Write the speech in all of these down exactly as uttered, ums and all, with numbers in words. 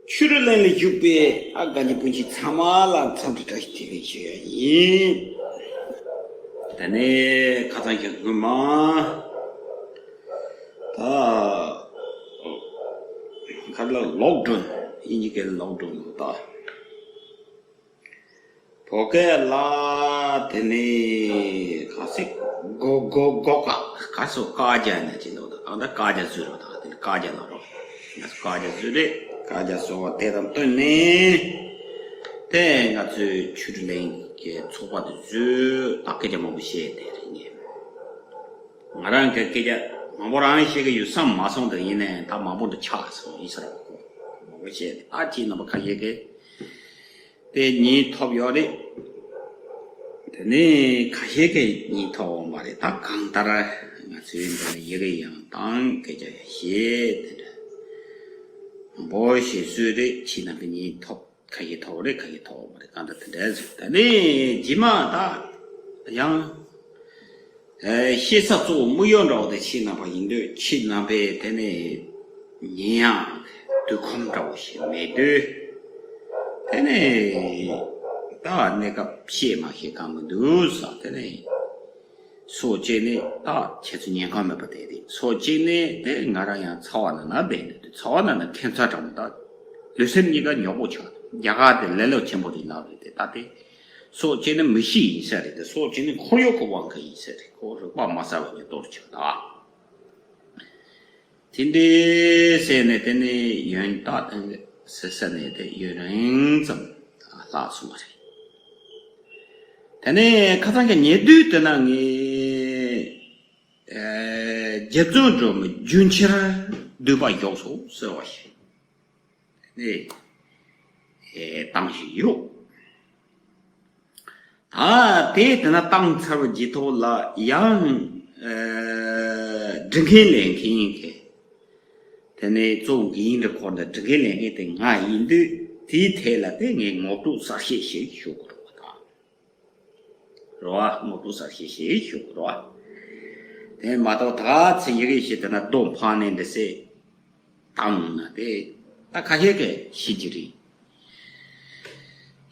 ཆོས་གླིང་ལ་བཞུགས་པའི་ཨ་དགའ་ཉེ་སྤུན་མཆེད་ཚང་མ་ལ་འཚམས་འདྲི་བཀྲ་ཤིས་བདེ་ལེགས་ཞུ་ཡ་ཡིན། དེ་ནས་ཁ་སང་གི་སྔོན་མ་ད་ག་རེ་ལབ། ལོག་ཌའུན། དབྱིན་ཇི་སྐད་ལོག་ཌའུན་ལབ་ད། བོད་སྐད་ལ་དེ་ནས་ག་ཟེར། སྒོ་སྒོ་སྒོ་བཀག་ག་སོ་བཀག་རྒྱ་ནས་ཅི་འདུག་ད་གང་ལྟར་བཀག་རྒྱ་བཟོས་རོགས། ད་དེ་ནས་བཀག་རྒྱ་ལ་རོགས། ང་ཚོ་བཀག་རྒྱ་བཟོས་རེད། བཀག་རྒྱ་བཟོ་བ་དེ་དང་བསྟུན་ནས་དེ་ང་ཚོའི་ཆོས་གླིང་གི་ཚོགས་པ་དེ་ཚོས་ད་སྐད་ཆ་མང་པོ་བཤད་དེ་རེད། ངས་ང་རང་གི་སྐད་ཆ་མང་པོ་རང་བཤད་གི་ཡོད་བསམ་མ་སོང་། དེ་ཡིན་ནའི་ད་མང་པོ་འདི་ཆགས་སོང་ཡིན་ས་རེད། ཁོ་མང་པོ་བཤད་དེ་ད་ཁྱེད་རྣམ་པ་ཁ་ཤས་ཀྱིས། དེ་ཉན་ཐུབ་ཡོད་རེད། དེ་ནས་ཁ་ཤས་ཀྱིས་ཉན་ཐུབ་ཡོད་མ་རེད། ད་གང་ལྟར་ང་ཚོའི་འདི་ལ་ཡི་གེ་ཡང་དང་སྐད་ཆ་ཡང་བཤད་དེ་འདྲ་མང་པོ་བཤད་སྲོལ་རེད། ཁྱེད་རྣམ་པས་ཉན་ཐུབ། ཁ་ཤས་ཐུབ་རེད། ཁ་ཤས་ཐུབ་མ་རེད། གང་ལྟར་དེ་འདྲ་ཟེར། དེ་ནས་རྗེས་མ་ད་ཡང་། ཨེ། བཤད་ས་གཙོ་བོ་དམིགས་ཡུལ་འདྲ་བོ་དེ་ཁྱེད་རྣམ་པ་ཡིན་དུས། ཁྱེད་རྣམ་པས་དེ་ནས་ཉན་ཡག་དུས་ཁོམ་འདྲ་བོ་ཞིག་མེད་དུས། དེ་ནས་ད་གནས་སྐབས་བཤད་མ་ཤེས་གང་མི་འདུག་ཟེར། དེ་ནས་སོ་གཅིག་ནས་ད་ཁྱེད་ཚོ་ཉན་གང་མེད་པ་དེ་རེད། སོ་གཅིག་ནས་དེ་ང་རང་ཡང་ཚ་བ་ན་ན་བསྡད་འདུག་ཚ་བ་ན་ན་ཁྱད་མཚར་འདྲ་བོ། ད་ལུས་སེམས་གཉིས་ཀ་ཉོག་པོ་ཆགས། རྒྱ་གར་དེ་ལེ་ལོ་ཆེན་པོ་རེད་ལབ་རེད་དེ། ད་དེ། སོ་གཅིག་ནི་མི་གཤིས་ཡིན་ས་རེད་དེ། སོ་གཅིག་ནི་ཁོར་ཡུག་གི་དབང་གིས་ཡིན་ས་རེད། ཁོ་རིག་པ་མ་གསལ་བ་ཉིད་གཏོར་ཆོག་ད། དེ་འདྲའི་ཟེར་ནས་དེ་ནི་ཡོན་བདག་དང་ཟེར་ས་ནས་དེ་ཡུན་རིང་ཙམ་ལྷག་སོང་བ་རེད། དེ་ནས་ཁ་སང་གི་ཉེ་དུས་དེ་ན་ངས་ཨེ། རྗེ་བཙུན་སྒྲོལ་མ་རྒྱུན་ཁྱེར་འདུས་པ་བཞུགས་སོ་ཟེར་བ་ཞིག་ནས་ཨེ་བཏང་བཞིན་ཡོད། ད་དེ་དེ་ན་བཏང་ཚར་བའི་རྗེས་ཐོག་ལ་ཡང་ཨེ་སྒྲིག་འགལ་ལས་མཁན་གྱི་དེ་ནས་གཙོ་བོ་འགན་འདྲ་ཁོ་འདྲ་སྒྲིག་འགལ་ལས་མཁན་དེ་ང་ཡིན་དུས། དེའི་ཐད་ལ་དེ་ངས་ངོ་སྤྲོད་གསལ་བཤད་ཞིག་ཞུ་དགོས་རེད་པ། ད། རོ་ཨ། ངོ་སྤྲོད་གསལ་བཤད་ཞིག་ཞུ་དགོས་རོ་ཨ། དེ་མ་གཏོགས་ད་ཚེ་ཡི་གེ་ཞིག་དེ་ན་རྡོ་འཕངས་ནས་འདི་སེ་བཏང་ན་དེ་ད་ཁ་ཤས་ཀྱིས་ཤེས་ཀྱི་རེད།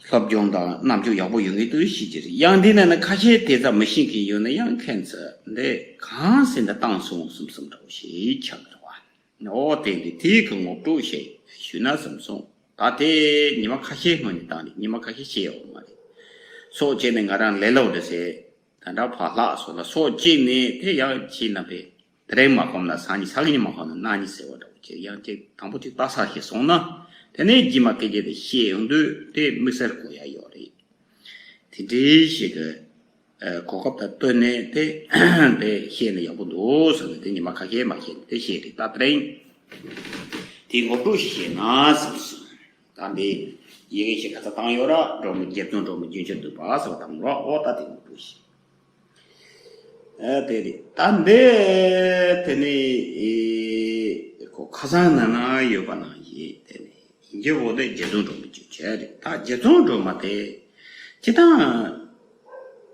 སློབ་སྦྱོང་དང་རྣམ་དཔྱོད་ཡག་པོ་ཡོད་མཁན་དེ་ཚོས་ཤེས་ཀྱི་རེད། ཡང་འདི་ནས་ན་ཁ་ཤས་དེ་ཙམ་མི་ཤེས་མཁན་ཡོད་ན་ཡང་ཁྱེད་ཚོས་འདི་གང་ཟེར་འདི་བཏང་སོང་བསམ་བསམ་འདྲ་བོ་ཞིག་ཆགས་ཀྱི་རེད་པ། ཨོ་དེ་འདི་དེའི་གི་ངོ་སྤྲོད་ཞིག་ཞུས་ན་བསམ་སོང་། ད་དེ་ཉི་མ་ཁ་ཤས་སྔོན་ནས་བཏང་ནས་ཉི་མ་ཁ་ཤས་བཤད་ཡོད་མ་རེད། སོ་གཅིག་ནས་ང་རང་ལས་སློབ་འདྲ་ཟེར་ད་འདྲ་ཕར་ལྷག་སོང་ལ། སོ་གཅིག་ནས་དེ་ཡང་ཁྱེད་རྣམ་པས་དེ་རིང་མ་ཁོམ་ན་སང་ཉིན། སང་ཉིན་མ་ཁོམ་ན་གནངས་ཉིན་ཟེར་བ་འདྲ་བོ་བྱས། ཡང་ཅིག་དང་པོ་ཅིག་ལྟ་ས་ཞིག་སོང་ན་དེ་ནས་རྗེས་མ་སྐད་ཆ་དེ་བཤད་ཡོང་དུས་དེ་དམིགས་བསལ་གོ་ཡ་ཡོད་རེད། དེ་འདྲའི་ཞིག་གི་ཨ་གོ་སྐབས་དང་བསྟུན་ནས་དེ་དེ་བཤད་ན་ཡག་པོ་འདུག་བསམ་ནས་དེ་ཉི་མ་ཁ་ཤས་མ་བཤད་ནས་དེ་བཤད་རེད། ད་དེ་རིང་དེའི་ངོ་སྤྲོད་ཞིག་བཤད་ན་བསམ་སོང་། ད་འདི་ཡི་གེ་ཞིག་ག་ཚ་བཏང་ཡོད་ར། སྒྲོལ་མ་རྗེ་བཙུན་སྒྲོལ་མ་རྒྱུན་ཁྱེར་འདུས་པ་ཟེར་བ་བཏང་རོགས། ཨོ་ད་དེ་ངོ་སྤྲོད་ཞིག་ཨ་དེ་རེད། ད་འདི་དེ་ནས་ཨེ་ཁོ་ཁ་སང་ན་ན་ཡོད་པ་ནང་བཞིན་དེ་ནས། ཡིན་གྱི་འོ་དེ་རྗེ་བཙུན་སྒྲོལ་མ་ཅིག་བྱས་རེད། ད་རྗེ་བཙུན་སྒྲོལ་མ་དེ་སྤྱིར་བཏང་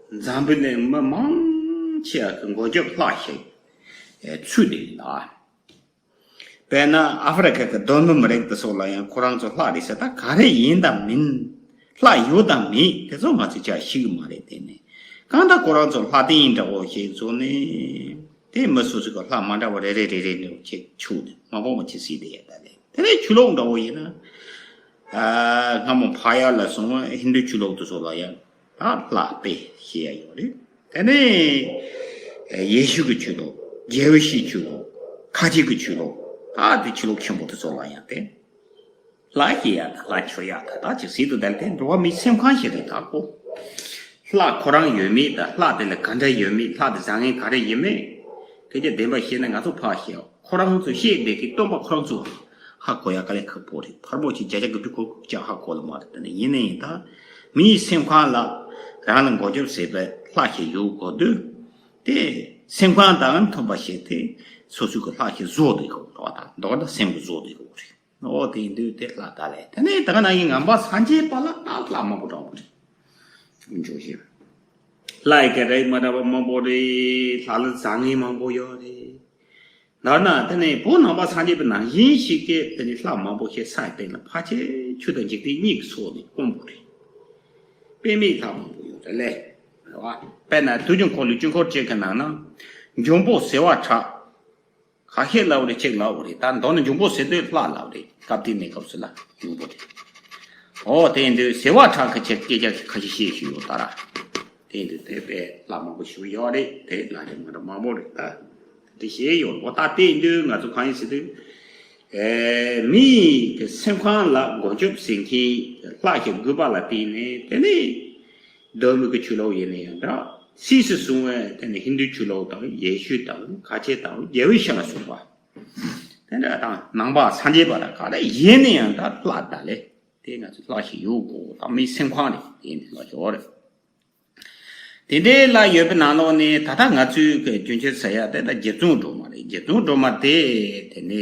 འཛམ་བུ་གླིང་མི་མང་ཆེ་བ་གི་མགོན་སྐྱབས་ལྷ་ཞིག་ཚུད་བསྡད་ཡོད་ལ། དཔེར་ན་ཨ་ཧྥེ་རི་ཁ་གི་གདོད་མའི་མི་རིགས་དེ་ཚོ་ལ་ཡང་ཁོ་རང་ཚོ་ལྷ་རེད་ཟེར། ད་ག་རེ་ཡིན་དང་མིན། ལྷ་ཡོད་དང་མེད་དེ་ཚོ་ང་ཚོས་ཅིག་ཤེས་ཀྱི་མ་རེད། དེ་ནས་གང་ལྟར་ཁོ་རང་ཚོ་ལྷ་རྟེན་འདྲ་བོ་ཞིག་བཟོས་ནས། དེ་མི་སོ་སོ་གི་ལྷ་མ་འདྲ་བ་རེ་རེ་རེ་རེ་འདྲ་བོ་ཅིག་བྱུགས་ནས་མ་འོངས་པ་ཅིག་གཟིགས་བསྡད་ཡ་ད་ལས། དེ་ནས་ཆོས་ལུགས་འདྲ་བོ་ཡིན་ན། ཨ་སྔ་མོ་ཕ་ཡ་ལ་སོང་བ་ཧིན་དུ་ཆོས་ལུགས་དེ་ཚོ་ལ་ཡང་ད་ལྷ་དཔེ་བཤད་ཡ་ཡོད་རེད། དེ་ནས་ཡེ་ཤུ་གི་ཆོས་ལུགས། རྒྱལ་བའི་ཤིང་ཆོས་ལུགས། ཁ་ཆེ་གི་ཆོས་ལུགས། ད་དེ་ཆོས་ལུགས་ཆེན་པོ་དེ་ཚོ་ལ་ཡང་དེ། ལྷ་བཤད་ཡ་དང་ལྷ་མཆོད་ཡ་དང་ད་ཅིག་ཟིག་ཏུ་བསྡད་དེ་འགྲོ་བ་མིའི་སེམས་ཁམས་ཤིག་རེད། ད་ཁོ་ལྷ་ཁོ་རང་ཡོད་མེད་དང་ལྷ་དེ་ལ་ག་འདྲ་ཡོད་མེད། ལྷ་དེ་བཟང་ངན་ག་རེ་ཡིན་མིན། དེ་ཀྱང་བདེན་པ་བཤད་ན་ང་ཚོ་ཕར་བཤད། ཁོ་རང་ཚོ་བཤད་བསྡད་ཀྱི་སྟོན་པ་ཁོ་རང་ཚོ་ཧ་གོ་ཡ་དཀའ་ལས་ཁག་པོ་རེད། ཕལ་མོ་ཆེ་བརྒྱ་ཆ་དགུ་བཅུ་གོ་དགུ་ཅང་ཧ་གོ་ལ་མ་རེད། དེ་ནས་ཡིན་ན་ཡིན། ད་མིའི་སེམས་ཁམས་ལ་རང་ལ་མགོན་སྐྱབས་ཟེར་བའི་ལྷ་ཞིག་ཡོད་དགོས་དུས། དེ་སེམས་ཁམས་དང་མཐུན་པ་ཞིག་དེ་སོ་སོ་གི་ལྷ་ཞིག་བཟོ་བསྡད་དགོས་རེད་པ། ད་མདོར་ན་སེམས་ཀྱིས་བཟོ་བསྡད་དགོས་རེད། ཨོ་དེ་ཡིན་དུས་དེ་ལྷ་ད་ལས། དེ་ནས་ད་ག་ནང་བཞིན་ངན་པ་སངས་རྒྱས་པ་ལ་ད་ལྷ་མང་པོ་འདྲ་བོ་རེད། འཇོག་བཞིན་ལྷ་ཡི་གེ་རིགས་མ་འདྲ་བ་མང་པོ་རེད། ལྷ་ལ་བཟང་ངན་མང་པོ་ཡོད་རེད། མདོར་ན་དེ་ནི་བོད་ནང་པ་སངས་རྒྱས་པའི་ནང་བཞིན་ཞིག་གི་དེ་ནི་ལྷ་མང་པོ་ཞིག་ས་ཡི་སྟེང་ལ་ཕལ་ཆེར་ཆོས་དང་འཇིག་རྟེན་གཉིས་ཀྱི་ཕྱོགས་ནས་དཀོན་པོ་རེད། དཔེ་མེད་ལྷ་མང་པོ་ཡོད་རེད་ལེ། རེད་བ། དཔེར་ན་དུས་རྒྱུན་འཁོར་ལོའི་དཀྱིལ་འཁོར་གཅིག་གི་ནང་ན་འབྱུང་པོ་ཟེ་བ་ཁྲ། ཁ་ཤས་ལབ་རེད་གཅིག་ལབ་རེད། ད་མདོར་ན་འབྱུང་པོ་ཟེར་དུས་ལྷ་ལབ་རེད། སྐབས་དེ་གནས་སྐབས་སུ་ལ་འབྱུང་པོ་རེད། ཨོ་དེ་ཡིན་དུས་ཟེ་བ་ཁྲ་གི་ཆེད་སྐད་ཆ་ཁ་ཤས་བཤད་ཞུས་ཡོད་ད་ར། དེ་ཡིན་དུས་དེ་དཔེ་ལྷ་མང་པོ་ཞིག་ཡོད་རེད། དེ་ལ་རེ་ང་ར་མང་པོ་རེད་ད། དེ་བཤད་ཡོད། ཨོ་ད་དེ་ཡིན་དུས་ང་ཚོ་གང་ཡིན་ཟེར་དུས། ཨེ་མི་ཡི་གི་སེམས་ཁམས་ལ་སྒོ་འཇོག་བྱེད་མཁན་ལྷ་ཞིག་དགོས་པ་ལ་བརྟེན་ནས་དེ་ནས། གདོད་མའི་གི་ཆོས་ལུགས་ཡིན་ན་ཡང་འདྲ། ཕྱིས་སུ་བྱུང་བའི་དེ་ནི་ཧིན་རྡུའི་ཆོས་ལུགས་དང་ཡེ་ཤུ་དང་ཁ་ཆེ་དང་རྒྱལ་བའི་ཞི་ལ་སོགས་པ། དེ་འདྲ་དང་ནང་པ་སངས་རྒྱས་པ་དང་ག་རེ་ཡིན་ན་ཡང་ད་ལྷ་ད་ལས་དེ་ང་ཚོ་ལྷ་ཞིག་ཡོད་དགོས་དང་མིའི་སེམས་ཁམས་རེད། དེ་ཡིན་དེ་ལྷ་ཞིག་ཡོད་རེད། དེ་འདྲའི་ལྷ་ཡོད་པའི་ནང་ལོགས་ནས་ད་ལྟ་ང་ཚོའི་གི་རྒྱུན་ཆད་ཟེར་ཡ་དེ་ད་རྗེ་བཙུན་སྒྲོལ་མ་རེད། རྗེ་བཙུན་སྒྲོལ་མ་དེ་དེ་ནས་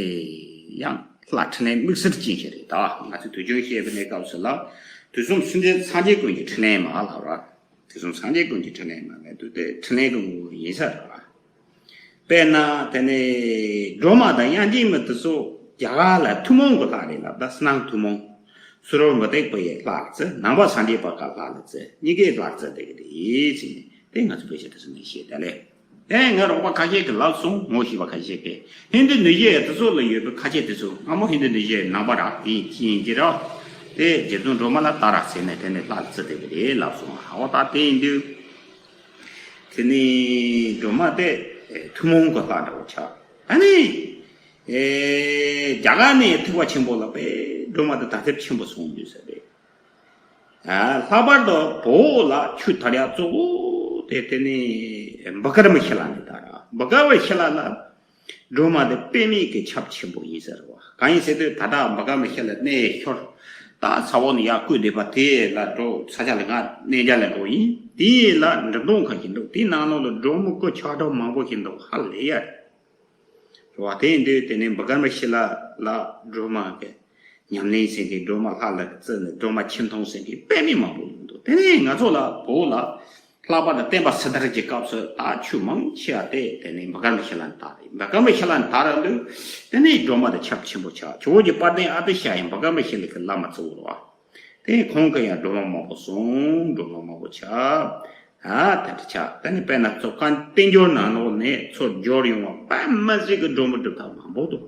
ཡང་ལྷ་འཕྲིན་ལས་དམིགས་བསལ་ཅན་ཞིག་རེད། ད་ང་ཚོས་དུས་རྒྱུན་བཤད་པའི་གནས་སྐབས་སུ་ལ་དུས་གསུམ་སེམས་ཅན་སངས་རྒྱས་ཀུན་གྱི་འཕྲིན་ལས་མ་ལབ་ར། དུས་གསུམ་སངས་རྒྱས་ཀུན་གྱི་འཕྲིན་ལས་མ་ལབ་དུས་དེ་འཕྲིན་ལས་ཀྱི་ངོ་བོ་ཡིན་ས་རེད་བ། དཔེར་ན་དེ་ནས་སྒྲོལ་མ་དང་དབྱངས་ཅན་མ་དེ་ཚོ་རྒྱ་གར་ལ་ཐུན་མོང་གི་ལྷ་རེད་ལ། ད་སྣང་ཐུན་མོང་། སུ་རོ་མུ་སྟེགས་པ་ཡི་ལྷ་ལ་བརྩི། ནང་པ་སངས་རྒྱས་པ་ག་ལྷ་ལ་བརྩི། གཉིས་ཀའི་ལྷ་བརྩི་བསྡད་ཀྱི་རེད་ཟེར་ནས་དེ་ང་ཚོ་དཔེ་ཆ་དེ་ཚོ་ནས་བཤད་ད་ལེ། དེ་ང་རོགས་པ་ཁ་ཤས་ཀྱིས་ལབ་སོང་། ངོ་ཤེས་པ་ཁ་ཤས་ཀྱིས་ཧིན་དུ་ནུ་ཞི་དེ་ཚོ་ལ་ཡོད་པའི་ཁ་ཆེ་དེ་ཚོ་སྔ་མོ་ཧིན་དུ་ནུ་ཞི་ནང་པ་རག་དེ་ཅི་ཡིན་གྱི་ར། དེ་རྗེ་བཙུན་སྒྲོལ་མ་ལ་ད་རག་ཟེར་ནས་དེ་ནས་ལྷ་ལ་བརྩི་བསྡད་པ་རེད་ལབ་སོང་། ཧ་བ་ད་དེ་ཡིན་དུས། དེ་ནས་སྒྲོལ་མ་དེ་ཐུན་མོང་གི་ལྷ་འདྲ་བོ་ཆགས། ཨ་ནི། ཨེ། རྒྱ་གར་ནས་ཐེག་པ་ཆེན་པོ་ལ་དཔེ་སྒྲོལ་མ་དེ་དར་ཁྱབ་ཆེན་པོ་སོང་ཡོད་ས་རེད། ཨ། ལྷག་པར་དུ་བོད་ལ་ཆོས་དར་ཡག་གཙོ་བོ་དེ་དེ་ནི་བྷ་ག་ར་མ་ཤི་ལ་ནས་དར། བྷ་ག་ར་མ་ཤི་ལ་ལ་སྒྲོལ་མ་དེ་དཔེ་མེད་ཀྱི་ཁྱབ་ཆེན་པོ་ཡིན་ཟེར་བ། གང་ཡིན་ཟེར་དུས་ད་ལྟ་བྷ་ག་ར་མ་ཤི་ལ་གནས་ཤོར། ད་ས་འོག་ནས་ཡར་བརྐོས་བསྡད་པ་དེ་ལ་འགྲོ། ས་ཆ་ལ་ང་གནས་མཇལ་ལ་འགྲོ་ཡིན། དེ་ལ་འབྲི་སྟོང་ཁ་ཞིག་འདུག་དེའི་ནང་ལོགས་ལ་སྒྲོལ་མ་སྐུ་ཆགས་གྲུབ་མང་པོ་ཞིག་འདུག་ཧ་ལས་ཡ་རེད། རེད་བ། དེ་ཡིན་དུས་དེ་ནས་བྷ་ག་ར་མ་ཤི་ལ་ལ་སྒྲོལ་མ་གི་ཉམས་ལེན་བྱེད་མཁན། སྒྲོལ་མ་ལྷ་ལ་བརྩི་ནས་སྒྲོལ་མ་ཆེ་མཐོང་བྱེད་མཁན་དཔེ་མེད་མང་པོ་ཡོང་འདུག་དེ་ནས་ང་ཚོ་ལ་བོད་ལ་ལྷག་པར་དུ་བསྟན་པ་སྲིད་དར་གྱི་སྐབས་སུ་ད་ཆོས་མང་ཆེ་བ་དེ་དེ་ནས་བྷ་ག་ར་མ་ཤི་ལ་ནས་དར་རེད། བྷ་ག་ར་མ་ཤི་ལ་ནས་དར་ར་འདུག་དེ་ནས་སྒྲོལ་མ་དེ་ཁྱབ་ཆེན་པོ་ཆགས། ཇོ་བོ་རྗེ་དཔལ་ལྡན་ཨ་ཏི་ཤ་ཡང་བྷ་ག་ར་མ་ཤི་ལ་གི་བླ་མ་གཙོ་བོ་རེད་བ། དེ་ཁོང་གིས་ཡང་སྒྲོལ་མ་མང་པོ་གསུངས། སྒྲོལ་མ་མང་པོ་ཆགས། ཨ། དེ་འདྲ་ཆགས། དེ་ནས་དཔེར་ན་ཚོ་བཀའ་བསྟན་འགྱུར་ནང་ལོགས་ནས་ཚུར་འབྱོར་ཡོང་བ་དཔེ་མི་སྲིད་ཀྱི་སྒྲོལ་མ་སྒྲུབ་ཐབས་མང་པོ་འདུག་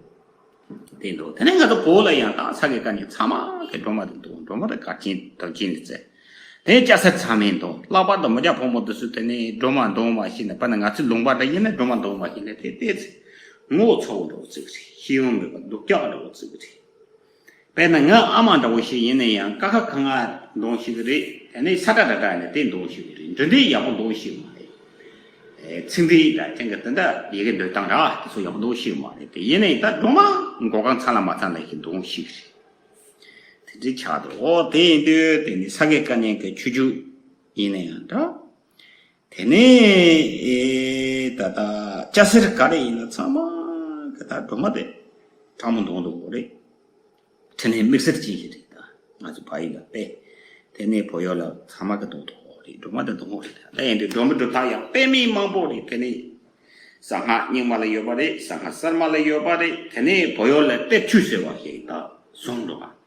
དེ་འདུག་དེ་ནས་ང་ཚོ་བོད་ལ་ཡང་དག་ས་དགེ་བཀའ་རྙིང་ཚང་མ་གི་སྒྲོལ་མ་དེ་འདུག་སྒྲོལ་མ་དེ་གར་ཅན་དག་ཅན་དེ་བཙལ། དེ་སྐྱ་སེར་ཚང་མས་འདུག་ལྷག་པར་དུ་མི་སྐྱ་ཕོ་མོ་དེ་ཚོས་དེ་ནས་སྒྲོལ་མ་འདོན་མ་ཤེས་ན། དཔེར་ན་ང་ཚོའི་ལུང་པ་འདྲ་ཡིན་ན་སྒྲོལ་མ་འདོན་མ་ཤེས་ན་དེ་ལྟས་ཚེ་ངོ་ཚ་བོ་འདྲ་བོ་བརྩི་གི་རེད། ཤེས་ཡོན་མེད་པ་སྡུག་ཅག་འདྲ་བོ་བརྩི་གི་རེད། དཔེར་ན་ང་ཨ་མ་འདྲ་བོ་ཞིག་ཡིན་ན་ཡང་ཀ་ཁ་ག་ང་འདོན་ཤེས་ཀྱི་རེད། དེ་ནས་ས་ཏྲ་ཏྲ་ཏྲ་ནས་དེ་འདོན་ཤེས་ཀྱི་རེད། འབྲི་འདྲའི་ཡག་པོ་འདོན་ཤེས་མ་རེད། ཨེ། ཚིག་འདི་ད་ཅན་གྱི་དེ་འདྲ་ཡི་གེ་འདོན་སྟངས་ར་དེ་ཚོ་ཡག་པོ་འདོན་ཤེས་མ་རེད། དེ་ཡིན་ནའི་ད་སྒྲོལ་མ་མགོ་རྐང་ཚང་ལ་མ་ཚང་ལ་ཞིག་འདོན་ཤེས་ཀྱི་རེད། དེ་འདྲའི་ཆགས་འདུག་འོ་དེ་ཡིན་དུས་དེ་ནི་ས་དགེ་བཀའ་རྙིང་གི་ཆོས་བརྒྱུད་ཡིན་ན་ཡང་འདྲ། དེ་ནས་ཨེ་ད་ལྟ་སྐྱ་སེར་ག་རེ་ཡིན་ན་ཚང་མ་གི་ད་སྒྲོལ་མ་དེ་དྲང་མོ་འདོན་འདོན་དགོས་རེད། དེ་ནས་དམིགས་བསལ་ཅན་ཞིག་རེད། ད་ང་ཚོ་ཕ་ཡུལ་ལ་དཔེ་དེ་ནས་བོད་ཡུལ་ལ་ཚང་མ་གི་འདོན་འདོན་དགོས་རེད། སྒྲོལ་མ་དེ་འདོན་དགོས་རེད། ད་ཡིན་དུས་སྒྲོལ་མ་སྒྲུབ་ཐབས་ཡང་དཔེ་མེད་མང་པོ་རེད། དེ་ནས་གསང་སྔགས་རྙིང་མ་ལ་ཡོད་པ་རེད། གསང་སྔགས་གསར་མ་ལ་ཡོད་པ་རེད། དེ་ནས་བོད་ཡུལ་ལ་གཏེར་ཆོས་ཟེར་བ་ཞིག་ད་བཟུང་འགྲོ་བ།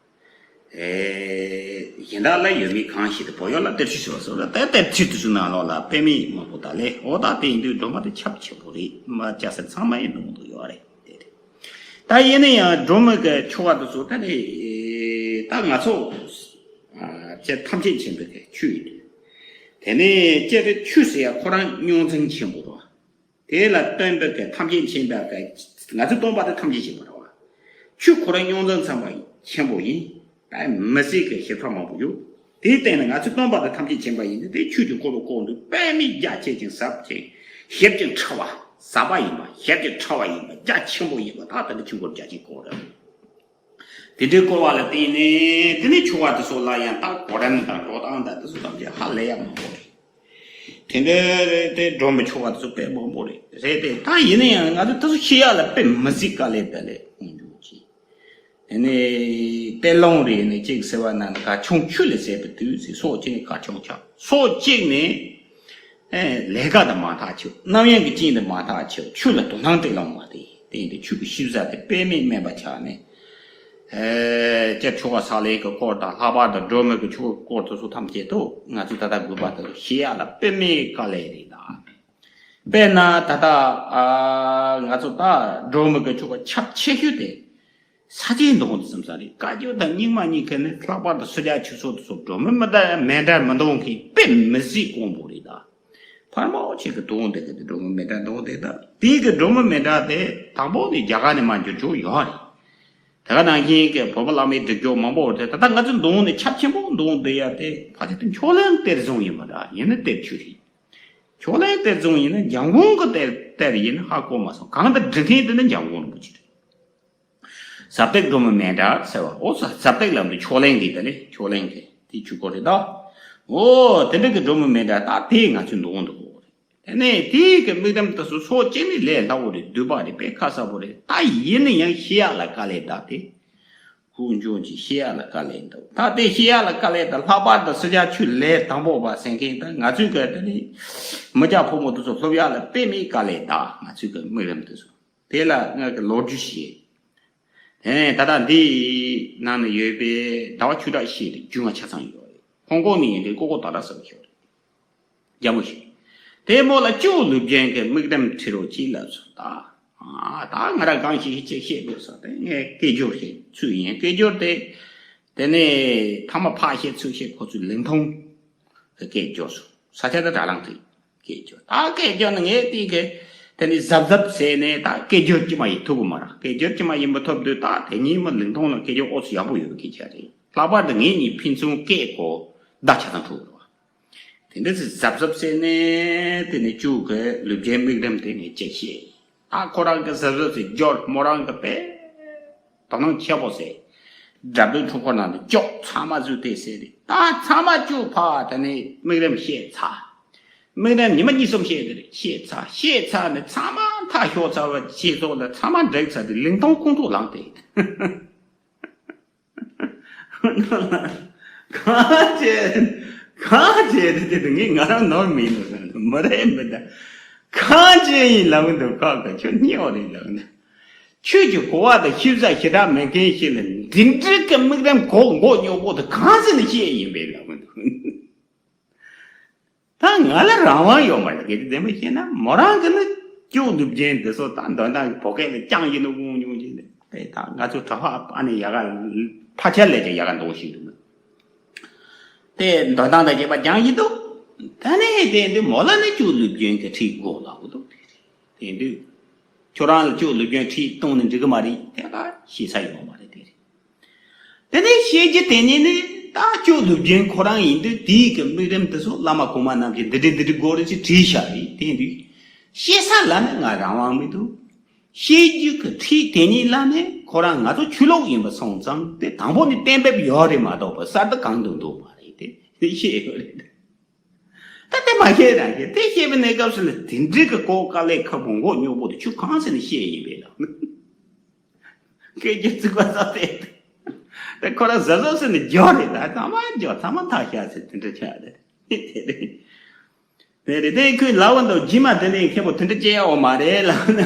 ཨེ། གཞན་དག་ལ་ཡོད་མེད་གང་ཞིག་དེ་བོད་ཡུལ་ལ་གཏེར་ཆོས་ཟེར་བ་སོགས་ལ་ད་གཏེར་ཆོས་དེ་ཚོའི་ནང་ལོགས་ལ་དཔེ་མེད་མང་པོ་ད་ལས། འོ་ད་དེ་ཡིན་དུས་སྒྲོལ་མ་དེ་ཁྱབ་ཆེ་པོ་རེད། མ་སྐྱ་སེར་ཚང་མ་ཡིན་འགྲོ་འདུག་ཡོད་རེད། དེ་རེད། ད་ཡིན་ན་ཡང་སྒྲོལ་མ་གི་ཆོ་ག་དེ་ཚོ་ད་ནི་ད་ང་ཚོ་ཨ་སྤྱིར་ཐམས་ཅད་མཁྱེན་པའི་གི་ཆོས་ཡིན་དུས། དེ་ནས་སྤྱིར་དུ་ཆོས་ཟེར་ཡ་ཁོ་རང་རྙོག་འཛིང་ཆེན་པོ་རེད། དེ་ལ་སྟོན་པའི་གི་ཐམས་ཅད་མཁྱེན་པའི་གི་ང་ཚོའི་སྟོན་པ་དེ་ཐམས་ཅད་མཁྱེན་པ་རེད་བ། ཆོས་ཁོ་རང་རྙོག་འཛིང་ཚང་བ་ཆེན་པོ་ཡིན། དཔེ་མི་སྲིད་གི་ཞིབ་ཕྲ་མང་པོ་ཡོད། དེའི་སྟེང་ནས་ང་ཚོའི་སྟོན་པ་དེ་ཐམས་ཅད་མཁྱེན་པ་ཡིན་དུས་དེ་ཆོས་ཀྱི་འཁོར་ལོ་བསྐོར་དུས་དཔེ་མི་རྒྱ་ཆེ་ཅིང་ཟབ་ཅིང་ཞིབ་ཅིང་ཕྲ་བ། ཟབ་པ་ཡིན་པ། ཞིབ་ཅིང་ཕྲ་བ་ཡིན་པ། རྒྱ་ཆེན་པོ་ཡིན་པ། ད་ལྟ་འདི་ཆོས་འཁོར་རྒྱ་ཆེན་བསྐོར་རེད། དེ་འདྲའི་བསྐོར་བ་ལ་བརྟེན་ནས་དེ་ནས་ཆོ་ག་དེ་ཚོ་ལ་ཡང་ད་གོ་རིམ་དང་འགྲོ་སྟངས་དང་དེ་ཚོ་ཐམས་ཅད་ཧ་ལས་ཡ་མང་པོ་རེད། དེ་འདྲའི་རེད་དེ་སྒྲོལ་མའི་ཆོ་ག་དེ་ཚོ་དཔེ་མང་པོ་རེད། རེད་དེ་ད་ཡིན་ན་ཡང་ང་ཚོ་དེ་ཚོ་ཤེས་ཡ་ལ་དཔེ་མི་སྲིད་དཀའ་ལས་དཔེ་ལས་གཏོང་རྒྱུ་ཅིག་དེ་ནས་དཔེ་ལོང་རེད་ནས་གཅིག་ཟེར་བ་ན་གར་ཆུང་ཆུ་ལས་ཟད་པའི་དུས་ཟེར། སོ་གཅིག་ནས་གར་ཆུང་ཆགས། སོ་གཅིག་ནས་ཨེ་ལས་ཀ་དང་མ་ཐག་ཆོད། རྣམ་གཡེང་གི་རྐྱེན་དང་མ་ཐག་ཆོད། ཆུ་ལ་དོ་སྣང་སྤྲད་ལོང་མ་དེ། བརྟེན་ཏེ་ཆོས་ཀྱི་ཤེས་བྱ་དེ་དཔེ་མེད་དམན་པ་ཆགས་ནས། ཨེ་སྤྱིར་ཆོ་ག་ཕྱག་ལེན་གྱི་སྐོར་དང་ལྷག་པར་དུ་སྒྲོལ་མའི་གི་ཆོ་ག་སྐོར་དེ་ཚོ་ཐམས་ཅད་དུ་ང་ཚོས་ད་ལྟ་དགོས་པ་དེ་ཚོ་ཤེས་ཡག་ལ་དཔེ་མེད་དཀའ་ལས་རེད་ད། དཔེར་ན་ད་ལྟ་ཨ་ང་ཚོ་ད་སྒྲོལ་མའི་གི་ཆོ་ག་ཁྱབ་ཆེ་ཤོས་དེ་ས་སྐྱའི་མདོ་དབང་དུ་གསུངས་ས་རེད། བཀའ་བརྒྱུད་དང་རྙིང་མ་གཉིས་ཀ་ནི་ལྷག་པར་དུ་སུ་ཇཱ་ཆོས་ཚོགས་དེ་ཚོ་སྒྲོལ་མའི་མི་འདྲ་མཎྜལ་མི་འདོན་མཁན་དཔེ་མི་སྲིད་དཀོན་པོ་རེད་ད། ཕལ་མོ་ཆེ་གི་འདོན་བསྡད་གི་དེ་སྒྲོལ་མའི་མཎྜལ་འདོན་བསྡད་ད། དེའི་གི་སྒྲོལ་མའི་མཎྜལ་དེ་དང་པོ་ནས་རྒྱ་གར་ནས་མར་འགྱུར་ཆོག་ཡོད་རེད། དེ་ག་ནང་བཞིན་གི་བོད་པ་བླ་མའི་སྒྲིག་སྦྱོར་མང་པོ་རེད། ད་ལྟ་ང་ཚོ་འདོན་ནས་ཁྱབ་ཆེན་པོ་འདོན་བསྡད་ཡ་དེ་ཕལ་ཆེར་དེ་ཕྱོགས་གླང་གཏེར་བཟུང་ཡིན་པ་འདྲ། ཡིན་ན་གཏེར་ཆོས་རེད། ཕྱོགས་གླང་གཏེར་བཟུང་ཡིན་ན་འཇམ་མགོན་གི་གཏེར་གཏེར་ཡིན་ན་ཧ་གོ་མ་སོང་། གང་ལྟར་འབྲི་མཁན་དེ་ནི་འཇམ་མགོན་རིན་པོ་ཆེ་རེད། ཟབ་རྟོག་སྒྲོལ་མའི་མཎྜལ་ཟེར་བ། འོ་ཟབ་རྟོག་ལབ་འདུག་ཕྱོགས་གླང་གི་དེ་ནི་ཕྱོགས་གླང་གི་དེ་ཆོས་སྐོར་རེད་ད། འོ་དེ་འདྲ་གི་སྒྲོལ་མའི་མཎྜལ་ད་དེ་ང་ཚོས་འདོན་འདུག་དེ་ནས་དེའི་གི་དམིགས་རིམ་དེ་ཚོ་སོ་གཅིག་ནི་ལས་སླ་བོ་རེད། སྡུད་པ་རེད། དཔེ་ཁ་གསལ་པོ་རེད། ད་ཡིན་ན་ཡང་ཤེས་ཡག་ལ་དཀའ་ལས་ད་དེ། ཀུན་འབྱུང་གི་ཤེས་ཡག་ལ་དཀའ་ལས་འདུག་ད་དེ་ཤེས་ཡག་ལ་དཀའ་ལས་ད་ལྷག་པར་དུ་སུ་ཇཱ་ཆོས་ལས་དང་པོ་པ་ཟེར་མཁན་ད་ང་ཚོའི་གི་དེ་ནི་མི་སྐྱ་ཕོ་མོ་དེ་ཚོ་སློབ་ཡག་ལ་དཔེ་མེད་དཀའ་ལས་ད། ང་ཚོའི་གི་དམིགས་རིམ་དེ་ཚོ། དེ་ལ་ང་གི་ལོ་རྒྱུས་ཤིག་དེ་ནས་ད་ལྟ་འདི་ནང་ན་ཡོད་པའི་ཟླ་བ་ཆོས་གྲགས་ཞེས་རྒྱུས་མངའ་ཆ་ཚང་ཡོད་རེད། ཧོང་ཀོང་ནས་ཡིན་ཏེ་ཀོ་ཀོ་ཏ་ར་ཟེར་བ་ཞིག་ཡོད་རེད། རྒྱ་མོ་ཞིག་དེ་མོ་ལ་སྐྱོབ་ལུས་རྒྱུན་གྱི་དམིགས་རིམ་ཁྲིད་རོགས་གྱིས་ལབ་སོང་ད། ཨ་ད་ང་རང་གང་ཞིག་ཅིག་བཤད་དགོས་སོང་། དེ་ངས་སྐད་སྒྱུར་ཞིག་ཚུལ་ཡིན། སྐད་སྒྱུར་དེ་དེ་ནས་ཐ་མ་ཕར་བཤད་ཚུར་བཤད་ཁོ་ཚོས་ལིང་ཐུང་གི་སྐད་སྒྱུར་སོང་། ས་ཆ་དེ་དྲ་ལམ་དེ། སྐད་སྒྱུར་ད་སྐད་སྒྱུར་ནི་ངས་དེ་གི་དེ་ནི་གཟབ་གཟབ་བྱས་ནས་ད་སྐད་སྒྱུར་ཅི་མ་ཡིན་ཐུབ་གི་མ་རེད། སྐད་སྒྱུར་ཅི་མ་ཡིན་པ་ཐུབ་དུས་ད་དེ་ཉིན་མ་ལིང་ཐུང་ལ་སྐད་སྒྱུར་ཨོ་ཚོ་ཡག་པོ་ཡོད་ཀྱི་ཆ་རེད། ལྷག་པར་དུ་ངེད་གཉིས་ཕན་ཚུན་སྐད་གོ་བརྡ་ཆ་ཚང་ཐུབ་རེད་བ། དེ་འདྲ་ཚོ་གཟབ་གཟབ་བྱས་ནས་དེ་ནི་ཆོས་ཀྱི་ལུས་རྒྱུན་དམིགས་རིམ་དེ་ངས་ཅིག་བཤད། ད་ཁོ་རང་གི་གཟབ་གཟབ་ཚོ་སྒྱུར། མོ་རང་གི་དཔེ་དོ་སྣང་ཆེ་པོ་བྱས། འགྲམ་དུ་འཁྲུལ་འཁོར་ནང་དུ་སྐྱོག་ཚང་མ་བཟོས་ཏེ་ཟེར་ཏེ། ད་ཚང་མ་སྐྱོག་ཕ་དེ་ནས་དམིགས་རིམ་བཤད་ཚར། དམིགས་རིམ་ཉི་མ་གཉིས་གསུམ་བཤད་དེ་རེད། བཤད་ཚར། བཤད་ཚར་ནས་ཚང་མ་མཐའ་ཞོག་ཚར་བ་ཞིག་ཐོག་ལ་ཚང་མ་འགྲིག་ཚར་དུས་ལིང་ཐུང་ཁོང་ཁྲོ་ལངས་ཏེ། གང་བྱས་གང་བྱས་དེ་དེ་ངས་ང་རང་ནོར་མིན་ནོ་མ་རེད་མི་འདྲ། གང་བྱས་ཡིན་ལབ་འདུག་ཁ་ཁ་ཁྱོད་རྙེད་པ་རེད་ལབ་འདུག་ཁྱོད་ཀྱི་གོ་བ་དང་ཤེས་བྱ་ཞེ་དྲག་མེད་མཁན་ཞིག་ལ་འདི་འདྲའི་གི་དམིགས་རིམ་གོག་མགོ་རྙོག་པོ་དེ་གང་ཟེར་ནས་བཤད་ཡིན་པས་ལབ་འདུག་ད་ང་ལ་རང་དབང་ཡོད་མ་རེད། གལ་ཏེ་བདེན་པ་བཤད་ན་མོ་རང་གི་ནི་སྐྱོབ་ལུས་རྒྱུན་དེ་ཚོ་ད་འདོན་སྟངས་བོད་སྐད་ལ་རྐྱང་ཡིན་ནོ་དངོས་སྙོམས་ཀྱི་ནི་དེ་ད་ང་ཚོ་གྲྭ་པ་ཨ་ནི་ཡ་ག་ཕལ་ཆེར་ལས་ཀྱང་ཡ་ག་འདོན་ཞིག་འདུག་ནི། དེ་འདོན་སྟངས་དང་བཅས་པ་རྐྱང་ཡིན་འདུག་ད་ནི་དེ་འདི་མོ་ལ་ནི་སྐྱོབ་ལུས་རྒྱུན་གྱི་ཁྲིད་དགོས་ལབ་གི་འདུག་དེ་དུས་ཁྱོད་རང་ལ་སྐྱོབ་ལུས་རྒྱུན་ཁྲིད་གཏོང་ནི་འགྲིག་གི་མ་རེད། དེ་ག་ཤེས་ས་ཡོད་མ་རེད། དེ་རེད། དེ་ནས་བཤད་རྒྱུ་དེ་ཉིད་ནི་ད་སྐྱོབ་ལུས་རྒྱུན་ཁོ་རང་ཡིན་དུས་དེའི་གི་དམིགས་རིམ་དེ་ཚོ་བླ་མ་གོང་མ་རྣམས་ཀྱིས་འདི་འདྲ་འདི་འདྲ་དགོས་རེད་ཅེས་བྲིས་བཞག་རེད། དེ་ཡིན་དུས་བཤད་ས་ལ་ནི་ང་རང་དབང་མི་འདུག་བཤད་རྒྱུ་གི་ཁྲིད་དེ་ཉིད་ལ་ནི་ཁོ་རང་ང་ཚོ་ཆོས་ལུགས་ཡིན་པ་སོང་ཙང་དེ་དང་པོ་ནི་གཏན་འབེབས་ཡོད་རེད་མ་གཏོགས་པ་གསར་དུ་གང་དུ་འདུག་མ་རེད། དེ་དེ་བཤད་ཡོད་རེད། ད་དེ་མ་བཤད་རང་གི་དེ་བཤད་པའི་གནས་སྐབས་སུ་ལ་དེ་འདྲའི་གི་ལྐོག་དཀའ་ལས་ཁག་པོ་མགོ་རྙོག་པོ་དེ་ཁྱོད་གང་ཟེར་ནས་བཤད་ཡིན་པས་ལ། སྐད་ཆ་ཚིག་པ་ཙམ་དེ། དེ་ཁོ་རང་གཟབ་གཟབ་ཟེར་ནས་སྦྱོར་རེད། ད་ཚང་མ་སྦྱོར། ཚང་མ་ཐག་ཤ་ཟེར་དེ་འདྲ་ཆགས་རེད། དེ་རེད། དེ་རེད། དེ་ཁོས་ལབ་པ་འདུག་རྗེས་མ་དེ་ནས་མཁན་པོ་དེ་འདྲ་བྱེད་ཡ་ཡོད་མ་རེད་ལབ་ན།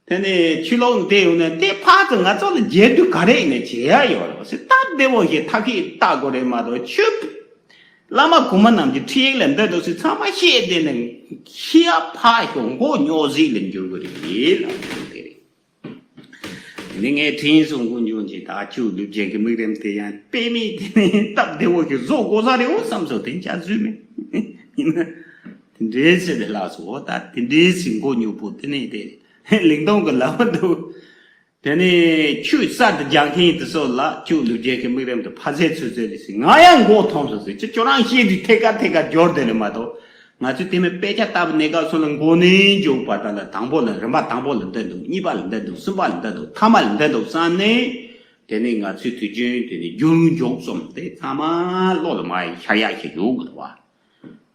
དེ་ནས་ཆོས་ལུགས་དེ་ཡོང་ན་དེ་ཕར་ཚུར་ང་ཚོ་ལ་རྒྱས་བསྡུས་ག་རེ་ཡིན་ན་བྱེད་ཡ་ཡོད་རེད་ཟེར། སྟབས་བདེ་བོ་ཞིག་ཐབས་ཤེས་བལྟ་དགོས་རེད་མ་གཏོགས་ཆོས་བླ་མ་གོང་མ་རྣམས་ཀྱི་ཁྲིད་ཡིག་ལ་འདི་འདུག་ཟེར་ཚང་མ་བཤད་བསྡད་ན་ཤི་ཡ་ཕར་ཞོག་མགོ་རྙོག་ཟིག་ལ་འགྱུར་གི་རེད་ལབ་དེ་རེད། དེ་ནས་ངས་དྲིན་སོང་ཀུན་འབྱུང་གིས་ད་ཁྱོད་ལུས་རྒྱུན་གྱི་དམིགས་རིམ་དེ་ཡང་དཔེ་མེད་དེ་ནས་སྟབས་བདེ་བོ་ཞིག་བཟོ་དགོས་ས་རེད་འོ་བསམ་སོང་། དེ་འཇགས་བཟོས་མེད། ཡིན་ན་དེ་འདྲའི་ཚེ་དེ་ལགས་སོ། ད་དེ་འདྲའི་ཚེ་མགོ་རྙོག་པོ་དེ་ནས་དེ་ལིང་ཏོང་གི་ལབ་པ་འདུག་དེ་ནས་ཆོས་གསར་དུ་སྦྱང་མཁན་དེ་ཚོ་ལ་ཁྱོད་ལུས་རྒྱུན་གྱི་དམིགས་རིམ་དེ་ཕར་ཟད་ཚུར་ཟད་རེད་ཟེར། ང་ཡང་མགོ་འཐོམས་སོང་ཟེར། ཁྱོད་ཁྱོད་རང་བཤད་དུས་ཐད་ཀར་ཐད་ཀར་འབྱོར་བསྡད་རེད་མ་གཏོགས། ང་ཚོས་དེ་མིན་དཔེ་ཆ་ལྟ་བུ་གནས་སྐབས་སུ་ལ་མགོ་ནས་མཇུག་བར་དག་ལ་དང་པོ་ལ་རིམ་པ་དང་པོ་ལ་འདི་འདུག་གཉིས་པ་ལ་འདི་འདུག་གསུམ་པ་ལ་འདི་འདུག་ཐ་མ་ལ་འདི་འདུག་བསམ་ནས། དེ་ནས་ང་ཚོས་དུས་རྒྱུན་དེ་ནས་རྒྱུན་འཇོག་གསུམ་དེ་ཚང་མ་བློ་ལ་མ་ཡི་ཤར་ཡག་ཞིག་ཡོད་དགོས་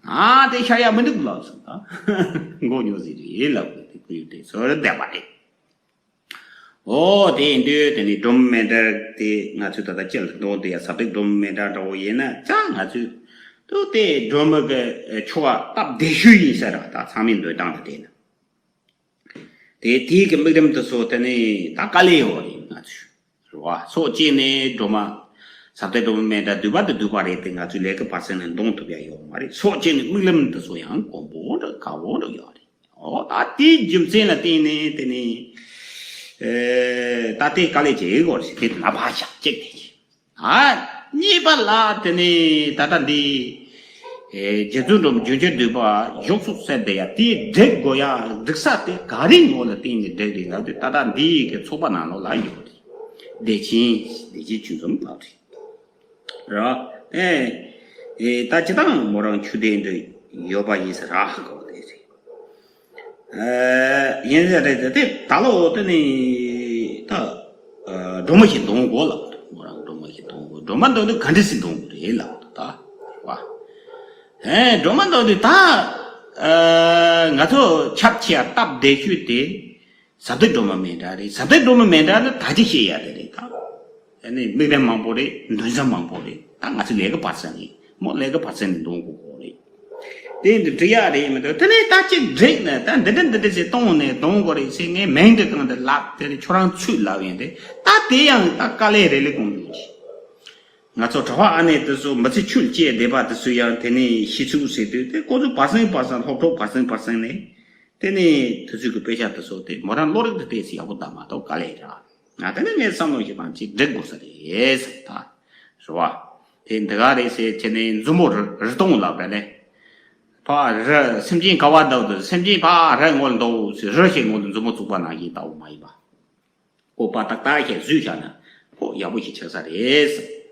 པ། ཨ་དེ་ཤར་ཡག་མི་འདུག་ལབ་སོང་། ད་མགོ་རྙོག་ཟིག་རེད་ལབ་དགོས། དེ་ཁོ་ཡོད་དེ་ཚོར་བསྡད་པ་རེད། ཨོ་དེ་ཡིན་དུས་དེ་ནི་སྒྲོལ་མའི་མཎྜལ་དེ་ང་ཚོས་ད་ལྟ་སྤྱི་ལ་འདོན་དེ་ཡ་ཟབ་རྟོག་སྒྲོལ་མའི་མཎྜལ་འདྲ་བོ་ཡིན་ན་ཙང་ང་ཚོས་ཏུ་དེ་སྒྲོལ་མ་གི་ཆོ་ག་སྟབས་བདེ་ཤོས་ཡིན་ས་ར། ད་ཚང་མས་འདོན་སྟངས་ལ་བལྟས་ན། དེ་དེའི་གི་དམིགས་རིམ་དེ་ཚོ་དེ་ནི་ད་དཀའ་ལས་ཡོད་རེད་ང་ཚོས། རེད་བ། སྲོག་བཅད་ནས་སྒྲོལ་མ། ཟབ་གཏེར་སྒྲོལ་མ་མཎྜལ་བསྡུས་པ་དེ་བསྡུས་པ་རེད་དེ། ང་ཚོས་ལས་ཀ་བར་གསེང་ནས་འདོན་ཐུབ་ཡ་ཡོད་མ་རེད། སྲོག་བཅད་ནས་དམིགས་རིམ་དེ་ཚོ་ཡང་དཀོན་པོ་འདྲ་ཁག་པོ་འདྲ་ཡོད་རེད། ཨོ་ད་དེའི་རྒྱུ་མཚན་ལ་བརྟེན་ནས་དེ་ནི། ཨེ། ད་དེ་དཀའ་ལས་བྱེད་དགོས་རེད། དེ་དེ་ན་ཕར་བཞག་གཅིག་དེ། ཨ། གཉིས་པ་ལ་དེ་ནི་ད་ལྟ་འདི། ཨེ། རྗེ་བཙུན་སྒྲོལ་མ་རྒྱུན་ཁྱེར་བསྡུས་པ་བཞུགས་སུ་གསོལ་དེ་ཡ་དེ་སྒྲིག་དགོས་ཡ་སྒྲིག་ས་དེ་ག་རེ་ངོ་ལ་བརྟེན་ནས་སྒྲིག་རེད་ལབ་དུས། ད་ལྟ་འདི་གི་ཚོགས་པ་ནང་ལོགས་ལ་ཡོད་རེད། བདེ་ཆེན། བདེ་ཆེན་ཆོས་འཛོམས་ལགས་རེད། ར། ཨེ། ཨེ། ད་སྤྱིར་བཏང་མོ་རང་ཆོས་སྡེ་འདྲ་ཡོད་པ་ཡིན་ས་ར་གོ་དེ་རེད། ཨེ། ཡིན་ས་རེད་དེ། དེ་ད་ལོ་དེ་ནི་ད། ཨ། སྒྲོལ་མ་ཞིག་འདོན་དགོས་ལབ་འདུག་མོ་རང་སྒྲོལ་མ་ཞིག་འདོན་དགོས། སྒྲོལ་མ་འདོན་དུས་ག་འདྲ་ཞིག་འདོན་དགོས་རེད་ལབ་འདུག་ད་བ། ཨེ། སྒྲོལ་མ་འདོན་དུས་ད། ཨ། ང་ཚོ་ཁྱབ་ཆེ་ཡ་སྟབས་བདེ་ཤོས་དེ། ཟབ་གཏེར་སྒྲོལ་མ་མཎྜལ་རེད། ཟབ་གཏེར་སྒྲོལ་མ་མཎྜལ་ནི་ད་ཅི་བཤད་ཡ་དེ་རེད་ད། ཨ་ནི་དམིགས་རིམ་མང་པོ་རེད། འདོན་ས་མང་པོ་རེད། ད་ང་ཚོ་ལས་ཀ་བར་གསེང་རེད་མོ། ལས་ཀ་བར་གསེང་ནས་འདོན་དགོས་དགོས་རེད། དེ་འདི་འགྲིག་ཡ་རེད་མི་འདུག་དེ་ནས་ད་ཅིག་འགྲིག་ནས་ད་འདི་འདྲ་འདི་འདྲ་ཞིག་གཏོང་ནས་འདོན་དགོས་རེད་ཟེར། ངས་མིང་འདི་གང་དུ་ལབ། དེ་ནས་ཁྱོད་རང་ཚུར་ལབ་ཡིན་ཏེ། ད་དེ་ཡང་ད་དཀའ་ལས་རེད་ལས་དགོངས་འདུག་ཅིག་ང་ཚོ་གྲྭ་པ་ཨ་ནེ་དེ་ཚོ་མི་ཚེ་ཆུད་བཅད་བསྡད་པ་དེ་ཚོ་ཡང་དེ་ནས་ཤི་ཚུགས་ཟེར་དུས། དེ་ཁོ་ཚོ་བར་གསེང་བར་གསེང་སློབ་གྲོགས་བར་གསེང་བར་གསེང་ནས། དེ་ནས་དེ་ཚོའི་གི་དཔེ་ཆ་དེ་ཚོ་དེ་མོ་རང་བློ་རིག་དེ་ཏོག་ཙམ་ཡག་པོ་བསྡད་མ་གཏོགས་དཀའ་ལས་ར། ང་དེ་ནས་ངས་བསམ་བློ་ཞིག་བཏང་། ཅིག་འགྲིག་དགོས་ས་རེད་ཟེར་ད། རེད་བ། དེ་འདི་ག་རེད་ཟེར་བྱས་ནས་མཛུབ་མོ་རི་རི་སྟོང་ལ་བས་ནས། ཕ་རི་སེམས་ཅན་ག་བ་འདུག་དུ། སེམས་ཅན་ཕ་རི་ངོ་ལ་འདུག་ཟེར། རི་ཞིག་ངོ་ལ་མཛུབ་མོ་བཙུགས་པ་ནང་བཞིན་ལྟ་བུ་མ་ཡིན་པ། ཁོ་པ་ཏག་ཏག་ཞིག་བཟོས་བཞག་ན་ཁོ་ཡག་པོ་ཞིག་ཆགས་ས་རེད།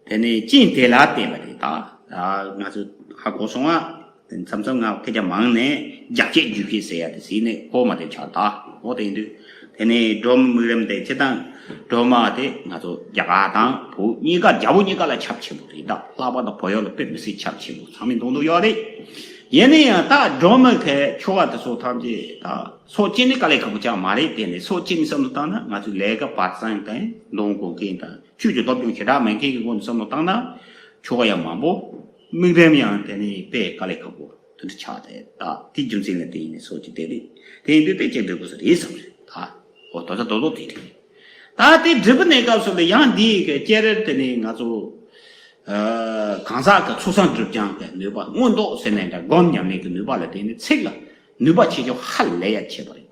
དེ་ནས་རྐྱེན་དེ་ལ་བརྟེན་པ་རེད་ད། ང་ཚོ་ཧ་གོ་སོང་ང་། མཚམས་མཚམས་ང་སྐད་ཆ་མང་ནས་རྒྱབ་བཤད་རྒྱུད་བཤད་ཟེར་ཡ་དེ་ཟིན་ནས་གོ་མ་དེ་ཆགས་ད། འོ་དེ་ཡིན་དུས། དེ་ནས་སྒྲོལ་མ་དམིགས་རིམ་དེ་སྤྱིར་བཏང་སྒྲོལ་མ་དེ་ང་ཚོ་རྒྱ་གར་དང་བོད་གཉིས་ཀ། རྒྱ་བོད་གཉིས་ཀ་ལ་ཁྱབ་ཆེན་པོ་རེད་ད། ལྷག་པར་དུ་བོད་ཡུལ་ལ་དཔེ་མི་སྲིད་ཁྱབ་ཆེན་པོ། ཚང་མས་འདོན་འདོན་ཡོད་རེད། ཡིན་ན་ཡང་ད་སྒྲོལ་མ་གི་ཆོ་ག་དེ་ཚོ་ཐམས་ཅད་ད་སྲོག་བཅད་ནི་དཀའ་ལས་ཁག་པོ་ཅང་མ་རེད། དེ་ནས་སྲོག་བཅད་ནི་བསམ་བློ་བཏང་ན་ང་ཚོའི་ལས་ཀ་བར་གསེང་དང་འདོན་དགོས་མཁན་དང་། ཆོས་ཀྱི་སློབ་སྦྱོང་ཞེ་དྲག་མེད་མཁན་གྱི་སྒོ་ནས་བསམ་བློ་བཏང་ན། ཆོ་ག་ཡང་མང་པོ། དམིགས་རིམ་ཡང་དེ་ནས་དཔེ་དཀའ་ལས་ཁག་པོ་དེ་འདྲ་ཆགས་ཏེ། ད་དེ་རྒྱུ་མཚན་ལ་བརྟེན་ནས་སྲོག་བཅད་དེ་རེད། དེ་ཡིན་དུས་དེ་བཅད་འགྲིག་དགོས་ས་རེད་བསམ་རེད་ད། འོ་ད་ལྟ་རྡོག་རྡོག་དེ་རེད། ད་དེ་སྒྲུབ་པའི་གནས་སྐབས་སུ་ལ་ཡང་འདི་གི་བསྐྱར་དེ་ནས་ང་ཚོ། ཨ། གང་ཟག་གི་ཚོགས་བསགས་སྒྲིབ་སྦྱང་གི་ནུས་པ་མངོན་རྟོགས་ཟེར་ནས་འདྲ། སྒོམ་ཉམས་ལེན་གྱི་ནུས་པ་ལ་བརྟེན་ནས་ཚིག་ལ་ནུས་པ་ཆེ་ཆུང་ཧ་ལས་ཡ་ཆེ་བ་རེད།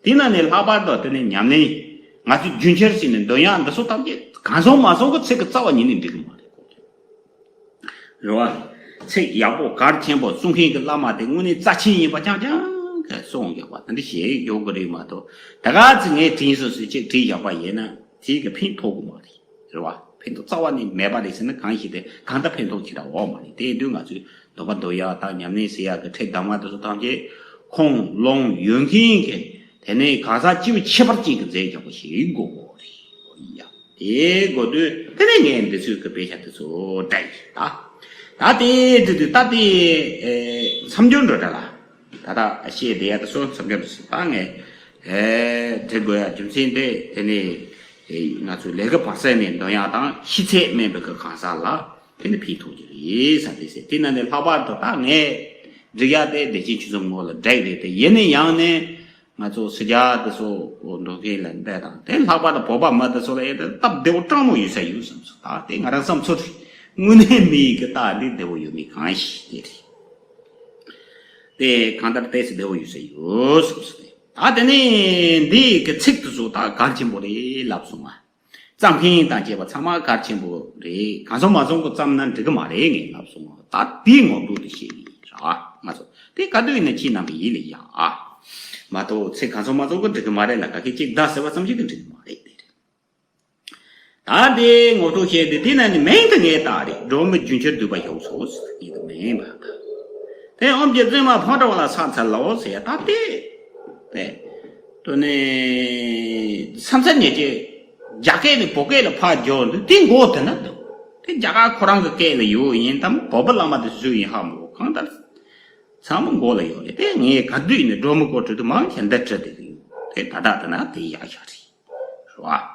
དེ་ན་ནས་ལྷག་པར་དུ་དེ་ནས་ཉམས་ལེན། ང་ཚོས་རྒྱུན་ཁྱེར་བྱས་ནས་འདོན་ཡག་འདི་ཚོ་ཐམས་ཅད་གང་བྱུང་མ་བྱུང་གི་ཚིག་གི་རྩ་བ་ཉིད་ནས་འགྲིག་གི་མ་རེད། རེད་བ། ཚིག་ཡག་པོ་གལ་ཆེན་པོ་གསུང་མཁན་གྱི་བླ་མ་དེ་དངོས་གནས་རྩ་ཆེན་ཡིན་པ་རྐྱང་རྐྱང་གིས་གསུངས་ཡོད་པ་དེ་འདྲ་ཞིག་ཡོད་དགོས་རེད་མ་གཏོགས། ད་ག་ཚོད་ངས་དྲིན་སོ་སོས་ཅིག་བྲིས་བཞག་པ་ཡིན་ན་དེ་གི་ཕན་ཐོགས་ཀྱི་མ་རེད། རེད་བ། ཕན་ཐོགས་རྩ་བ་ནས་མེད་པ་རེད་ཟེར་ན། གང་ཞིག་དེ་གང་ལྟར་ཕན་ཐོགས་ཆེ་དྲགས་ཡོད་མ་རེད། དེ་ཡིན་དུས་ང་ཚོས་འདོན་པ་འདོན་ཡག་དང་ཉམས་ལེན་བྱེད་ཡག་གི་ཁྲིད་གདམས་ངག་དེ་ཚོ་ཐམས་ཅད་ཁུངས་ལུང་ཡོད་མཁན་གྱི། དེ་ནས་གང་ཟག་སྤྱི་བོ་ཁྱད་པར་ཅན་གྱི་མཛད་རྒྱ་པོ་ཞིག་དགོས་གོ་རེད། ཡ། དེ་དགོས་དུས་དེ་ནས་ངས་འདི་ཚོའི་གི་དཔེ་ཆ་དེ་ཚོ་བསྒྲགས་ཡིན་ད། ད་དེ་དེ་དུས་ད་དེ། ཨེ། མཚམས་སྦྱོར་འགྲོ་འདྲ་ལ། ད་ལྟ་བཤད་བསྡད་ཡ་དེ་ཚོ་མཚམས་སྦྱོར་འགྲོ་ཟིན་ད་ངས། ཨེ། འབྲི་དགོས་ཡ་རྒྱུ་མཚན་དེ་དེ་ནས། ཨེ། ང་ཚོའི་ལས་ཀ་བར་གསེང་ནས་འདོན་ཡག་དང་ཤེས་ཚད་དམན་པའི་གི་གང་ཟག་ལ་དེ་ནི་ཕན་ཐོགས་ཀྱི་རེད་ཟེར་དེ་ཟེར། དེ་ན་ནས་ལྷག་པར་དུ་ད་ངས་འབྲི་ཡག་དེ་བདེ་ཆེན་ཆོས་འཛོམས་ངོ་ལ་བསྒྲགས་རེད་དེ། ཡིན་ན་ཡང་ནས། ང་ཚོ་སི་རྒྱ་དེ་ཚོ་འགྲོ་མཁན་ལ་འདས་དང་། དེ་ལྷག་པར་དུ་བོད་པ་མི་དེ་ཚོ་ལ་ཡང་དེ་སྟབས་བདེ་བོ་སྤྲང་མོ་ཡོད་ས་ཡོད་བསམ་སོང་། ད་དེ་ང་རང་བསམ་ཚོད་རེད། དངོས་གནས་མི་ཡི་གི་རྟགས་འདི་བདེ་བོ་ཡོད་མེད་གང་ཤེས་དེ་རེད། དེ་གང་ལྟར་ཏོག་ཙམ་བདེ་བོ་ཡོད་ས་ཡོད་བསམ་སོང་། ད་དེ་ནས་འདི་གི་ཚིག་དེ་ཚོ་ད་གལ་ཆེན་པོ་རེད་ལབ་སོང་ང་། བརྩམ་མཁན་དང་བཅས་པ་ཚང་མ་གལ་ཆེན་པོ་རེད། གང་བྱུང་མ་བྱུང་གི་བརྩམས་ན་འགྲིག་གི་མ་རེད་ངས་ལབ་སོང་། ད་དེའི་ངོ་སྤྲོད་དེ་བཤད་ཀྱི་ཡིན་ར། ང་ཚོ་དེ་ག་དུས་ཡིན་ན་ཁྱེད་རྣམ་པའི་ཡིད་ལ་ཡ། མ་གཏོགས་ཚིག་གང་བྱུང་མ་བྱུང་གི་འགྲིག་གི་མ་རེད་ལ། ག་གེ་གཅིག་བརྡ་ཟེར་བ་ཙམ་ཞིག་གིས་འགྲིག་གི་མ་རེད་དེ་རེད། ད་དེ་ངོ་སྤྲོད་བཤད་དེ། དེ་ན་ནི་མིང་དེ་ངས་བཏགས་རེད། སྒྲོལ་མ་རྒྱུན་ཁྱེར་བསྡུས་པ་ཞུགས་སོ་ཟེར་གྱི་འདུག་མིང་མ་བཏགས། དེ་ཨོཾ་རྗེ་བཙུན་མ་ཕོ་བྲང་བ་ལ་ཕྱག་འཚལ་ལོ་ཟེར་ཡ་ད་དེ། དེ། དེ་ནས་མཚམས་མཚམས་ཉེ་ཆེ་རྒྱ་སྐད་ནས་བོད་སྐད་ལ་ཕར་བསྒྱུར་འདུག་དེ་མགོ་དེ་ན་འདུག་དེ་རྒྱ་གར་ཁོ་རང་གི་སྐད་ལ་ཡོད་ཡིན་དམ། བོད་པ་བླ་མ་དེ་སུ་ཡིན་ཧ་མ་གོ། གང་ལྟར་ཚང་མ་མགོ་ལ་ཡོད་རེད། དེ་ངས་ག་དུས་ནས་སྒྲོལ་མ་སྐོར་བྲིས་དུས་མང་ཆེ་འདི་བྲིས་དེ་ཡོད། དེ་ད་ལྟ་དེ་ན་དེ་ཡག་ཤོས་རེད། རེད་བ།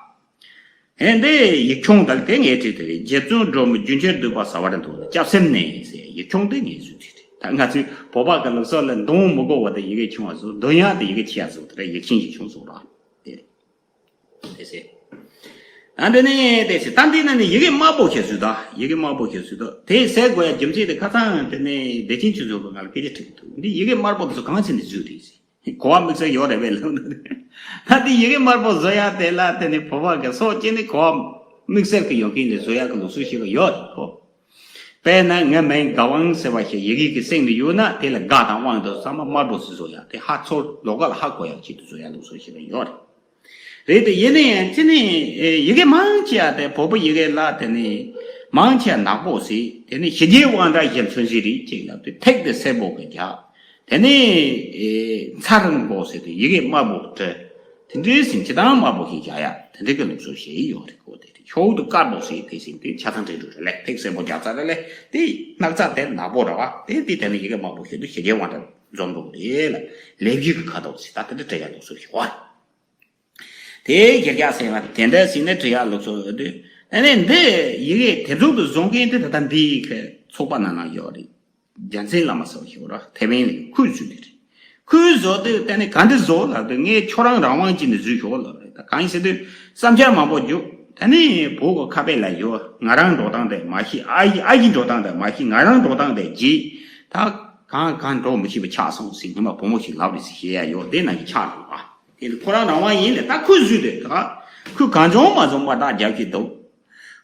ཨེ། འདི་ཡིག་ཆུང་དག་དེ་ངས་བྲིས་དེ་རེད། རྗེ་བཙུན་སྒྲོལ་མ་རྒྱུན་ཁྱེར་བསྡུས་པ་ཟེར་བ་རེད་འདུག་སྐྱབས་སེམས་ནས་ཟེར་ཡིག་ཆུང་དེ་ངས་བཟོས་དེ་རེད། ད་ང་ཚོའི་བོད་པ་གི་ལུགས་སྲོལ་ལ་འདོན་མི་དགོས་པ་དེ་ཡི་གེ་ཆུང་བ་བཟོ། འདོན་ཡག་དེ་ཡི་གེ་ཆེ་བ་བཟོ། དེ་ར་ཡིག་ཆེན་ཞིག་ཆུང་བཟོ་ར། དེ་རེད། དེ་ཟེར། ད་འདི་ནས་དེ་ཟེར། ད་འདི་ནས་ནི་ཡི་གེ་དམར་པོ་ཞིག་བཟོས་དང་། ཡི་གེ་དམར་པོ་ཞིག་བཟོས་དང་། དེ་ཟེར་དགོས་ཡ་རྒྱུ་མཚན་དེ་ཁ་སང་དེ་ནས་བདེ་ཆེན་ཆོས་འཛོམས་ཀྱིས་ང་ལ་སྐད་ཆ་དྲིས་འདུག་འདི་ཡི་གེ་དམར་པོ་དེ་ཚོ་གང་བྱས་ནས་བཟོས་རེད་ཟེར། གོ་བ་དམིགས་བསལ་ཡོད་རེད་པས་ལབ་ནི་རེད། ད་འདི་ཡི་གེ་དམར་པོ་བཟོ་ཡ་དེ་ལ་དེ་ནི་བོད་པ་གི་སྲོག་གཅོད་ནི་གོ་བ་དམིགས་བསལ་གི་ཡོད་མཁན་ལས་བཟོ་ཡ་གི་ལུགས་སྲོལ་ཞིག་ཡོད་རེད་ཁོ། དཔེར་ན་ངའི་མིང་དགའ་དབང་ཟེར་བ་ཞིག་ཡི་གེ་གི་གསེང་དུ་ཡོད་ན། དེ་ལ་དགའ་དང་དབང་དུ་ཚང་མ་དམར་པོ་ཞིག་བཟོ་ཡ་དེ་ཧ་ཚོར། ལོགས་ཀ་ལ་ཧ་གོ་ཡ་ཆེད་དུ་བཟོ་ཡ་ལུགས་སྲོལ་ཞིག་ཡོད་རེད། རེད་དེ། ཡིན་ན་ཡང་ཅི་ནས་ཡི་གེ་མང་ཆེ་བ་དེ་བོད་པའི་ཡི་གེ་ལ་དེ་ནས་མང་ཆེ་བ་ནག་པོ་ཟེར། དེ་ནས་ཞི་རྒྱས་དབང་དྲག་ཞལ་མཚོན་བྱེད་རིགས་ཅིག་ལབ་དུས་ཐིག་དེ་སེར་པོ་གི་རྒྱག་དེ་ནས་ཚ་རིང་པོ་ཟེར་དུས་ཡི་གེ་དམར་པོ་བྲི། དེ་འདྲའི་ཟིན་ཅི་དང་དམར་པོ་ཞིག་རྒྱག་ཡ་དེ་འདྲའི་གི་ལུགས་སྲོལ་ཞིག་ཡོད་རེད་ཁོ། དེ་ཤོག་དུ་དཀར་པོ་ཟེར་དེ་ཟིན་དེ་ཆ་ཚང་འབྲི་འགྲོ་རེད་ལེ། ཐིག་སེར་པོ་རྒྱག་ཚར་རེད་ལེ། དེ་སྣག་ཚ་དེ་ནག་པོ་རེད་བ། དེ་དེ་དེ་ནས་ཡི་གེ་དམར་པོ་ཞིག་ཏུ་ཞི་རྒྱས་དབང་དྲག་འཛོམས་འགྲོ་རེད་ལ། ལེགས་བཤད་ཀྱི་ཁ་དོག་ཟེར། ད་དེ་འདྲ་བྲི་ཡ་ལུགས་སྲོལ་ཞིག་ཡོད་རེད། དེ་གྱེར་རྒྱག་ཟེར་བ་དེ་འདྲ་ཟིན་ནས་བྲི་ཡ་ལུགས་སྲོལ་ཡོད་དུས། དེ་ནས་འདི་ཡི་གེ་དེ་ཚོགས་དུ་བཟོ་མཁན་དེ་ད་ལྟ་འདིའི་གི་ཚོགས་པ་ནང་ན་ཡོད་རེད། རྒྱལ་མཚན་བླ་མ་ཟེར་བ་ཞིག་ཡོད་ར། ཐེ་ཝན་ལ་ཁོས་བཟོས་ནི་རེད། ཁོས་བཟོས་དུས་དེ་ནས་ག་འདྲ་བཟོ་ལབ་དུས། ངས་ཁྱོད་རང་རང་དབང་བྱས་ནས་བཟོས་ཤོག་ལབ་རེད། ད་གང་ཡིན་ཟེར་དུས་བསམ་འཆར་མང་པོ་བརྒྱབ། དེ་ནས་བོད་ཀྱི་ཁ་དཔེ་ལ་ཡོད། ང་རང་འགྲོ་སྟངས་དེ་མ་ཤེས། ཨ་ཡི་ཨ་ཡི་འགྲོ་སྟངས་དེ་མ་ཤེས། ང་རང་འགྲོ་སྟངས་དེ་བརྗེད། ད་གང་གང་འགྲོ་མི་ཤེས་པ་ཆགས་སོང་ཟེར། སྔོན་མ་བུ་མོ་ཞིག་ལབ་རེད་ཟེར་བཤད་ཡ་ཡོད། དེ་ནང་གི་ཆགས་འགྲོ་བ། དེ་ཁོ་རང་རང་དབང་ཡིན་ལ། ད་ཁོས་བཟོས་དུས་ད་ཁོས་གང་བྱུང་མ་བྱུང་དམར་རྟགས་རྒྱག་གི་འདུག་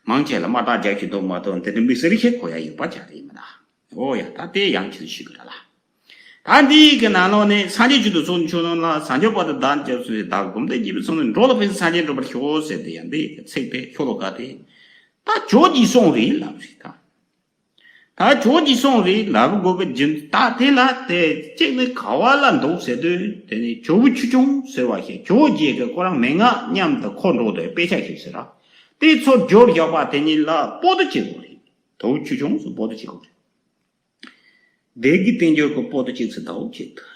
མང་ཆེ་ལ་དམར་རྟགས་རྒྱག་གི་འདུག་མ་གཏོགས་དེ་འདྲ་དམིགས་བསལ་ཞིག་གོ་ཡ་ཡོད་པ་ཅང་རེད་མི་འདུག་འོ་ཡ། ད་དེ་ཡང་ཁྱེད་ཤེས་དགོས་ར་ལ། ད་འདིའི་གི་ནང་ལོགས་ནས་སངས་རྒྱས་བཅུ་དང་ཚོགས་མཆོག་རྣམས་ལ། བྱང་ཆུབ་བར་དུ་བདག་སྐྱབས་སུ་མཆི། བདག་བསྒོམས་ཏེ་དགྱེས་པའི་ཚོགས་རྣམས། འགྲོ་ལ་ཕན་ཕྱིར་སངས་རྒྱས་འགྲུབ་པར་ཤོག་ཟེར་དེ་ཡང་འདི་ཚིག་དེ་ཤོ་ལོ་ཀ་དེ་ད་ཇོ་བོ་རྗེས་གསུངས་རེད་ལབ་རེད་ད། ད་ཇོ་བོ་རྗེས་གསུངས་རེད་ལབ་དགོས་པའི་རྒྱུ་ད་དེ་ལ་དེ་གཅིག་ནི་ག་བ་ལ་འདུག་ཟེར་དུས། དེ་ནི་ཇོ་བོ་ཆོས་སྐྱོང་ཟེར་བ་ཞིག་ཇོ་བོ་རྗེ་གི་ཁོ་རང་མན་ངག་མཉམ་དུ་འཁོར་འགྲོ་དུས་དཔེ་ཆ་ཞིག་ཟེར་ར། དེ་ཚོ་བསྒྱུར་བཞག་པ་དེ་ཉིད་ལ་པོ་ཏི་གཅིག་དགོས་རེད། ཇོ་བོ་ཆོས་སྐྱོང་ཟེར་པོ་ཏི་གཅིག་དགོས་རེད། སྡེ་དགེ་བསྟན་འགྱུར་གྱི་པོ་ཏི་གཅིག་ཙམ་ལྟ་བུ་ཅིག་འདུག་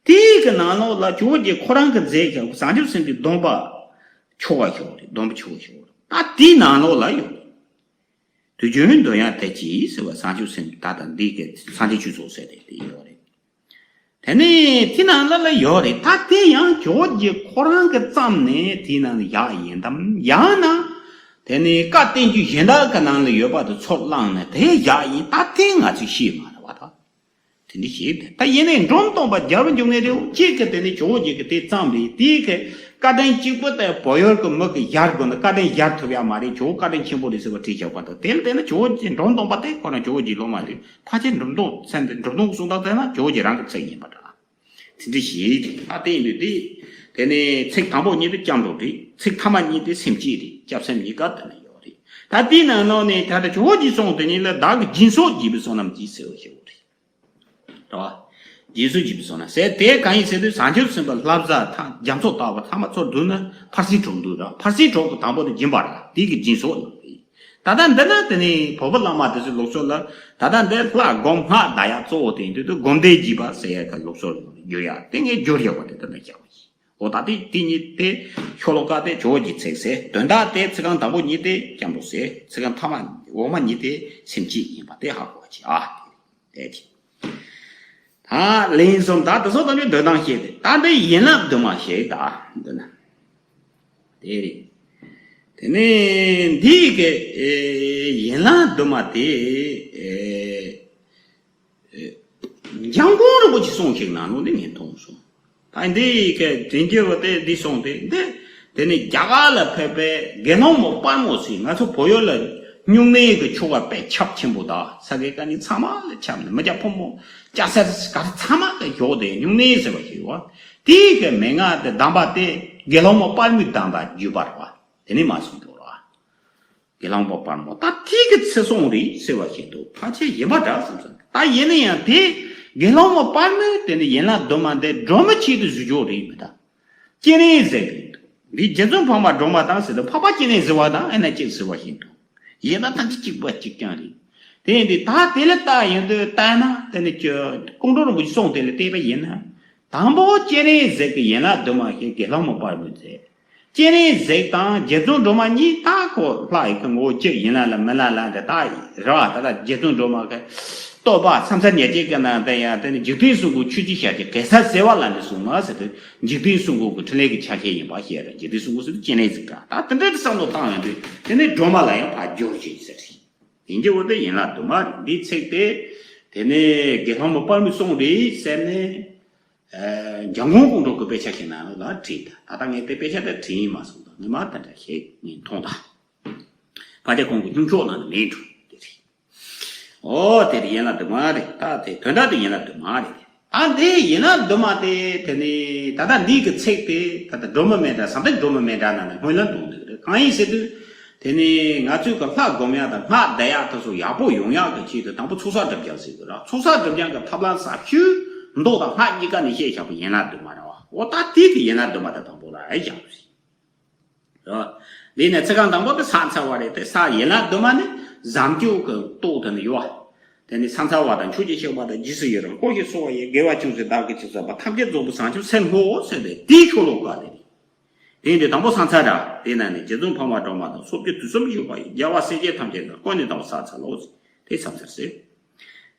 དེའི་གི་ནང་ལོགས་ལ་ཇོ་བོ་རྗེ་ཁོ་རང་གི་མཛད་བྱ་བྱང་ཆུབ་སེམས་དཔའི་སྡོམ་པ་ཆོ་ག་ཞིག་རེད། སྡོམ་པ་ཆོ་ག་ཞིག་རེད། ད་དེའི་ནང་ལོགས་ལ་ཡོད། དུས་རྒྱུན་འདོན་ཡ་དེ་ཅི་ཟེར་བ། བྱང་ཆུབ་སེམས་ད་ལྟ་འདི་གི་སངས་རྒྱས་ཆོས་ཚོགས་ཟེར་དེ་དེ་ཡོད་རེད། དེ་ནས་དེ་ནང་ལ་ལ་ཡོད་རེད། ད་དེ་ཡང་ཇོ་བོ་རྗེ་ཁོ་རང་གི་བརྩམས་ནས་དེའི་ནང་ལ་བཞག་ཡིན་དམ། ཡང་ན་དེ་ནས་བཀའ་བསྟན་བཅོས་གཞན་དག་གི་ནང་ལ་ཡོད་པ་དེ་ཚུར་བླངས་ནས་དེ་བཞག་ཡིན། ད་དེ་ང་ཚོས་ཤེས་མ་རེད་བ་ད། དེ་འདྲ་ཞིག་རེད། ད་ཡིན་ནའི་འབྲོམ་སྟོན་པ་རྒྱལ་བ་འབྱུང་གནས་རི་བོ་གཅིག་གིས་དེ་ནས་ཇོ་བོ་རྗེ་གིས་དེ་བརྩམས་རེད། དེའི་གི་བཀའ་དྲིན་གཅིག་པུ་དེ་བོད་ཡུལ་གྱི་མི་གིས་སྦྱར་དགོས་ན་བཀའ་དྲིན་སྦྱར་ཐུབ་ཡ་མ་རེད། ཇོ་བོ་བཀའ་དྲིན་ཆེན་པོ་རེད་ཟེར་བ་བྲིས་བཞག་པ་འདུག་དེ་ལ་བལྟས་ན་ཇོ་བོ་རྗེ་འབྲོམ་སྟོན་པ་དེ་ཁོ་རང་ཇོ་བོ་རྗེའི་སློབ་མ་རེད། ཕལ་ཆེར་འབྲོམ་སྟོན་ཚན་དེ་འབྲོམ་སྟོན་གྱི་གསུང་སྟངས་བལྟས་ན་ཇོ་བོ་རྗེ་རང་གི་ཚིག་ཡིན་པ་འདྲ། དེ་འདྲ་ཞིག་རེད། ད་དེ་ཡིན་དུས་དེ་དེ་ནས་ཚིག་དང་པོ་གཉིས་དེ་སྐྱབས་འགྲོ་རེད། ཚིག་ཐ་མ་གཉིས་དེ་སེམས་བསྐྱེད་རེད། སྐྱབས་སེམས་གཉིས་ཀ་དེ་ནས་ཡོད་རེད། ད་དེའི་ནང་ལོགས་ནས་ད་ལྟ་ཇོ་བོ་རྗེས་གསུངས་དེ་ཉིད་ལ་བདག་གིས་སྦྱིན་སོགས་བགྱིས་པའི་བསོད་ནམས་ཀྱིས་ཟེར་བ་ཞིག་ཡོད་རེད། རེད་བ། རྗེས་སུ་བགྱིས་པའི་བསོད་ནམས་ཟེར་དེ་གང་ཡིན་ཟེར་དུས། བྱང་ཆུབ་སེམས་དཔའ་ལྷ་བཟའ་ཐ་རྒྱ་མཚོ་ལྟ་བུ་ཐ་མ་ཚོར་འདུག་ན་ཕར་ཕྱིན་དྲུག་འདུག་ར། ཕར་ཕྱིན་དྲུག་གི་དང་པོ་དེ་སྦྱིན་པ་རེད། དེ་གི་སྦྱིན་སོགས་ནང་རེད། ད་ལྟ་འདི་ན་དེ་ནི་བོད་པ་བླ་མ་དེ་ཚོའི་ལུགས་སྲོལ་ལ་ད་ལྟ་འདི་ལྷ་སྒོམ་སྔགས་བཟླ་ཡག་གཙོ་བོ་དེ་ཡིན་དུས་དེ་སྒོམ་བཟླས་བགྱིས་པ་ཟེར་ཡག་གི་ལུགས་སྲོལ་བསྒྱུར་ཡག་དེ་ངས་བསྒྱུར་ཡོད་པ་དེ་ད་ལྟ་བཞག་པ་ཡིན། འོ་ད་དེ་དེ་གཉིས་དེ་ཤོ་ལོ་ཀ་དེ་ཇོ་བོ་རྗེའི་ཚིག་ཟེར། དོན་དག་དེ་ཚིག་རྐང་དང་པོ་གཉིས་དེ་སྐྱབས་འགྲོ་ཟེར། ཚིག་རྐང་ཐ་མ་འོག་མ་གཉིས་དེ་སེམས་བསྐྱེད་ཡིན་པ་དེ་ཧ་གོ་བ་བྱེད་ཨ། དེ་ཅི། ད་ལན་གསུམ། ད་དེ་ཚོ་དང་འདོད་སྟངས་བཤད་དེ། ད་འདི་ཡན་ལག་བདུན་མ་བཤད་ད་འདི་ན། དེ་རེད། དེ་ནས་འདི་གི་ཨེ་ཡན་ལག་བདུན་མ་དེ་ཨེ་ཨེ་འཇམ་མགོན་རིན་པོ་ཆེ་གསུངས་ཤིག་ནང་ལོགས་འདི་ངས་མཐོང་སོང་། ད་འདི་གི་དྲིན་གྱི་བུ་དེ་འདི་གསུངས་ཏེ། འདི་དེ་ནི་རྒྱ་གར་ལ་ཕེབས་པའི་དགེ་སློང་མ་དཔལ་མོ་ཟེར། ང་ཚོ་བོད་ཡུལ་ལ་སྨྱུང་གནས་ཀྱི་ཆོ་ག་དཔེ་ཁྱབ་ཆེན་པོ་དང་ས་དགེ་བཀའ་རྙིང་ཚང་མ་ལ་ཁྱབ་ནས། མི་སྐྱ་ཕོ་མོ་སྐྱ་སེར་ག་རེ་ཚང་མ་ལ་ཞོག་དེ་སྨྱུང་གནས་ཟེར་བ་ཞིག་ཡོད། དེའི་གི་མན་ངག་དེ་གདམས་པ་དེ་དགེ་སློང་མ་དཔལ་མོའི་གདམས་པ་བརྒྱུད་པ་རེད་བ། དེ་ནས་མར་གསུངས་འདུག་ར། དགེ་སློང་མ་དཔལ་མོ་ད་དེ་གི་ཚེ་སྲོག་རེད་ཟེར་བ་ཞིག་འདུག་ཕལ་ཆེར་ཡིན་པ་འདྲ་བསམ་སོང་། ད་ཡིན་ན་ཡང་དེ་དགེ་སློང་མ་དཔལ་མོས་དེ་ནི་ཡན་ལག་བདུན་མ་འདི་སྒྲོལ་མའི་ཆེད་དུ་བཟོས་ཆོག་རེད་མི་ད། སྤྱན་རས་གཟིགས་རེད་འདུག་འདི་རྗེ་བཙུན་འཕགས་མ་སྒྲོལ་མ་དང་ཟེར་དུས་འཕགས་པ་སྤྱན་རས་གཟིགས་པ་དང་ཨེ་ན་གཅིག་ཟེར་བ་ཞིག་འདུག་ཡིན་ན་ཐམས་ཅད་གཅིག་པ་གཅིག་རྐྱང་རེད། དེ་ཡིན་དུས་ད་དེ་ལ་བལྟ་ཡོང་དུས་བལྟས་ན་དེ་ནི་ཁྱོད་ཀོང་སྤྲུལ་རིན་པོ་ཆེ་གསུངས་དེ་ལ་བལྟས་པ་ཡིན་ན། དང་པོ་སྤྱན་རས་གཟིགས་ཀྱི་ཡན་ལག་བདུན་མ་ཞིག་དགེ་སློང་མ་དཔལ་མོས་མཛད། སྤྱན་རས་གཟིགས་དང་རྗེ་བཙུན་སྒྲོལ་མ་གཉིས་ད་ཁོ་ལྷ་ཡི་གི་ངོ་བོ་གཅིག་ཡིན་ལ་ལ་མིན་ལ་ལ་འདྲ་ད་རེད་བ། ད་ལྟ་རྗེ་བཙུན་སྒྲོལ་མ་གི་ རྟོགས་པ་མཚམས་མཚར་ཉེར་གཅིག་གི་ནང་དུ་ཡང་དེ་ནི་འཇིག་རྟེན་གསུམ་མགོན་ཆོས་ཀྱི་ཞལ་གྱི་གེ་སར་ཟེར་བ་ལ་ནི་གསུངས་མ་ཟེར་ཏེ། འཇིག་རྟེན་གསུམ་མགོན་གྱི་འཕྲིན་ལས་ཀྱི་ཆ་ཤས་ཡིན་པ་ཞེས་ར། འཇིག་རྟེན་གསུམ་མགོན་ཟེར་དུས་སྤྱན་རས་གཟིགས་ར། ད་དེ་འདྲའི་བསམ་བློ་བཏང་ཡོང་དུས་དེ་ནི་སྒྲོལ་མ་ལ་ཡང་ཕར་སྦྱོར་བྱེད་ཟེར་ཞིང་། དེ་འདྲའི་འོ་དེ་ཡན་ལག་བདུན་མ་རེད། འདིའི་ཚིག་དེ་དེ་ནི་དགེ་སློང་མི་དཔལ་མོའི་གསུང་རེད་ཟེར་ནས། ཨ། འཇམ་མགོན་ཀོང་སྤྲུལ་གྱི་དཔེ་ཆ་ཞིག་ནང་ལ་བྲིས་ད། ད་ལྟ་ངས་དེ་དཔེ་ཆ་དེ་བྲིས་ཡིན་མ་སོང་ད། ངས་མ་དེ་འདྲ་ཞིག་ངས་མཐོང་ད། ཕལ་ཆེར་ཁོང་གི་སྙུང་ཆོག་ནང་ནས་མེད་འགྲོ་དེ་རེད། ཨོ་དེ་རེད། ཡན་ལག་བདུན་མ་རེད། ད་དེ་དོན་དག་དེ་ཡན་ལག་བདུན་མ་རེད། ད་འདི་ཡན་ལག་བདུན་མ་དེ་དེ་ནི་ད་ལྟ་འདི་གི་ཚིག་དེ་ད་ལྟ་སྒྲོལ་མ་མའི་སྒྲ། ཟབ་དོན་སྒྲོལ་མ་མའི་སྒྲ་ནང་ནས་སྔོན་ལ་འདོན་འདུག་རེད། གང་ཡིན་ཟེར་དུས་དེ་ནི་ང་ཚོས་གི་ལྷ་སྒོམ་ཡག་དང་སྔགས་བཟླ་ཡག་དེ་ཚོ་ཡག་པོ་ཡོང་ཡག་གི་ཆེད་དུ་དང་པོ་ཚོགས་བསགས་སྒྲིབ་སྦྱང་ཟེར་གི་ར། ཚོགས་བསགས་སྒྲིབ་སྦྱང་གི་ཐབས་ལམ་ཟབ་ཤོས་མདོ་དང་སྔགས་གཉིས་ཀ་ནས་བཤད་བཞག་པ་ཡན་ལག་བདུན་མ་རེད་བ། འོ་ད་དེ་གི་ཡན་ལག་བདུན་མ་དེ་དང་པོ་ལ་བཞག་པ་རེད། འདི་ནས་ཚིག་རྐང་དང་པོ་དེ་ཕྱག་འཚལ་བ་རེད། དེ་ཕྱག་ཡན་ལག་བདུན་མ་ནི་བཟང་སྤྱོད་ཀྱི་སྟོབས་དེ་ནི་ཡོད། དེ་ནི་ཕྱག་འཚལ་བ་དང་ཆོས་ཀྱི་གཤེགས་པ་དང་རྗེས་སུ་ཡི་རང་། དཀོན་ཞིང་གསོ་བ་ཡི། དགེ་བ་ཅུང་ཟད་བདག་གིས་ཅི་བསགས་པ། ཐམས་ཅད་རྫོགས་པའི་བྱང་ཆུབ་སེམས་སྔོ་ཟེར་ཏེ་དེའི་ཤོ་ལོ་ཀ་དེ་རེད། དེ་ཡིན་དུས་དང་པོ་ཕྱག་འཚལ་ར། དེ་ན་ནི་རྗེ་བཙུན་འཕགས་མ་སྒྲོལ་མ་དང་། སོགས་ཀྱི་དུས་གསུམ་བཞུགས་པ་ཡི། རྒྱལ་བ་སྲས་བཅས་ཐམས་ཅད་ཀྱང་། བཀོད་ནས་དང་པོ་ཕྱག་འཚལ་ལོ། དེ་ཕྱག་འཚལ་ཟེར།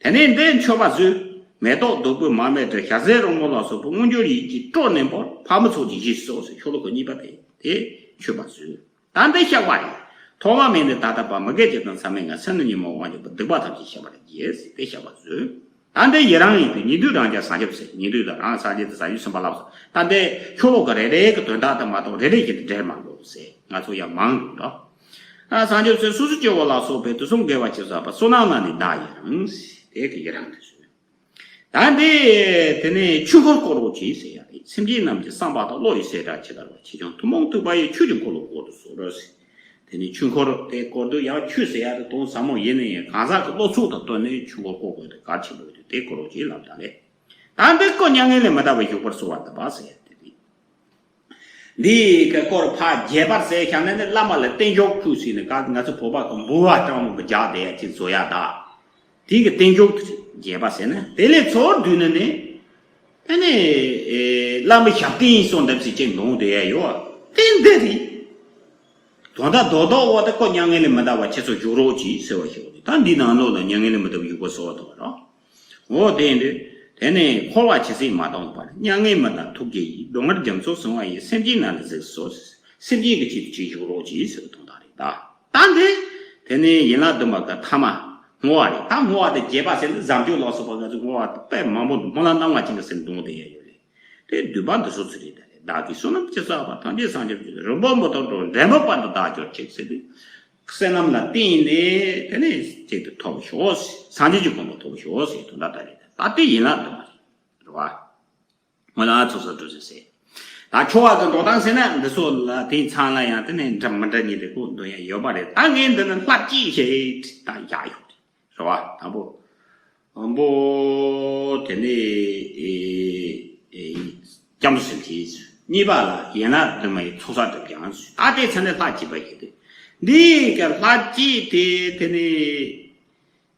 དེ་ནས་འདིར་མཆོད་པ་བཟོས། མེ་ཏོག་བདུག་སྤོས་མར་མེ་དྲི། ཞལ་ཟས་རོལ་མོ་ལ་སོགས་པ་དངོས་འབྱོར་ཡིད་ཀྱིས་སྤྲོ་ནས་འབུལ། ཕག་མོ་ཚོགས་ཀྱིས་བཞེས་སུ་གསོལ་ཟེར། ཤོ་ལོ་ཀ་གཉིས་པ་དེ་དེ་མཆོད་པ་བཟོས། ད་འདི་བཤགས་པ་ཡིན། ཐོག་མ་མེད་ནས་ད་ལྟ་བར། མི་དགེ་བཅུ་དང་མཚམས་མེད་ལྔ། སེམས་ནི་ཉོན་མོངས་དབང་གྱུར་པ། སྡིག་པ་ཐམས་ཅད་བཤགས་པར་བགྱི་ཟེར་དེ་བཤགས་པ་བཟོས། ད་འདི་ཡི་རང་ཡིན་ཏེ། ཉན་ཐོས་རང་རྒྱལ་བྱང་ཆུབ་སེམས། ཉན་ཐོས་དང་རང་སངས་རྒྱས་དང་བྱང་ཆུབ་སེམས་དཔའ་ལ་སོགས། ད་འདི་ཤོ་ལོ་ཀ་རེ་རེ་གི་དོན་དག་དེ་མ་གཏོགས་རེ་རེ་བཞིན་དུ་འགྲེལ་མ་དགོས་ཟེར། ང་ཚོ་ཡང་མང་འདུག་འགྲོ། ཨ། བྱང་ཆུབ་སེམས་སོ་སོ་སྐྱེ་བོ་ལ་སོགས་པའི་དུས་གསུམ་དགེ་བ་ཅི་བསགས་པ། བསོད་ནམས་ལ་ནི་བདག་ཡི་རང་ཟེར། དེ་གི་ཡི་རང་དེ་བཟོས། ད་འདི་དེ་ནས་ཆོས་འཁོར་བསྐོར་རོགས་གྱིས་ཟེར་ཡ་རེད། སེམས་ཅན་རྣམས་ཀྱི་བསམ་པ་དང་། བློ་ཡི་གསལ་བསྒྲགས་ཇི་ལྟར་བ། ཆེ་ཆུང་ཐུན་མོང་ཐུབ་པ་ཡི། ཆོས་ཀྱི་འཁོར་ལོ་བསྐོར་དུ་གསོལ་ཟེར། དེ་ནས་ཆོས་འཁོར་དེ་བསྐོར་དུས་ཡང་ཆོས་ཟེར་ཡ་དེ་དོན་ཟབ་མོ་ཡིན་ན་ཡང་གང་ཟག་གི་བློ་ཚོགས་དང་བསྟུན་ནས་ཆོས་འཁོར་བསྐོར་དགོས་དེ་གལ་ཆེན་པོ་ཡོད་དུས་དེ་བསྐོར་རོགས་གྱིས་ལབ་ད་ལེ། ད་འདི་སྐུ་མྱ་ངན་ལས་མི་འདའ་བར་བཞུགས་པར་གསོལ་བ་འདེབས་པ་ཟེར་ཡ་དེ་རེད། འདི་གི་སྐོར་ཕར་རྒྱས་པར་ཟེར་བཞག་ན་ནི་བླ་མ་ལ་བརྟན་བཞུགས་ཕུལ་ཟེར་ནས་ག་ང་ཚོ་བོད་པ་གི་འབུལ་བ་སྤྲང་མོ་གི་རྒྱག་བསྡད་ཡ་ཅིག་བཟོ་ཡ་ད། དེ་གི་བརྟན་བཞུགས་རྒྱས་པ་ཟེར་ན་དེ་ལས་ཚུར་བསྡུས་ན་ནི། དེ་ནི་ཨེ་བླ་མའི་ཞབས་བརྟན་གསོལ་འདེབས་ཟེར་ཅིག་འདོན་བསྡད་ཡ་ཡོད། དེ་འདི་རེད། དོན་དག་རྡོག་རྡོག་འོ་དེ་སྐུ་མྱ་ངན་ལས་མི་འདའ་བར་ཁྱེད་ཚོ་བཞུགས་རོགས་གྱིས་ཟེར་བ་ཞིག་རེད། ད་འདི་ནང་ལོགས་ལ་མྱ་ངན་ལས་མི་འདའ་བར་བཞུགས་པར་གསོལ་བ་འདེབས་པ་རེད། འོ་དེ་ཡིན་དུས། དེ་ནས་འཁོར་བ་ཇི་སྲིད་མ་སྟོངས་བར། མྱ་ངན་མི་འདའ་ཐུགས་བསྐྱེད་ཡིས། སྡུག་བསྔལ་རྒྱ་མཚོ་བྱིང་བ་ཡི། སེམས་ཅན་རྣམས་ལ་གཟིགས་སུ་གསོལ། སེམས་ཅན་གྱི་ཆེད་དུ་ཅིག་བཞུགས་རོགས་གྱིས་ཟེར་བའི་དོན་དག་རེད་ད། ད་འདི། དེ་ནས་ཡན་ལག་བདུན་པ་གི་ཐ་མ། བསྔོ་བ་རེད། ད་བསྔོ་བ་དེ་རྒྱས་པ་ཟེར་ན་བཟང་སྤྱོད་ལ་སོགས་པ་ང་ཚོས་བསྔོ་བ་དཔེ་མང་པོ་འདུག་སྨོན་ལམ་སྣ་ལྔ་ཅན་གྱི་ཟེར་འདོན་བསྡད་ཡ་ཡོད་རེད། དེ་བསྡུས་པ་འདི་ཚོ་ཚུལ་རེད་ད། བདག་གིས་བསོད་ནམས་ཅི་བསགས་པ། ཐམས་ཅད་བྱང་ཆུབ་ཀྱི། རིང་པོར་མི་ཐོགས་འགྲོ། འབྲས་བུ་དཔལ་དུ་བདག་གྱུར་ཅིག་ཟེར་དུས། བསོད་ནམས་ལ་བརྟེན་ནས་དེ་ནས་གཅིག་ཏུ་ཐོབ་ཤོག། སངས་རྒྱས་ཀྱི་གོ་འཕང་ཐོབ་ཤོག་ཟེར་དོན་དག་ད་རེད། ད་དེ་ཡན་ལག་བདུན་མ་རེད། རེད་བ། སྔོན་ལ་ཚོགས་བསགས་སྒྲིབ་སྦྱང་ཟེར། ད་ཆོ་ག་གི་འགྲོ་སྟངས་ཟེར་ན་འདི་ཚོ་ལ་དེང་སང་ལ་ཡང་དེ་ནས་འདྲ་མི་འདྲ་གཉིས་དེ་ཁོ་འདོན་ཡ་ཡོད་པ་རེད། ད་ངས་འདི་ནི་ལྷ་བསྐྱེད་ཞེས་ད་བཞག་ཡོད་རེད། རེད་བ། དང་པོ། དང་པོ་དེ་ནས་ཨེ་ཨེ་སྐྱབས་འགྲོ་སེམས་བསྐྱེད། གཉིས་པ་ལ་ཡན་ལག་བདུན་མའི་ཚོགས་བསགས་སྒྲིབ་སྦྱང་། ད་དེ་ཚེ་ནས་ལྷ་བསྐྱེད་པ་ཞིག་སྟེ། འདི་ག་ལྷ་བསྐྱེད་དེ་དེ་ནས་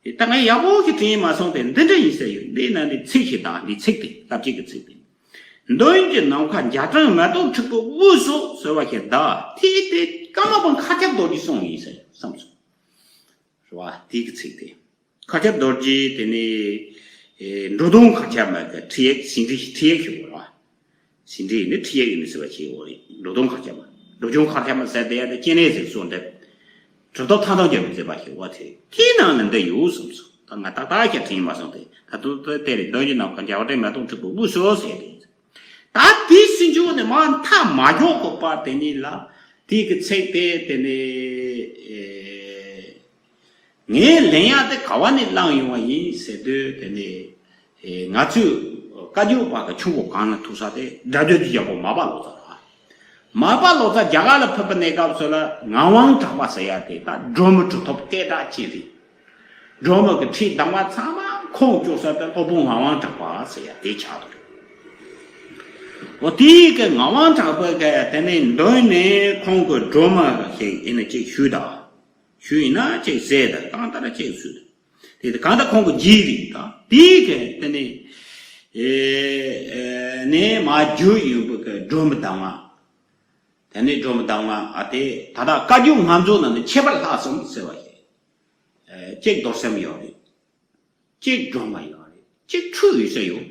ད་ངས་ཡག་པོ་ཞིག་དྲན་མ་སོང་སྟེ་འདི་འདྲ་ཡིན་ཟེར་ཡོད། འདི་ན་ནི་ཚིག་ཞིག་དང་འདི་ཚིག་དེ་ལྷ་བསྐྱེད་ཀྱི་ཚིག་དེ། མདུན་གྱི་ནམ་མཁའ་འཇའ་སྤྲིན་མེ་ཏོག་འཁྲིགས་པའི་དབུས་སུ་ཟེར་བ་ཞིག་གདའ། དེ་དེ་ཀརྨ་པ་མཁའ་ཁྱབ་རྡོ་རྗེས་གསུངས་ཡིན་ཟེར་བསམ་སོང་། རེད་བ། དེ་གི་ཚིག་དེ། མཁའ་ཁྱབ་རྡོ་རྗེ་དེ་ནི། ཨེ་འགྲོ་དོན་མཁའ་ཁྱབ་མ་གི་ཁྲིད་ཡིག་ཟིན་བྲིས་ཁྲིད་ཡིག་ཞུ་དགོས་ར། ཟིན་བྲིས་ནི་ཁྲིད་ཡིག་ནི་ཟེར་བ་ཞིག་ཡོད་རེད། འགྲོ་དོན་མཁའ་ཁྱབ་མ། འགྲོ་དོན་མཁའ་ཁྱབ་མ་ཟེར་དེ་ཡ་དེ་སྤྱན་རས་གཟིགས་གསོལ་འདེབས། གྲུབ་ཐོབ་ཐང་སྟོང་རྒྱལ་པོས་མཛད་པ་ཞིག་ཡོད་དེ། དེའི་ནང་ལ་འདི་ཡོད་བསམ་སོང་། ད་ང་ཏག་ཏག་ཞིག་དྲན་མ་སོང་སྟེ། ད་དུང་དེ་རེད། མདུན་གྱི་ནམ་མཁའ་འཇའ་སྤྲིན་མེ་ཏོག་འཁྲིགས་པའི་དབུས་སུ་ཟེར་དེ། ད་དེའི་ཟིན་བྲིས་ནི་མ་མཐའ་མ་འཇོག་གི་བར་དེ་ནི་ལ། དེ་གི་ཚིག་དེ་དེ་ནི། ཨེ། ངས་ལེན་ཡག་དེ་ག་བ་ནས་བླངས་ཡོང་བ་ཡིན་ཟེར་དུས་དེ་ནི། ཨེ། ང་ཚོས་བཀའ་བརྒྱུད་པ་གི་ཆུ་འགོ་གངས་ལ་ཐུག་ས་དེ་སྒྲ་སྡུད་ཀྱི་རྒྱལ་པོ་མར་པ་ལོ་ཙཱ་རེད། མར་པ་ལོ་ཙཱ་རྒྱ་གར་ལ་ཕེབས་པའི་གནས་སྐབས་སུ་ལ་ངག་དབང་གྲགས་པ་ཟེར་ཡ་དེ་ད་སྒྲོལ་མ་གྲུབ་ཐོབ་སྐད་གྲགས་ཅན་རེད། སྒྲོལ་མ་གི་ཁྲིད་གདམས་པ་ཚང་མ་ཁོང་བཅུག་ས་དེ་སློབ་དཔོན་ངག་དབང་གྲགས་པ་ཟེར་ཡ་དེ་ཆགས་འདུག་འོ་དེའི་གི་ངག་དབང་གྲགས་པ་གི་དེ་ནས་མདུན་ནས་ཁོང་གི་སྒྲོལ་མ་ཞིག་ཡིན་ན་ཅིག་ཞུས་དང་། ཞུས་ཡིན་ན་ཅིག་ཟེར་དང་གང་ལྟར་ཅིག་ཞུས་དང་། དེ་དེ་གང་ལྟར་ཁོང་གི་རྗེས་རིགས་དང་དེའི་གི་དེ་ནས་ཨེ་ཨེ་ནས་མར་བརྒྱུད་ཡོང་བའི་གི་སྒྲོལ་མ་གདམས་ངག་དེ་ནས་སྒྲོལ་མ་གདམས་ངག་ཨ་དེ་ད་ལྟ་བཀའ་བརྒྱུད་སྔགས་མཛོད་ནང་ནས་ཁྱད་པར་ལྷག་ཙམ་ཟེར་བ་ཞིག་ཨེ་གཅིག་རྡོར་སེམས་ཡོད་རེད། གཅིག་སྒྲོལ་མ་ཡོད་རེད། གཅིག་ཁྲུས་ཡོད་ས་ཡོད།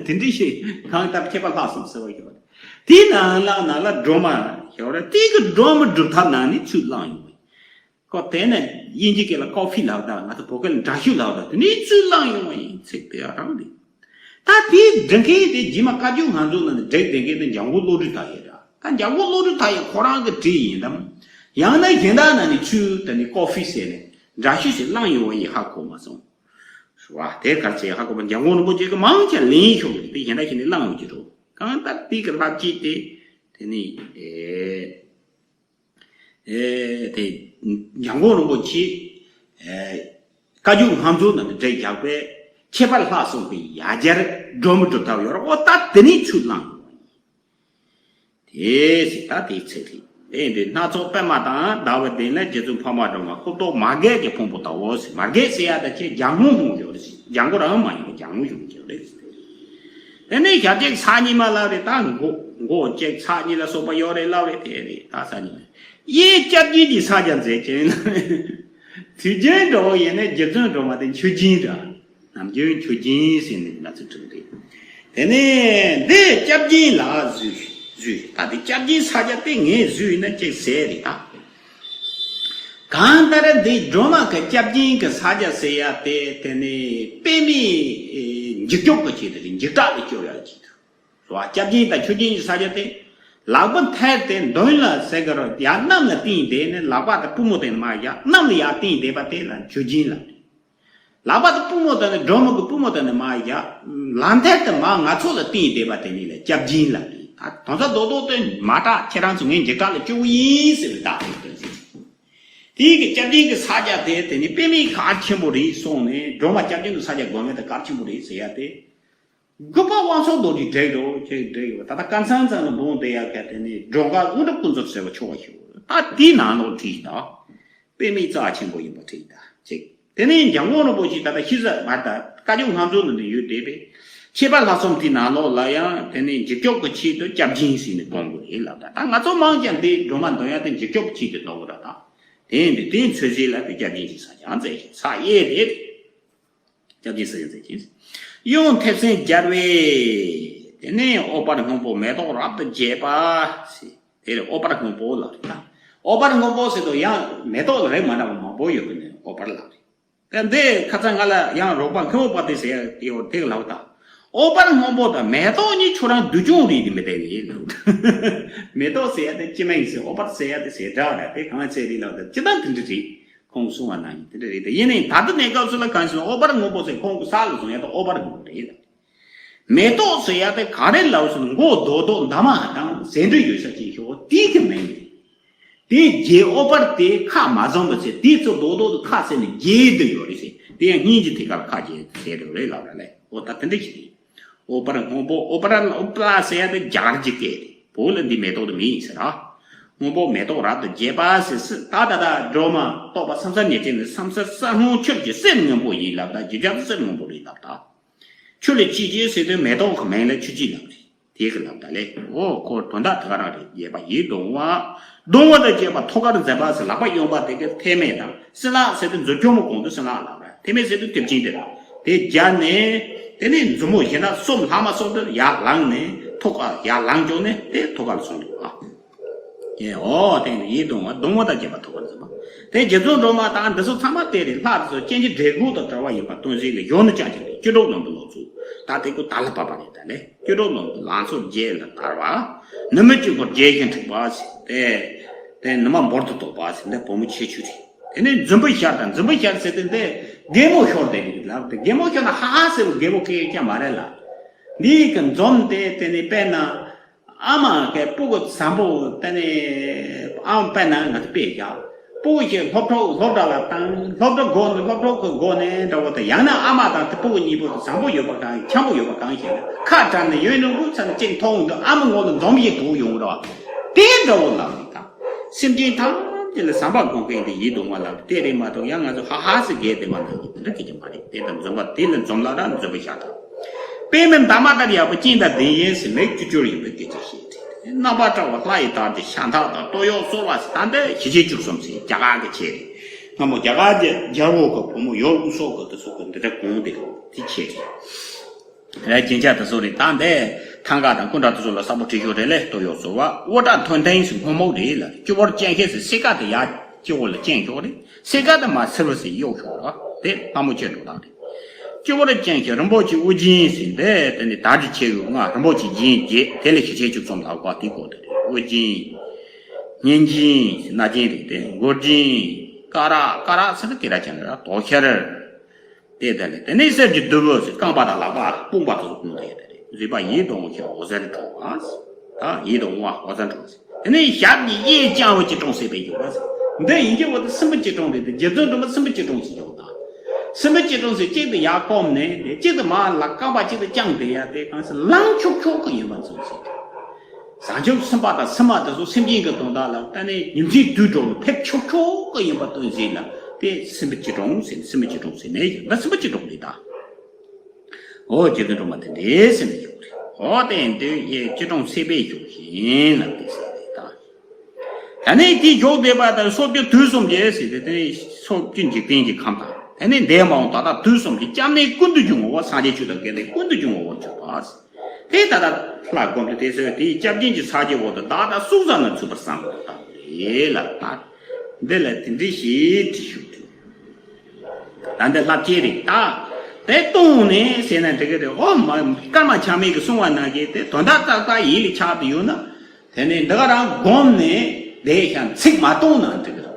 དེ་འདྲ་ཞིག་གང་ལྟར་ཁྱད་པར་ལྷག་སོང་ཟེར་བ་ཡོད་རེད། དེའི་ནང་ལ་ནང་ལ་སྒྲོལ་མ་ཡོད་རེད། དེ་གི་སྒྲོལ་མ་སྒྲུབ་ཐབས་ནང་ནས་ཚུར་བླངས་ཡོང་བ་ཡིན། ཁོ་དེ་ནས་དབྱིན་ཇི་སྐད་ལ་ཀོ་ཕི་ལབ་དང་ང་ཚོ་བོད་སྐད་ལ་འདྲ་བཤུས་ལབ་དང་དེ་ནས་ཚུར་བླངས་ཡོང་བ་ཡིན། ཚིག་དེ་རང་རེད། ད་དེའི་འབྲི་མཁན་དེ་རྗེས་མ་བཀའ་བརྒྱུད་ང་ཚོ་ནང་ནས་བསྒྲིགས་བསྡད་མཁན་དེ་འཇམ་མགོན་བློ་གྲོས་དར་ཡོད་ར། ད་འཇམ་མགོན་བློ་གྲོས་དར་ཡོད་ཁོ་རང་གི་བྲིས་ཡིན་དམ། ཡང་ན་གཞན་དག་ནང་ནས་ཚུར་དེ་ནས་ཀོ་ཕི་བྱས་ནས་འདྲ་བཤུས་ཤིག་བླངས་ཡོང་བ་ཡིན་ཧ་གོ་མ་སོང་། བ། དེ་གར་ཚེ་ཧ་གོ་བ་འཇམ་མགོན་རིན་པོ་ཆེ་གི་མང་ཆེ་ལེན་ཤོག་གི་དེ་གཞན་དག་ཞིག་ནས་བླངས་ཡོང་གི་འགྲོ། གང་ལྟར་དེ་གི་ལྷ་གཅིག་དེ་དེ་ནས་ཨེ། ཨེ་དེ་འཇམ་མགོན་རིན་པོ་ཆེ་ཨེ་བཀའ་བརྒྱུད་ང་ཚོ་ནང་ནས་འབྲེལ་རྒྱག་པའི་ཁྱད་པར་ལྷག་སོང་པའི་ཡ་གྱལ་སྒྲོལ་མ་སྒྲུབ་ཐབས་ཡོད་རེད། ཨོ་ད་དེ་ནས་ཚུར་བླངས་ཡོང་བ་ཡིན། དེ་ཟེར་ད་དེའི་ཚིག་རེད། དེ་ཡིན་དུས་སྣ་ཚོགས་པད་མ་དང་ཟླ་བའི་གདན་ལས་རྗེ་བཙུན་འཕགས་མ་སྒྲོལ་མ་ཤུབས་ཏོག་མ་རྒད་ཀྱི་ཕུང་པོ་ལྟ་བུ་ཟེར། མ་རྒད་ཟེར་ཡ་ད་ཁྱེད་རྒྱ་སྔོན་ཧོང་ཡོད་རེད་ཟེར། རྒྱ་མགོ་རང་མ་ཡིན་པ་རྒྱ་སྔོན་ཧོང་ཡོད་རེད་ཟེར། དེ་ནས་ཞབས་གཅིག་ཚར་གཉིས་མ་ལབ་རེད། ད་མགོ་མགོ་གཅིག་ཚར་གཉིས་ལ་སོགས་པ་ཡོད་རེད་ལབ་རེད། དེ་རེད་ད་ཚར་གཉིས་མ། གཡས་སྐྱབས་སྦྱིན་གྱི་ས་ཆ་མཛད་ཅིང་། དུས་རྒྱུན་འགྲོ་བ་ཡིན་ན་རྗེ་བཙུན་སྒྲོལ་མ་དེ་མཆོད་སྦྱིན་འདྲ། ནམ་རྒྱུན་མཆོད་སྦྱིན་ཟེར་ནས་ང་ཚོ་འགྲོ་གི་རེད། དེ་ནས་འདི་སྐྱབས་སྦྱིན་ལ་བཟོས་བཟོས། ད་འདི་སྐྱབས་སྦྱིན་ས་ཆ་དེ་ངས་བཟོས་ཡིན་ན་ཅིག་ཟེར་རེད་ད། གང་ལྟར་འདི་སྒྲོལ་མ་གི་སྐྱབས་སྦྱིན་གྱི་ས་ཆ་ཟེར་ཡ་དེ་དེ་ནས་པདྨའི་འཇིགས་སྐྱོབ་ཀྱི་ཆེད་དུ་རེད། འཇིགས་སྐྲག་ལས་སྐྱོབ་ཡ་ཆེད་དུ། རེད་བ། སྐྱབས་སྦྱིན་དང་མཆོད་སྦྱིན་གྱི་ས་ཆ་དེ། ལག་པ་མཐིལ་དེ་མདུན་ལ་ཟེར་གི་རོ། ཡར་གནམ་ལ་བསྟན་བསྡད་ནས་ལག་པ་དང་པུས་མོ་དེ་ནས་མར་བཞག་གནམ་ལ་ཡར་བསྟན་བསྡད་པ་དེ་ལ་མཆོད་སྦྱིན་ལབ་རེད། ལག་པ་དང་པུས་མོ་དེ་ནས་སྒྲོལ་མ་གི་པུས་མོ་དེ་ནས་མར་བཞག་ལག་མཐིལ་དེ་མར་ང་ཚོ་ལ་བསྟན་བསྡད་པ་དེ་ནི་ལ་སྐྱབས་སྦྱིན་ལབ་རེད། ད་དོན་དག་རྡོག་རྡོག་དེ་མ་དྲག་ཁྱེད་རང་ཚོ་ངའི་འཇིགས་སྐྲག་ལས་སྐྱོབ་ཡིན་ཟེར་བའི་རྟགས་དེ་སྟོན་ཟེར། དེའི་གི་སྐྱབས་སྦྱིན་གྱི་ས་ཆ་དེ་དེ་ནི་པདྨའི་གར་ཆེན་པོ་རེད་གསུངས་ནས་སྒྲོལ་མ་སྐྱབས་སྦྱིན་གྱི་ས་ཆ་དགོན་པ་དེ་གར་ཆེན་པོ་རེད་ཟེར་ཡ་དེ། དགོན་པ་དབང་ཕྱུག་རྡོ་རྗེ་བྲིས་འགྲོ་ཁྱེད་བྲིས་ཡོད། ད་ལྟ་ཀན་ཚང་ཚང་ལ་འབུང་བསྡད་ཡག་ག་དེ་ནས་སྒྲོལ་དཀར་དངོས་གྲུབ་ཀུན་སྩོལ་ཟེར་བ་ཆོག་པ་ཞིག་ད་དེའི་ནང་ལོགས་བྲིས་ཤིག་ད། པདྨའི་རྩ་ཆེན་པོ་ཡིན་པ་བྲིས་ད་ཅིག་དེ་ནས་འཇམ་མགོན་རིན་པོ་ཆེ་ད་ལྟ་ཤི་ས་མ་ད་བཀའ་བརྒྱུད་ང་ཚོ་ནང་དུ་ཡོད་བསྡད་པས་ཁྱད་པར་ལྷག་བསམ་དེའི་ནང་ལོགས་ལ་ཡང་དེ་ནས་འཇིགས་སྐྱོབ་ཀྱི་ཆེད་དུ་སྐྱབས་སྦྱིན་ཟེར་ནས་དགོངས་དགོས་རེད་ལབ། ད་ད་ང་ཚོ་མང་ཆེ་འདི་སྒྲོལ་མ་འདོན་ཡ་དེ་འཇིགས་སྐྱོབ་ཆེད་དུ་འདོན་དགོས་ར། ད་དེ་ཡིན་དུས་དེའི་ཚོད་ཟིན་ལ་དེ་སྐྱབས་སྦྱིན་གྱི་ས་ཆ་མཛད་ཤིང་ས་གཡས་དེ། སྐྱབས་སྦྱིན་ས་ཆ་མཛད་ཅིང་། གཡོན་མཐེབ་སྲིན་སྦྱར་བས། དེ་ནས་ཨོ་པར་སྔོན་པོ་མེ་ཏོག་རབ་ཏུ་རྒྱས་པ། དེ་ལས་ཨོ་པར་སྔོན་པོ་ལ་རེད་ད། ཨོ་པར་སྔོན་པོ་ཟེར་དུས་ཡང་མེ་ཏོག་ལ་རིགས་མ་འདྲ་བ་མང་པོ་ཡོད་པ་ནི་ཨོ་པར་ལ་རེད། དེ་འདི་ཁ་ཚ་ང་ལ་ཡང་རོགས་པ་མཁན་པོ་པ་དེ་ཟེར་ཡོད་དེ་ལབ་ད། ཨོ་པར་སྔོན་པོ་དང་མེ་ཏོག་གཉིས་ཁྱོད་རང་འདུལ་སྐྱོང་རེད་དེ་མི་བདེ་བས་ལབ་ད། མེ་ཏོག་ཟེར་ཡ་དེ་སྐྱེ་མ་ཡིན་ཟེར། ཨོ་པར་ཟེར་ཡ་དེ་ཟེར་འདྲ་བ་རེད། དེ་གང་ཚེ་རིང་ལབ་ད་ཅི་ལྟར་དེ་འདྲ་རེད། ཁོང་གསུང་བ་ན་ཡིན་དེ་འདྲ་རེད་དེ། ཡིན་ནའི་ད་ལྟ་གནས་སྐབས་སུ་ལ་གང་ཞིག་ཨོ་པར་སྔོན་པོ་ཟེར་ཁོང་གི་ས་ལ་བཟུང་ཡ་དེ་ཨོ་པར་སྔོན་པོ་རེད། མེ་ཏོག་ཟེར་ཡ་དེ་ག་རེ་ལབ་སོང་མགོ་རྡོག་རྡོག་འདབ་མ་དང་ཟེ་འབྲུ་ཡོད་ས་ཅིག་ཤོག་དེའི་གི་མིང་རེད། དེ་རྗེས་ཨོ་པར་དེ་ཁ་མ་བཟང་བ་ཟེར་དེ་ཚོ་རྡོག་རྡོག་ཏུ་ཁ་ཟེར་ནས་རྗེས་དུ་ཡོད་རེད་ཟེར། དེ་ཡང་སྙིང་རྗེ་དེ་གར་ཁ་རྗེས་ཟེར་རེད་ལབ་ར་ལས། ཨོ་ད་དེ་འདྲ་ཞིག་རེད། ཨོ་པར་སྔོན་པོ། ཨོ་པར་ཨོ་པ་ལ་ཟེར་ཡ་དེ་རྒྱ་གར་གྱི་སྐད་རེད། བོད་ལ་འདི་མེ་ཏོག་དེ་མིང་ཡིན་ཟེར་ར། སྔོན་པོ་མེ་ཏོག་རབ་ཏུ་རྒྱས་པ་ཟེར་སྲིད་ད་ད་ད་སྒྲོལ་མ་རྟོགས་པ་བསམ་གསལ་ཉེར་གཅིག་ནི་བསམ་གསལ་གསལ་སྔོན་ཆོས་ཀྱི་གསེར་སྔོན་པོ་ཡིན་ལབ་ད་རྗེ་རྒྱལ་གསེར་སྔོན་པོ་རེད་ལབ་ད། ཆུ་ལ་ཆུ་སྐྱེས་ཟེར་དུས་མེ་ཏོག་གི་མིང་ལ་ཆུ་སྐྱེས་ལབ་རེད། དེ་གི་ལབ་ད་ལས། ཨོ་ཁོ་དོན་དག་དེ་ག་རང་རེད། རྒྱས་པ་ཡིད་གདུང་བ། གདུང་བ་དང་བཅས་པ་ཐུགས་ཀར་མཛད་པ་ཟེར་ལག་པ་གཡོན་པ་དེ་གི་ཐེམ་མེ་དང་སྲིན་ལག་ཟེར་དུས་མཛུབ་གུ་མོ་གོང་དུ་སྲིན་ལག་ལབ་ར། ཐེམ་མེ་ཟེར་དུས་མཐེབ་ཆེན་དེ་ར། དེ་སྦྱར་ནས་དེ་ནས་མཛུབ་མོ་གཞན་དག་གསུམ་ལྷག་མ་གསུམ་དུ་ཡར་ལངས་ནས་ཐུགས་ཀ་ཡར་ལངས་བྱུང་ནས་དེ་ཐུགས་ཀ་ལ་སོང་འདུག་ཨ། ཨེ་ཨོ་དེ་ནི་ཡིད་གདུང་བ། གདུང་བ་དང་བཅས་པ་ཐུགས་ཀར་མཛད་པ། དེ་རྗེ་བཙུན་སྒྲོལ་མ་དང་འདི་ཚོ་ཚང་མ་དེ་རེད། ལྷ་དེ་ཚོ་སྤྱན་གྱི་འབྲས་བུ་དང་བྲལ་བ་ཡིན་པ་སྟོན་ཟིན་ལས་གཞོན་ནུ་ཅན་གྱི་བཅུ་དྲུག་ལོན་པོ་ལོ་ཚུལ། ད་དེ་ཀོ་ད་ལ་བབ་པ་རེད་ད་ལས། བཅུ་དྲུག་ལོན་པོ་ལང་ཚོ་བརྒྱད་ལ་དར་བ། ནུ་མ་བཅུ་པོ་རྒྱས་ཤིང་འཁྲིགས་པ་ཟེར་དེ། དེ་ནུ་མ་འབུར་དུ་དོག་པ་ཟེར་འདི་བུ་མོ་ཁྱད་ཆོས་རེད། དེ་ནས་འཛུམ་པ་ཤར་དང་། འཛུམ་པ་ཤར་ཟེར་དེ་འདི་རྒན་མོ་ཤོར་དེ་རེད་ལབ་དེ། རྒན་མོ་ཤོར་ན་ཧ་ཧ་ཟེར་བ་རྒན་མོ་སྐད་ཀྱང་མ་རེད་ལ། འདི་གི་འཛུམ་དེ་དེ་ནས་དཔེར་ན། ཨ་མ་གི་སྤུ་གུ་བཟང་པོ་དེ་ནས་ཨ་མ་དཔེར་ན་ང་ཚོ་དཔེ་བཞག་སྤུ་གུ་ཞིག་སློབ་གྲོགས་སློབ་གྲྭ་ལ་བཏང་། སློབ་གྲྭ་སྒོ་ནས་སློབ་གྲོགས་ཀྱི་སྒོ་ནས་འདྲ་བོ་དང་། ཡང་ན་ཨ་མ་དང་དེ་སྤུ་གུ་གཉིས་པོ་དེ་བཟང་པོ་ཡོད་པ་གང་ཡིན། འཆམ་པོ་ཡོད་པ་གང་ཡིན་ཞེ་ན། ཁ་བྲལ་ནས་ཡོད་ནོ་ཀུ་ཚ་ནས་གཅིག་མཐོང་འདུག་ཨ་མ་ངོ་ལ་འཛུམ་ཞིག་བུག་ཡོང་འདྲ་བ་དེ་འདྲ་བོ་ལབ་ནི་དང་། སེམས་ཅན་ཐམས་ཅད་ལ་བསམ་པ་སྒོམ་མཁན་དེ་ཡིད་གདུང་བ་ལབ་དེ་རེད་མ་གཏོགས་ཡང་ང་ཚོ་ཧ་ཧ་ཟེར་རྒྱས་བསྡད་པ་ནང་བཞིན་དེ་འདྲ་སྐད་ཆ་མ་རེད། དེ་དང་འཛུམ་པ་དེ་ལ་འཛུམ་ལ་ར་འཛུམ་པ་ཤར་དང་། པདྨའི་འདབ་མ་ལྟར་ཡག་པོ་སྤྱན་དང་ལྡན་ཡིན་ཟེར་མིག་ཅུ་ཅུར་ཡིན་པའི་སྐད་ཆ་བཤད་དེ། རྣམ་པར་བཀྲ་བ་ལྷ་ཡི་དར་གྱི་ཤ་འཐག་དང་སྟོད་གཡོགས་གསོལ་བ་ཟེར་ད་འདི་ཞི་བྱེད་བཅུ་གསུམ་ཟེར་རྒྱ་གར་གྱི་ཆས་རེད། སྔ་མོ་རྒྱ་གར་གྱི་རྒྱལ་པོ་གི་བུ་མོ་ཡོལ་ཨུ་སོ་གི་དེ་ཚོ་གི་འདི་འདྲ་གོང་དེ་དེ་ཁྱེད་རེད། རྒྱན་ཆ་དེ་ཚོ་རེད། ད་འདི་ཐང་ག་དང་སྐུ་འདྲ་དེ་ཚོ་ལ་གསལ་པོ་བྲིས་ཤོག་རེད་ལེ། ལྟོ་ཡོད་ཚོ་བ་དབུ་སྐྲ་མཐོན་ལྡིང་ཟེར་སྔོན་མོ་རེད་ལ། སྤྱི་བོར་སྤྱན་ཤེལ་ཟེར་སེ་ཀ་དེ་ཡར་སྤྱི་བོ་ལ་བཅིངས་ཤོག་རེད། སེ་ཀ་དེ་མར་ཚུར་ཟེར་གཡོག་ཤོག་ར། དེ་ལྷ་མོ་ཁྱེད་འགྲོ་སྟངས་རེད། སྤྱི་བོར་སྤྱན་ཤེལ་རིན་པོ་ཆེ་དབུ་རྒྱན་ཟེར་འདི་དེ་ནི་དར་གྱི་ཆེ་བའི་ལྔ། རིན་པོ་ཆེ་རྒྱན་བརྒྱད། དེ་ལས་ཞེ་ཆེ་བཅུ་གསུམ་ལ་བཀའ་དེའི་སྐོར་དེ་རེད། དབུ་རྒྱན། སྙན་རྒྱན་ཟེར་སྣ་རྒྱན་རེད་དེ། མགུལ་རྒྱན། ཀ་ར། ཀ་ར་ཟེར་ན་སྐེ་རགས་ཅན་རེད། དོ་ཤལ། དེ་དེ་ལས་དེ་ནས་གསེར་གྱི་རྡུལ་བུ་ཟེར་རྐང་པ་དང་ལག་པ་དཔུང་པ་དང་གསུམ་དེ་དེ་རེད། བཟོད་པ་ཡིད་དུ་འོང་ཞིང་འོད་ཟེར་འཕྲོ་བ། ད་ཡིད་དུ་འོང་བ་འོད་ཟེར་འཕྲོ་བ་ཟེར། དེ་ནས་ཞབས་ཀྱི་གཡས་བརྐྱང་བའི་སྐྱིལ་ཀྲུང་སེམས་དཔའི་འཇུག་པ་ཟེར། འདི་ཡིན་གྱི་འོ་དེ་སྲིན་པོའི་སྐྱིལ་ཀྲུང་རེད་དེ། རྗེ་བཙུན་སྒྲོལ་མ་སྲིན་པོའི་སྐྱིལ་ཀྲུང་ཞིག་འཇུག་དང་། སྲིན་པོའི་སྐྱིལ་ཀྲུང་ཟེར་གཅིག་དེ་ཡར་བསྐུམ་ནས་དེ་གཅིག་དེ་མར་ལ་རྐང་པ་གཅིག་དེ་བརྐྱངས་དེ་ཡར་དེ་གང་ཟེར་ལངས་ཆོག་ཆོག་གི་ཡིན་པ་མཚོན་ཟེར། བྱང་ཆུབ་སེམས་དཔའ་དང་སེམས་མ་དེ་ཚོ་སེམས་ཅན་གྱི་དོན་དག་ལ་ད་ནི་ཉིན་མཚན་དུས་དྲུག་ལ་ཕེབས་ཆོག་ཆོག་གི་ཡིན་པ་སྟོན་ཟིན་ལ། དེ་སྲིན་པོའི་སྐྱིལ་ཀྲུང་ཟེར། སྲིན་པོའི་སྐྱིལ་ཀྲུང་ཟེར་ནས་ཡོད་ན་སྲིན་པོའི་སྐྱིལ་ཀྲུང་རེད་ད། འོ་རྗེ་བཙུན་སྒྲོལ་མ་དེ་འདྲའི་སེམས་ནས་ཡོད་རེད། འོ་དེ་འདོད་ཡེ་སྐྱིལ་ཀྲུང་སེམས་དཔའི་བཞུགས་ཤིང་ལ་དེ་ཟེར་རེད་ད། ད་ནི་དེ་འཇོག་བསྡད་པ་དང་སོ་བཅུ་དུས་གསུམ་གྱི་ཟེར་ཏེ་དེ་ནི་སོ་བཅུ་འཇིག་རྟེན་གྱི་ཁམས་དང་། དེ་ནི་འདས་མ་འོངས་ད་ལྟ་དུས་གསུམ་གྱི་སྐྱབས་གནས་ཀུན་ཏུ་འབྱུང་བ་སངས་རྒྱས་ཆོས་དང་དགེ་འདུན་ཀུན་ཏུ་འབྱུང་བ་འོག་གྱུར་པ། དེ་ད་ལྟ་ལྷ་བསྒོམས་ཏེ་དེ་ཚོས་དེའི་སྐྱབས་རྗེ་གི་ཕྱག་རྒྱའི་འོག་ཏུ་བདག་དང་སྲོག་རྩ་རྣམས་ཚུད་པར་བསམ་པར་བཏང་རེད་ལ། ད་འདི་ལ་དེ་འདྲི་ཞེས་དྲི་ཞུ་དུས། ད་འདི་ལྷ་བསྐྱེད་རེད་ད། དེ་གཏོང་ནས་ཟེར་ན་འགྲིག་གི་རེད། འོ་མ་ཀརྨ་ཆགས་མེད་ཀྱིས་གསུངས་པ་ནང་བཞིན་དེ་དོན་དག་ཏག་ཏག་ཡིད་ལ་ཆགས་ཏེ་ཡོད་ན། དེ་ནས་འདི་ག་རང་བསྒོམས་ནས་བསྡད་ཤག་ཚིག་མ་གཏོང་ན་འགྲིག་གི་རེད།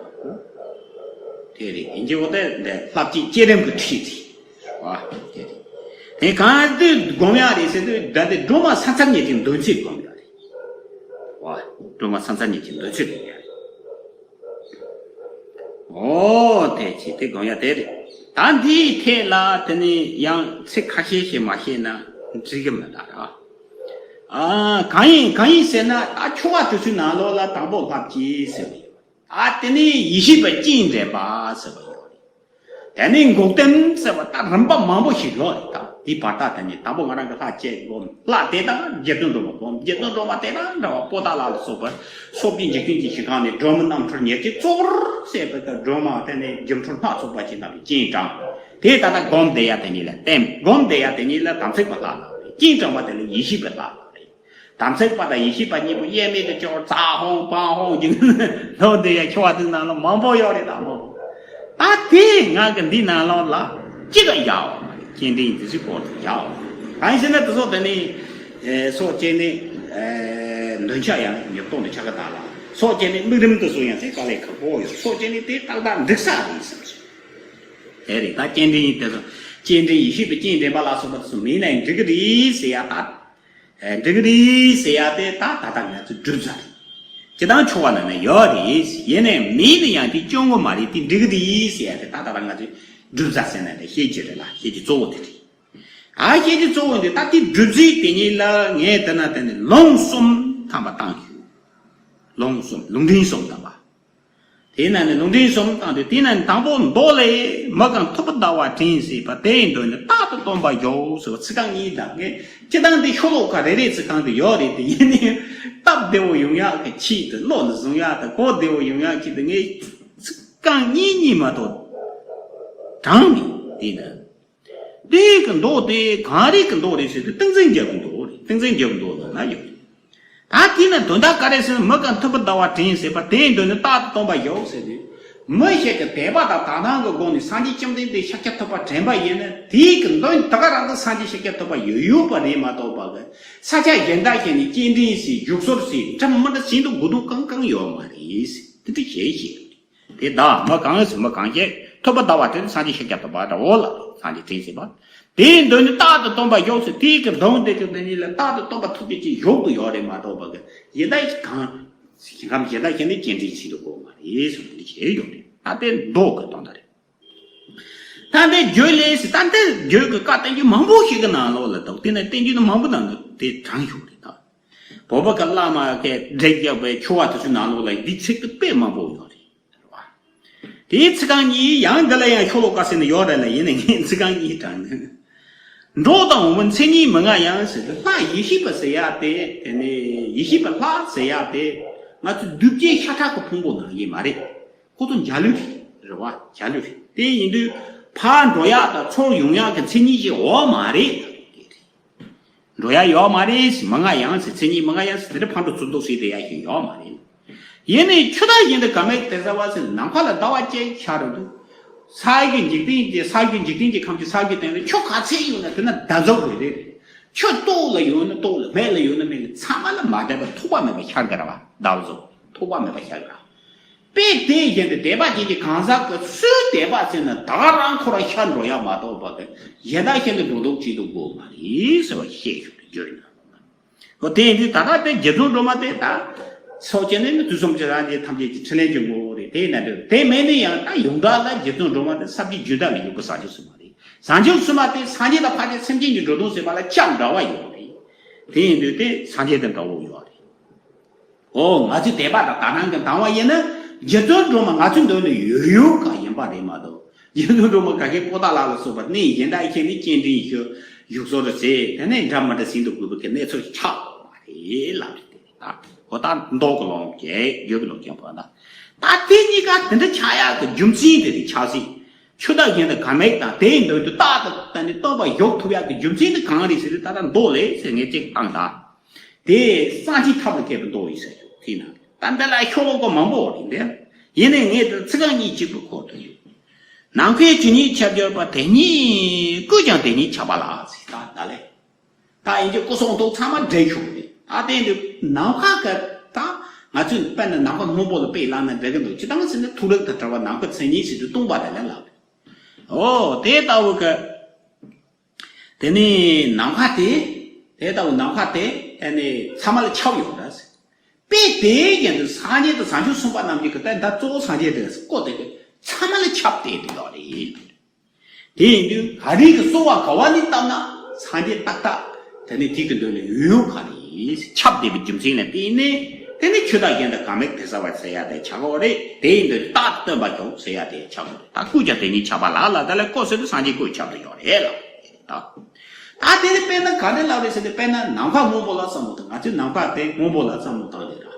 དེ་རེད། ཡིན་གྱི་འོ་དེ་འདི་ལྷ་བསྐྱེད་བསྐྱེད་རིམ་གྱི་ཁྲིད་དེ། བ། དེ་རེད། དེ་གང་དུས་སྒོམ་ཡག་རེད་ཟེར་དུས་ད་དེ་སྒྲོལ་མ་ཕྱག་མཚན་ཉིད་ཀྱི་འདོན་ཚུལ་སྒོམ་ཡག་རེད། བ། སྒྲོལ་མ་ཕྱག་མཚན་ཉིད་ཀྱི་འདོན་ཚུལ་སྒོམ་ཡག་རེད། འོ་དེ་ཅི་དེ་སྒོམ་ཡག་དེ་རེད། ད་འདིའི་ཐད་ལ་དེ་ནི་ཡང་ཚིག་ཁ་ཤས་ཤིག་མ་བཤད་ན་འགྲིག་གི་མི་འདུག་ར། ཨ། གང་ཡིན་གང་ཡིན་ཟེར་ན་ད་ཆོ་ག་དེ་ཚོའི་ནང་ལོགས་ལ་དང་པོ་ལྷ་བསྐྱེད་ཟེར་བ་ཡོད། ཨ། དེ་ནས་ཡེ་ཤེས་པ་སྤྱན་འདྲེན་པ་ཟེར་བ་ཡོད་རེད། དེ་ནས་འགོག་བདེན་ཟེར་བ་ད་རིམ་པ་མང་པོ་ཞིག་ཡོད་རེད་ད། དེའི་བར་ཐག་དེ་ནས་དང་པོ་ང་རང་གི་ལྷ་བསྐྱེད་སྒོམ། ལྷ་དེ་དག་རྗེ་བཙུན་སྒྲོལ་མ་སྒོམ། རྗེ་བཙུན་སྒྲོལ་མ་དེ་དག་འདྲ་བ་པོ་ཏ་ལ་ལ་སོགས་པ་སོ་བརྒྱད་འཇིག་རྟེན་གྱི་ཞིང་ཁམས་ནས་སྒྲོལ་མ་རྣམ་འཕྲུལ་ཉེར་གཅིག་གཙོ་བོར་བྱས་པའི་སྒྲོལ་མ་དེ་ནས་སྒྱུ་འཕྲུལ་སྣ་ཚོགས་པ་ཅན་རྣམས་ཀྱིས་སྤྱན་དྲངས། དེ་ད་ལྟ་སྒོམ་བསྡད་ཡ་དེ་ཉིད་ལ་བརྟེན། སྒོམ་བསྡད་ཡ་དེ་ཉིད་ལ་དམ་ཚིག་པ་ལྷ་ལ་རེད། སྤྱན་དྲངས་པ་དེ་ལ་ཡེ་ཤེས་པའི་ལྷ་ལ་རེད། དམ་ཚིག་པ་དང་ཡེ་ཤེས་པ་གཉིས་པོ་དབྱེར་མེད་དུ་སྐྱོར། ཙ་ཧོང་པང་ཧོང་གི་ལོ་དེ་ཡ་ཁྱོ་བ་དེ་ནང་ལ་མང་པོ་ཡོད་རེད་ད་མོ། ད་དེ་ང་གི་འདི་ནང་ལོགས་ལ་གཅིག་ག་བཞག་པ་མ་རེད། སྤྱན་འདྲེན་འདི་ཚོའི་སྐོར་དུ་བཞག་པ། གང་ཡིན་ཟེར་ན་དེ་ཚོ་དེ་ནི་སྲོག་བཅད་ནས་འདོན་ཆ་ཡང་ཉེར་སྟོང་དུ་ཆ་ག་ད་ལ། སྲོག་བཅད་ནས་དམིགས་རིམ་དེ་ཚོ་ཡང་དེ་དཀའ་ལས་ཁག་པོ་ཡོད། སྲོག་བཅད་ནས་དེ་ཏག་ཏག་འགྲིག་ས་རེད་བསམ་སོང་། དེ་རེད། ད་སྤྱན་འདྲེན་དེ་ཚོ་སྤྱན་འདྲེན་ཡེ་ཤེས་པའི་སྤྱན་འདྲེན་པ་ལ་སོགས་པ་དེ་ཚོ་མིན་ན་ཡང་འགྲིག་གི་རེད་ཟེར་ཡ་ད། ཨེ། འགྲིག་གི་རེད་ཟེར་ཡ་དེ་ད་ད་ལྟ་ང་ཚོས་སྒྲུབ་ས་རེད། སྤྱིར་བཏང་ཆོ་ག་ནང་ན་ཡོད་རེད། ཡིན་ནའི་མིན་ན་ཡང་དེ་སྐྱོན་གོ་མ་རེད། དེ་འགྲིག་གི་རེད་ཟེར་ཡ་དེ་ད་ད་ལྟ་ང་ཚོས་སྒྲུབ་ས་ཟེར་ན་དེ་བཤད་རྒྱུ་རེད་ལ། བཤད་རྒྱུ་གཙོ་བོ་དེ་རེད། ད་བཤད་རྒྱུ་གཙོ་བོ་འདི་ད་དེ་སྒྲུབ་རྩིས་དེ་ཉིད་ལ་ངས་དེ་ན་དེ་ནས་ལུང་གསུམ་ཐམ་པ་བཏང་ཞུ། ལུང་གསུམ། ལུང་འདྲེན་གསུམ་བཏང་བ། དེའི་ནང་ནས་ལུང་འདྲེན་གསུམ་བཏང་དུས་དེའི་ནང་ནས་དང་པོ་མདོ་ལས། མི་གང་ཐུབ་པ་ཟླ་བ་དྲན་བྱེད་པ། དེའི་མདུན་ནས་རྟག་ཏུ་སྟོན་པ་མགྱོགས་ཟེར་བ་ཚིག་རྐང་གཉིས་དང་། ངས་སྤྱིར་བཏང་འདི་ཤོ་ལོ་ཀ་རེ་རེ་ཚིག་རྐང་དེ་ཡོད་རེད་དེ། ཡིན་ནའི་སྟབས་བདེ་བོ་ཡོང་ཡག་གི་ཆེད་དུ། བློ་ལ་བཟུང་ཡག་དང་གོ་བདེ་བོ་ཡོང་ཡག་ཆེད་དུ་ངས་ཚིག་རྐང་གཉིས་གཉིས་མ་གཏོགས་དྲངས་མེད། དེ་ནི། དེ་གི་མདོ་དེ་གང་རིགས་ཀྱི་མདོ་རེད་ཟེར་དུས་ཏིང་འཛིན་རྒྱལ་པོའི་མདོ་རེད། ཏིང་འཛིན་རྒྱལ་པོའི་མདོ་ནང་ན་ཡོད། ད་དེ་ནི་དོན་དག་ག་རེ་ཟེར་ན། མི་གང་ཐུབ་པ་ཟླ་བ་དྲན་བྱེད་པ། དེའི་མདུན་ནས་རྟག་ཏུ་སྟོན་པ་མགྱོགས་ཟེར་དུས། མི་ཞིག་གིས་དད་པ་དང་དག་སྣང་གི་སྒོ་ནས་སངས་རྒྱས་བཅོམ་ལྡན་འདས་ཤཱཀྱ་ཐུབ་པ་དྲན་པ་ཡིན་ན། དེའི་གི་མདུན་ད་ག་རང་དུ་སངས་རྒྱས་ཤཱཀྱ་ཐུབ་པ་ཡོད་ཡོད་པ་རེད་མ་གཏོགས་པ་གི། ས་ཆ་གཞན་དག་ཞིག་ནས་སྤྱན་འདྲེན་ཟེར། བཞུགས་ཟོར་ཟེར། འདྲ་མི་འདྲ་ཟེར་དུས་གོ་དུས་གང་གང་ཡོད་མ་རེད་ཟེར། དེ་འདྲ་བྱས་ཤིག་དེ་དག་མི་གང་ཟེར། མི་གང་ཞིག་ཐུབ་པ་ཟླ་བ་དྲན། སངས་རྒྱས་ཤཱཀྱ་ཐུབ་པ་འདྲ་བོ་ལ་སངས་རྒྱས་དྲན་བྱེད་པ། དེའི་མདུན་ནས་རྟག་ཏུ་སྟོན་པ་མགྱོགས་ཟེར། དེའི་གི་མདུན་དེ་ཚོ་དེ་ཉིད་ལ་རྟག་ཏུ་སྟོན་པ་ཐུགས་རྗེ་ཅན་མགྱོགས་ཏུ་ཡོད་རེད་མ་གཏོགས་པ་གི། གཞན་དག་གང་ཞིག་གམ་གཞན་དག་གཞན་ནས་སྤྱན་འདྲེན་བྱེད་དུ་གོ་མ་རེད་གསུངས། འདི་བྱས་ཡོད་རེད། ད་དེ་མདོ་གི་དོན་དག་རེད། ད་འདི་རྒྱུད་ལས་ཟེར། ད་འདི་རྒྱུད་ཀྱི་བཀའ་བསྟན་རྒྱུད་མང་པོ་ཞིག་གི་ནང་ལོགས་ལ་འདུག་དེ་ནས་བསྟན་རྒྱུད་མང་པོ་ནང་ལ་དེ་དྲངས་ཡོད་རེད་ད། བོད་པ་གི་བླ་མ་གི་འགྲེལ་རྒྱག་པའི་ཆོ་ག་དེ་ཚོའི་ནང་ལོགས་ལ་འདི་ཚིག་དེ་དཔེ་མང་པོ་ཡོད་རེད། རེད་བ། དེའི་ཚིག་རྐང་གཉིས། ཡང་འདི་ལ་ཡང་ཤོ་ལོ་ཀ་ཟེར་ནས་ཡོད་རེད་ལ། ཡིན་ནའི་ངས་ཚིག་རྐང་གཉིས་དྲངས་ནས། འགྲོ་དང་འོང་བའི་མཚན་ཉིད་མི་མངའ་ཡང་ཟེར་དུས། ལྷ་ཡེ་ཤེས་པ་ཟེར་ཡ་དེ། དེ་ནས་ཡེ་ཤེས་པ་ལྷ་ཟེར་ཡ་དེ་ང་ཚོ་གདུལ་བྱའི་ཤ་ཁྲག་གི་ཕུང་པོ་ནང་བཞིན་མ་རེད། ཁོ་ཚོ་འཇའ་ལུས་རེད། རེད་བ། བྱ་ལུས་རེད། དེ་ཡིན་དུས་ཕར་འགྲོ་ཡག་དང་ཚུར་ཡོང་ཡག་གི་མཚན་ཉིད་ཅིག་ཡོད་མ་རེད། འགྲོ་ཡག་ཡོད་མ་རེད་ཟེར། མི་མངའ་ཡང་ཟེར། མཚན་ཉིད་མི་མངའ་ཡང་ཟེར། དེ་འདྲ་ཕར་འགྲོ་ཚུར་འགྲོ་ཟེར་དེ་ཡག་ཞིག་ཡོད་མ་རེད། ཡིན་ནའི་ཆུ་དང་གཞན་དུ་ག་མེད་དེ་ཟེར་བ་ཟེར། ནམ་མཁའ་ལ་ཟླ་བ་གཅིག་ཤར་རུ་འདུག་ས་གི་འཇིག་རྟེན་གྱི་ས་གི་འཇིག་རྟེན་གྱི་ཁམས་ཀྱི་ས་གི་སྟེང་ལ་ཆུ་ག་ཚད་ཡོད་ན་དེ་ན་ཟླ་གཟུགས་རེ་རེ་རེད། ཆུ་ཏོག་ལ་ཡོད་ན་ཏོག་ལ། མེ་ལ་ཡོད་ན་མེ་ལ། ཚང་མ་ལ་མ་འདྲེས་པ་ཐོགས་པ་མེད་པ་ཤར་གི་རེད་བ། ཟླ་བ་གཟུགས་ཐོགས་པ་མེད་པ་ཤར་གི་རེད། དཔེ་དེ་བཞིན་དུ་དད་པ་ཅན་གྱི་གང་ཟག་གི་སུའི་དད་པ་ཟེར་ན་ད་ག་རང་ཁོ་རང་ཤར་འགྲོ་ཡག་མ་གཏོགས་པ་གི་གཞན་དག་ཤར་ནས་འགྲོ་ལྡོག་བྱེད་དུ་དགོས་མ་རེད་ཟེར་བ་བཤད་ཞུ་རྒྱུ་ཡིན། འོ་དེ་ཡིན་དུས་ད་ལྟ་དེ་རྗེ་བཙུན་སྒྲོལ་མ་དེ་ད་སོ་སྐྱེ་ནི་དུས་གསུམ་གྱི་རང་རྒྱལ་ཐམས་ཅད་ཀྱི་ཕྲིན་ལས་ཀྱི་ངོ་བོ་རེད། དེ་ཡིན་ན་འདྲ། དེ་མེད་ནས་ཡང་ད་ཡོངས་གྲགས་ལ་རྗེ་བཙུན་སྒྲོལ་མ་དེ་ས་བཅུའི་རྒྱུན་ལྡན་ལ་ཡོད་པའི་བཟང་སྤྱོད་སྲུང་མ་རེད། བཟང་སྤྱོད་སྲུང་མ་དེ་སངས་རྒྱས་དང་ཕར་ཕྱིན་སེམས་ཅན་གྱི་འགྲོ་དོན་ཟེར་བ་ལ་ཁྱབ་འདྲ་བ་ཡོད་རེད། དེ་ཡིན་དུས་དེ་སངས་རྒྱས་དང་འདྲ་བོ་ཡོད་རེད། འོ་ང་ཚོས་དད་པ་དང་དག་སྣང་གིས་དང་བ་ཡིན་ན་རྗེ་བཙུན་སྒྲོལ་མ་ང་ཚོའི་མདུན་ལ་ཡོད་ཡོད་ག་ཡིན་པ་རེད་མ་གཏོགས། རྗེ་བཙུན་སྒྲོལ་མ་ག་གེ་པོ་ཏཱ་ལ་ལ་སོགས་པ་གནས་གཞན་དག་ཁྱེད་ནི་སྤྱན་འདྲེན་ཞུ་བཞུགས་གསོལ་རེ་ཟེར། དེ་ནས་འདྲ་མི་འདྲ་ཟིན་དུ་དགོས་པའི་གི་གནས་ཚུལ་ཆགས་ཡོད་མ་རེད་ལབ་རེད། དེ་ད་འོ་ད་མདོ་གི་ལུང་རྒྱས་བརྗོད་ཀྱི་ལུང་རྒྱས་པ་ད། ད་དེ་གཉིས་ཀ་དེ་འདྲ་ཆགས་ཡག་གི་རྒྱུ་མཚན་དེ་རེད། ཆགས་སྲིད་ཆུ་དང་གཞན་དུ་ག་མེད་དང་དེའི་མདུན་དུ་རྟག་ཏུ་ད་ནི་སྟོན་པ་བཞུགས་ཐུབ་ཡག་གི་རྒྱུ་མཚན་དེ་གང་རེད་ཟེར་དུས་ད་ལྟ་མདོ་ལས་ཟེར་ངས་གཅིག་བཏང་ད། དེ་སངས་རྒྱས་ཐབས་ལ་མཁས་པའི་མདོ་ཡིན་ཟེར་རྒྱུ་དེ་ན། ད་འདི་ལ་ཤོ་ལོ་ཀ་མང་པོ་རེད་འདི། ཡིན་ནའི་ངས་འདི་ཚིག་རྐང་གཉིས་གཅིག་པུ་གོ་ཐུབ་ཡོད། ནམ་མཁའི་ཆོས་ཉིད་ཁྱབ་གྱུར་པ། དེ་ཉིད་སྐུས་ཀྱང་དེ་ཉིད་ཁྱབ་པ་ལགས་ཟེར། ད་ད་ལས། ད་ཡིན་གྱི་སྐུ་གསུང་ཐུགས་ཚང་མ་འདྲེས་ཆོག་རེད། ད་དེ་འདི་ནམ་མཁའ་ག་ད་ང་ཚོས་དཔེར་ན་ནམ་མཁའ་སྔོན་པོ་ལ་དཔེ་བླངས་ན་འགྲིག་གི་འདུག་སྤྱིར་བཏང་ཟེར་ན་ཐུགས་རིག་དང་བྲལ་བ་ནམ་མཁའ་མཚན་ཉིད་ཟེར་དུས་སྟོང་པ་དེ་ལས་ལགས། འོ་དེ་ལྟ་བུ་གི། དེ་ནས་ནམ་མཁའ་དེ། དེ་ལྟ་བུ་ནམ་མཁའ་དེ་ཨ་ནི་ཚང་མ་ལ་ཁྱབ་ཡོད་རེད། དཔེ་དེའི་རྒྱན་དུ་སངས་རྒྱས་དང་བྱང་ཆུབ་སེམས་དཔའ་རྣམས་ཀྱི་གི་ད་ད་གཙོ་བོ་སངས་རྒྱས་དེ་བཀོད་དེ་གི་ཚང་མ་ལ་ཁྱབ་བསྡད་དེ་ཡོད་རེད། དེ་ཡིན་དུས་ག་རེ་གི་གསོལ་བ་ག་བ་ནས་བཏབ་ན་སངས་རྒྱས་ཏག་ཏག་དེ་ནི་དེ་གི་མདུན་ལ་ཡོད་ཡོད་ག་རེ་ཁྱབ་བསྡད་པའི་རྒྱུ་མཚན་ལ་བརྟེན་ནས་དེ་ནི་ཆོས་དང་གཞན་དུ་ག་མེད་དེ་ཟེར་བ་ཟེར་ཡ་དེ་ཆགས་ཀྱི་ཡོད་རེད། དེ་ཡིན་དུས་རྟག་ཏུ་སྟོན་པ་བཞུགས་ཟེར་ཡ་དེ་ཆགས་ཀྱི་ཡོད་རེད། ད་སྐུས་ཀྱང་དེ་ཉིད་ཁྱབ་པ་ལགས་ལ་ད་ལ་སྐུ་ཟེར་དུས་སངས་རྒྱས་སྐུ་ཁྱབ་ཏུ་ཡོད་རེད་ལ། ད་ད་དེ་ནི་དཔེར་ན་ག་རེ་ལབ་རེད་ཟེར་ཏེ་དཔེར་ན་ནམ་མཁའ་སྔོན་པོ་ལ་བསམ་བློ་བཏང་། ང་ཚོས་ནམ་མཁའ་དེ་སྔོན་པོ་ལ་བསམ་བློ་བཏང་རེད་ར།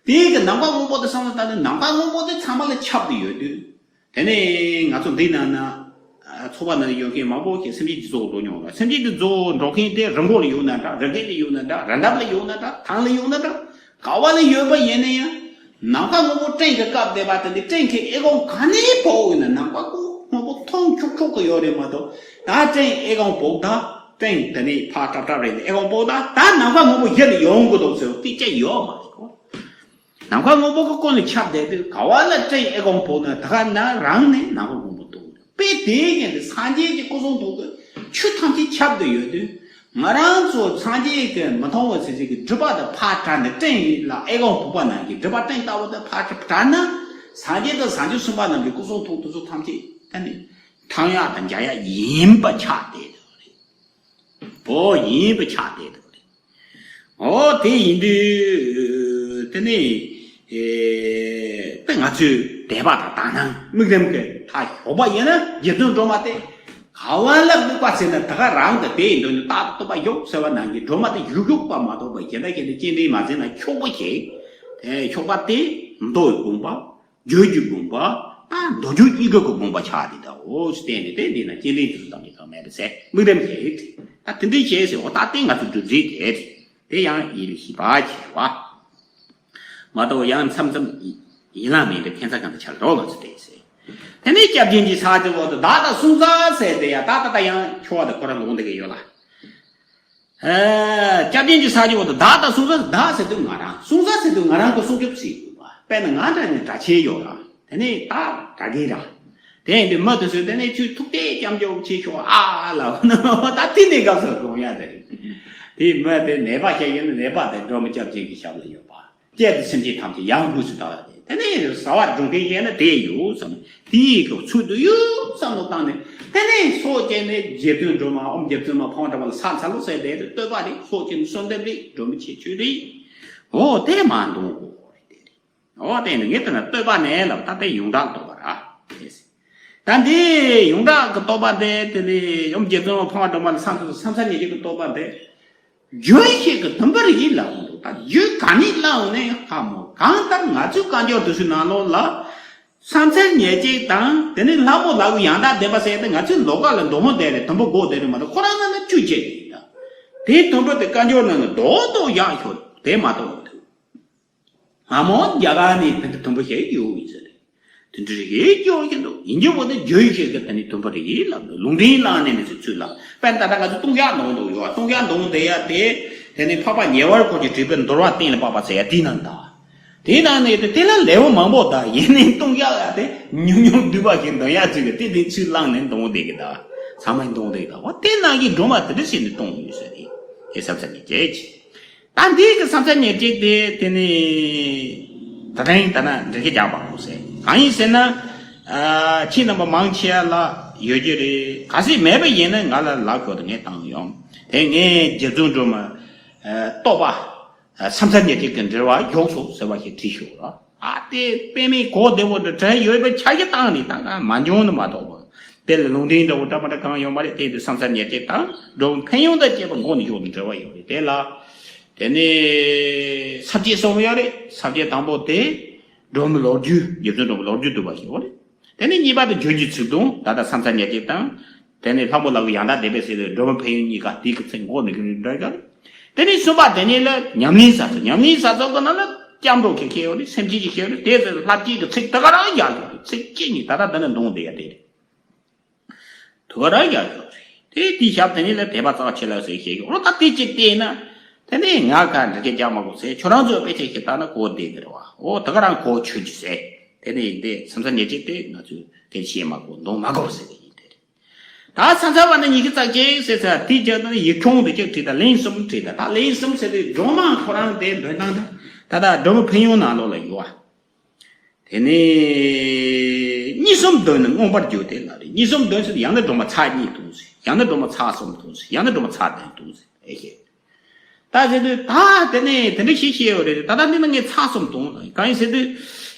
དེའི་གི་ནམ་མཁའ་སྔོན་པོ་དེ་བསམ་བློ་བཏང་ནས་ནམ་མཁའ་སྔོན་པོ་དེ་ཚང་མ་ལ་ཁྱབ་སྟེ་ཡོད་དུས། དེ་ནས་ང་ཚོ་འདི་ན་ན་ཚོགས་པ་ན་ཡོད་མཁན་མང་པོ་ཞིག་སེམས་ཅན་གྱི་གཙོ་བོ་འགྲོ་མྱོང་ལ། སེམས་ཅན་གྱི་གཙོ་བོ་འགྲོ་མཁན་དེ་རི་མགོ་ལ་ཡོད་ན་འདྲ། རི་རྒྱལ་ལ་ཡོད་ན་འདྲ། རི་འདབས་ལ་ཡོད་ན་འདྲ། ཐང་ལ་ཡོད་ན་འདྲ། ག་བ་ལ་ཡོད་པ་ཡིན་ན་ཡང་། ནམ་མཁའ་སྔོན་པོ་སྤྲིན་གྱིས་བཀབ་བསྡད་པ་དེ་འདི་སྤྲིན་གྱི་ཨེ་ཀོང་ག་ནས་ཕོག་ཡོད་ན་ནམ་མཁའ་སྔོན་པོ་མཐོང་ཆོག་ཆོག་གི་ཡོད་རེད་མ་གཏོགས། ད་སྤྲིན་ཨེ་ཀོང་ཕོག་ད། སྤྲིན་དེ་ནས་ཕར་ཀྲབ་ཀྲབ་རེད་ཨེ་ཀོང་ཕོག་ད། ད་ནམ་མཁའ་སྔོན་པོ་གཞི་ལ་ཡོང་གི་འདུག་ཟེར་བ་དེ་ཅི་ཡོད་མ་རེད་གོ། ནམ་མཁའ་སྔོན་པོ་གི་ཀུན་ལ་ཁྱབ་བསྡད་དུས་ག་བ་ལ་སྤྲིན་ཨེ་ཀོང་ཕོག་ན་ད་ག་ན་རང་ནས་ནམ་མཁའ་སྔོན་པོ་མཐོང་གི་འདུག་དཔེ་དེའི་རྐྱེན་གྱིས་སངས་རྒྱས་ཀྱི་སྐུ་གསུང་ཐུགས་ཀྱི་ཆུ་ཐམས་ཅད་ཁྱབ་སྟེ་ཡོད་དུས། ང་རང་ཚོ་སངས་རྒྱས་ཀྱི་མི་མཐོང་བ་ཟེར་ཟེར་གྱི་སྒྲིབ་པ་དང་ཕར་བྲལ་ནས་སྤྲིན་ལ་ཨེ་ཀོང་ཕོག་པ་ནང་གི་སྒྲིབ་པ་སྤྲིན་ལྟ་བུ་དེ་ཕར་བྲལ་ན། སངས་རྒྱས་དང་བྱང་ཆུབ་སེམས་དཔའ་རྣམས་ཀྱི་སྐུ་གསུང་ཐུགས་དེ་ཚོ་ཐམས་ཅད་ད་ནི་ཐང་ཡག་དང་འཇའ་ཡག་ཡིན་པ་ཆགས་བསྡད་ཡོད་རེད། འོ་ཡིན་པ་ཆགས་བསྡད་ཡོད་རེད། འོ་དེ་ཡིན་དུས་དེ་ནི་ཨེ་དེ་ང་ཚོས་དད་པ་དང་དག་སྣང་དམིགས་རིམ་གྱི་མཐའ་ཞོག་པ་ཡིན་ན་རྗེ་བཙུན་སྒྲོལ་མ་དེ་ག་བ་ལ་དམིགས་པ་ཟེར་ན་ད་ག་རང་དང་དེ་ཡི་མདུན་དུ་རྟག་ཏུ་སྟོན་པ་བཞུགས་ཟེར་བ་ནང་གི་སྒྲོལ་མ་དེ་བཞུགས་བཞུགས་པ་མ་གཏོགས་པ་གཞན་དག་གཞན་དག་སྤྱན་འདྲེན་མ་མཛད་ན་ཆོག་པ་ཞིག་དེ་ཆོག་པ་དེ་མདོ་ཡི་དགོངས་པ། རྒྱུད་ཀྱི་དགོངས་པ། ད་མདོ་རྒྱུད་གཉིས་ཀ་གི་དགོངས་པ་ཆགས་དེ་ད་འོ་ཞེས་བསྟན་ནས་དེ་འདི་ན་སྤྱན་འདྲེན་དེ་ཚོ་ཐམས་ཅད་ཚང་མ་རེད་ཟེར་དམིགས་རིམ་བྱས་ད་དེ་འདྲའི་བྱས་ཟེར་འོ་ད་དེ་ང་ཚོ་སྒྲུབ་རིས་དེ་རེད། དེ་ཡང་ཡིད་ལ་བྱེད་པ་བྱས་པ། མ་གཏོགས་ཡང་མཚམས་མཚམས་ཡིད་ལ་མེད་པའི་ཁྱད་མཚར་གང་དུ་ཆགས་རོགས་ང་ཚོ་དེ་ཟེར། དེ་ནས་སྐྱབས་སྦྱིན་གྱི་ཕྱག་རྒྱ་འོག་ཏུ་བདག་དང་སྲུང་མཛའ་ཟེར་དེ་ཡང་ད་ད་ད་ཡང་ཁྱོ་བ་དང་ཁོ་རང་ལོང་དེ་ག་ཡོད་ལ། ཨ། སྐྱབས་སྦྱིན་གྱི་ཕྱག་རྒྱ་འོག་ཏུ་བདག་དང་སྲུང་མཛའ། བདག་ཟེར་དུས་ང་རང་། སྲུང་མཛའ་ཟེར་དུས་ང་རང་གི་སྲུང་སྐྱོབ་བྱེད་དགོས་པ། དཔེར་ན་ང་འདྲ་ནི་དགྲ་ཆེན་ཡོད་ར། དེ་ནས་ད་དགྲ་རྒན་ར། དེ་ཡིན་དུས་མི་དེ་ཚོས་དེ་ནས་ཁྱོད་ཐུགས་གཏད་སྐྱབས་འཇུག་ཆེ་ཤོག་ཨ་ལབ་ན་ད་དེ་ནས་སྐབས་སུ་དགོངས་ཡ་དེ་རེད། དེ་མི་དེ་ནད་པ་ཞིག་ཡིན་ན་ནད་པ་དེ་སྒྲོལ་མ་སྐྱབས་སྦྱིན་གྱི་ཞབས་ལ་ཡོད་པ། སྐྱེ་དང་སེམས་ཅན་ཐམས་ཅད་ཡང་སྒོས་སུ་དག་ལ་དེ། དེ་ནས་བཟའ་བ་སྒྲུབ་མཁན་ཡིན་ན་དེ་ཡོད་བསམ། དེའི་གི་ཚུལ་དུ་ཡོད་བསམ་བློ་བཏང་ནས། དེ་ནས་སོ་སྐྱེ་ནས་རྗེ་བཙུན་སྒྲོལ་མ་ཨོཾ་རྗེ་བཙུན་མ་འཕགས་པ་སྒྲོལ་མ་ལ་ཕྱག་འཚལ་ལོ་ཟེར་དེ་བསྟོད་པ་རེད། སོ་སྐྱེ་ནས་གསོལ་འདེབས་རེད། སྒྲོལ་མ་ཁྱེད་མཆོད་རེད། འོ་དེ་མ་འདུག་གོ་རེད་དེ་རེད། འོ་དེ་ནི་ངས་དེ་ན་བསྟོད་པ་ནས་ལབ་ད་དེ་ཡོངས་གྲགས་བསྟོད་པ་ར། ད་འདི་ཡོངས་གྲགས་ཀྱི་བསྟོད་པ་དེ་དེ་ནི་ཨོཾ་རྗེ་བཙུན་མ་འཕགས་པ་སྒྲོལ་མ་ལ་ཕྱག་འཚལ་ལོ་ཟེར་མཚམས་མཚམས་ཉིད་ཀྱི་བསྟོད་པ་དེ། རྒྱུན་ཞིག་གི་དུམ་བུར་ཡིད་ལ་འོང་འདུག་ད་རྒྱུན་ག་ནས་ལ་འོང་ནས་ཧ་མོ། གང་ལྟར་ང་ཚོའི་བཀའ་འགྱུར་དེ་ཚོའི་ནང་ལོགས་ལ། བསམ་འཆར་ཉེར་གཅིག་དང་དེ་ནས་ལྷ་མོ་ལག་གི་ཡང་དག་བདེན་པ་ཟེར་ཏེ་ང་ཚོའི་ལོ་ཀ་ལ་མདོ་སྔགས་བསྡད་རེད། དུམ་བུ་སྒོ་བསྡད་རེད་མ་གཏོགས་ཁོ་རང་ནང་ན་བཅུད་བཅད་ཀྱི་ཡིན་ད། དེའི་དུམ་བུ་དེ་བཀའ་འགྱུར་ནང་ན་རྡོག་རྡོག་ཡག་ཤོས་དེ་མ་གཏོགས་མི་འདུག་སྔ་མོ་རྒྱ་གར་ནས་བོད་དུ་དུམ་བུ་ཞིག་ཡོད་ཡིན་ཟེར། དེ་འདྲ་ཞིག་ཡོད་ཀྱི་འདུག་ཡིན་གྱི་བོད་དུ་བརྗོད་ཡིག་ཞིག་གི་དེ་ནི་དུམ་བུ་རེ་ཡིན་ལབ་འདུག་ལུང་འདྲེན་བླངས་ནས་ནི་ཚུལ་ལ། དཔེར་ན་ད་ལྟ་ང་ཚོ་ལྟུང་བཤགས་འདོན་འདུག་ཡོད། ལྟུང་བཤགས་འདོན་བསྡད་ཡ་དེ་དེ་ནི་འཕགས་པ་ཉེ་བར་འཁོར་གྱིས་བྲིས་པའི་འདུལ་བ་གཏན་ལ་ཕབ་པ་ཟེར་ཡ་དེའི་ནང་ད། དེའི་ནང་ནས་དེ་དེ་ལ་ལེའུ་མང་པོ་ད་ཡིན་ནའི་ལྟུང་བཤགས་ཡ་དེ་ཉུང་ཉུང་བསྡུས་པ་ཞིག་འདོན་ཡ་ཚུལ་གྱི་དེ་དེ་ཚུལ་བླངས་ནས་འདོན་བསྡད་ཀྱི་ད། ཚང་མས་འདོན་བསྡད་ཀྱི་ད། འོ་དེ་ནང་གི་སྒྲོལ་མ་དེ་འདྲ་བྱས་ནས་གཏོང་ཡོད་ཟེར་ཏེ་དེ་བསམ་ས་ནས་བྱས་ཀྱི། ད་འདི་གི་བསམ་འཆར་ཉེར་གཅིག་དེ་དེ་ནི་ད་ཐེངས་ད་ན་འགྲེལ་བཤད་རྒྱག་པ་མོ་ཟེར། གང་ཡིན་ཟེར་ན། ཨ་ཁྱེད་རྣམ་པ་མང་ཆེ་བ་ལ་ཡོད་རྒྱུ་རེད། གལ་སྲིད་མེད་པ་ཡིན་ན་ང་ལ་ལབ་ཤོག་དང་ངས་བཏང་ཡོང་། དེ་ངས་རྗེ་བཙུན་སྒྲོལ་མ་ཨ་རྟོགས་པ་ཨ་བསམ་འཆར་ཉེར་གཅིག་གི་འགྲེལ་བ་བཞུགས་སོ་ཟེར་བ་ཞིག་བྲིས་ཤོག་ར། ཨ་དེ་དཔེ་མེད་གོ་བདེ་བོ་འདྲ་བྲལ་ཡོད་པའི་ཆ་གཞི་བཏང་ནས་ད་ང་མ་འཇོན་ནི་མ་གཏོགས་པ། དེ་ལ་ལུང་འདྲེན་འདྲ་བོ་འདྲ་མ་འདྲ་གང་ཡོད་མ་རེད། དེ་དུས་བསམ་འཆར་ཉེར་གཅིག་དང་སྒྲོལ་མ་ཕན་ཡོན་དང་བཅས་པ་མགོ་ནས་མཇུག་ཏུ་འབྲེལ་བ་ཡོད་རེད། དེ་ལ། དེ་ནས་ས་བཅད་གསུམ་ཡོད་རེད། ས་བཅད་དང་པོ་དེ་སྒྲོལ་མའི་ལོ་རྒྱུས། རྗེ་བཙུན་སྒྲོལ་མའི་ལོ་རྒྱུས་བསྡུས་པ་ཞིག་ཡོད་རེད། དེ་ནས་གཉིས་པ་དེ་བརྗོད་ཀྱི་ཚིག་དུམ། ད་ལྟ་བསམ་འཆར་ཉེར་གཅིག་དང་། དེ་ནས་ལྷ་མོ་ལག་གི་ཡང་དག་བདེན་པའི་ཟེར་དུས་སྒྲོལ་མ་ཕན་ཡོན་གཉིས་ཀ་དེའི་གི་ཚིག་མགོ་ནས་གི་འདྲ་ག་རེད། དེ་ནས་གསུམ་པ་དེ་ནས་ལ་ཉམས་ལེན་ས་ཚོགས། ཉམས་ལེན་ས་ཚོགས་ཀྱི་ནང་ལ་སྐྱབས་འགྲོ་གི་ཁེལ་ཡོད་རེད། སེམས་བསྐྱེད་ཀྱི་ཁེལ་ཡོད་རེད། དེ་ཚོ་ལྷ་བསྐྱེད་ཀྱི་ཚིག་དེ་ག་རང་ཡག་ཡོད་རེད། ཚིག་གཅིག་གཉིས་ད་ལྟ་འདི་ནས་འདོན་བསྡད་ཡ་དེ་རེད། དུ་བ་ར་ཡག་ཡོད་རེད། དེ་དེའི་ཞབས་དེ་ནས་ལ་དད་པ་རྩ་བ་ཆེ་ལ་ཟེར་ཞེས་ཡོད་རོ། ད་དེ་གཅིག་བལྟས་ན། དེ་ནས་ང་ག་འདྲ་སྐད་རྒྱག་མ་དགོས་ཟེར། ཁྱོད་རང་ཚོ་དཔེ་ཆ་ཞིག་བལྟ་ན་གོ་བདེ་གི་རེད་བ། འོ་ད་ག་རང་གོ་ཆོད་ཀྱི་ཟེར། དེ་ནས་ཡིན་ཏེ་བསམ་འཆར་ཉེར་གཅིག་དེ་ང་ཚོས་དེ་བཤད་མ་དགོས། འདོན་མ་དགོས་ཟེར་གི་ཡིན་དེ་རེད། ད་བསམ་འཆར་བ་ནི་ཉི་ཤུ་རྩ་གཅིག་ཟེར་ཟེར། དེའི་རྒྱབ་ན་ཡིག་ཆུང་དེ་གཅིག་བྲིས། ད་ལན་གསུམ་བྲིས། ད་ད་ལན་གསུམ་ཟེར་དུས་སྒྲོལ་མ་ཁོ་རང་དེ་འདོན་སྟངས་ད་ད་ལྟ་སྒྲོལ་མ་ཕན་ཡོན་ནང་ལོགས་ལ་ཡོད་བ། དེ་ནས་གཉིས་གསུམ་འདོན་ནས་མངོན་པར་བརྗོད་དེ་ལ་རེད། གཉིས་གསུམ་འདོན་ཟེར་ཡང་ན་སྒྲོལ་མ་ཚར་གཉིས་འདོན་ཟེར། ཡང་ན་སྒྲོལ་མ་ཚར་གསུམ་འདོན་ཟེར། ཡང་ན་སྒྲོལ་མ་ཚར་བདུན་འདོན་ཟེར། ཨེ་ཤེས། ད་ཟེར་དུས་ད་དེ་ནས་དེ་འདྲ་ཞིག་བཤད་ཡོད་རེད། ད་ལྟ་འདི་ན་ངས་ཚར་གསུམ་འདོན། གང་ཡིན་ཟེར་དུས་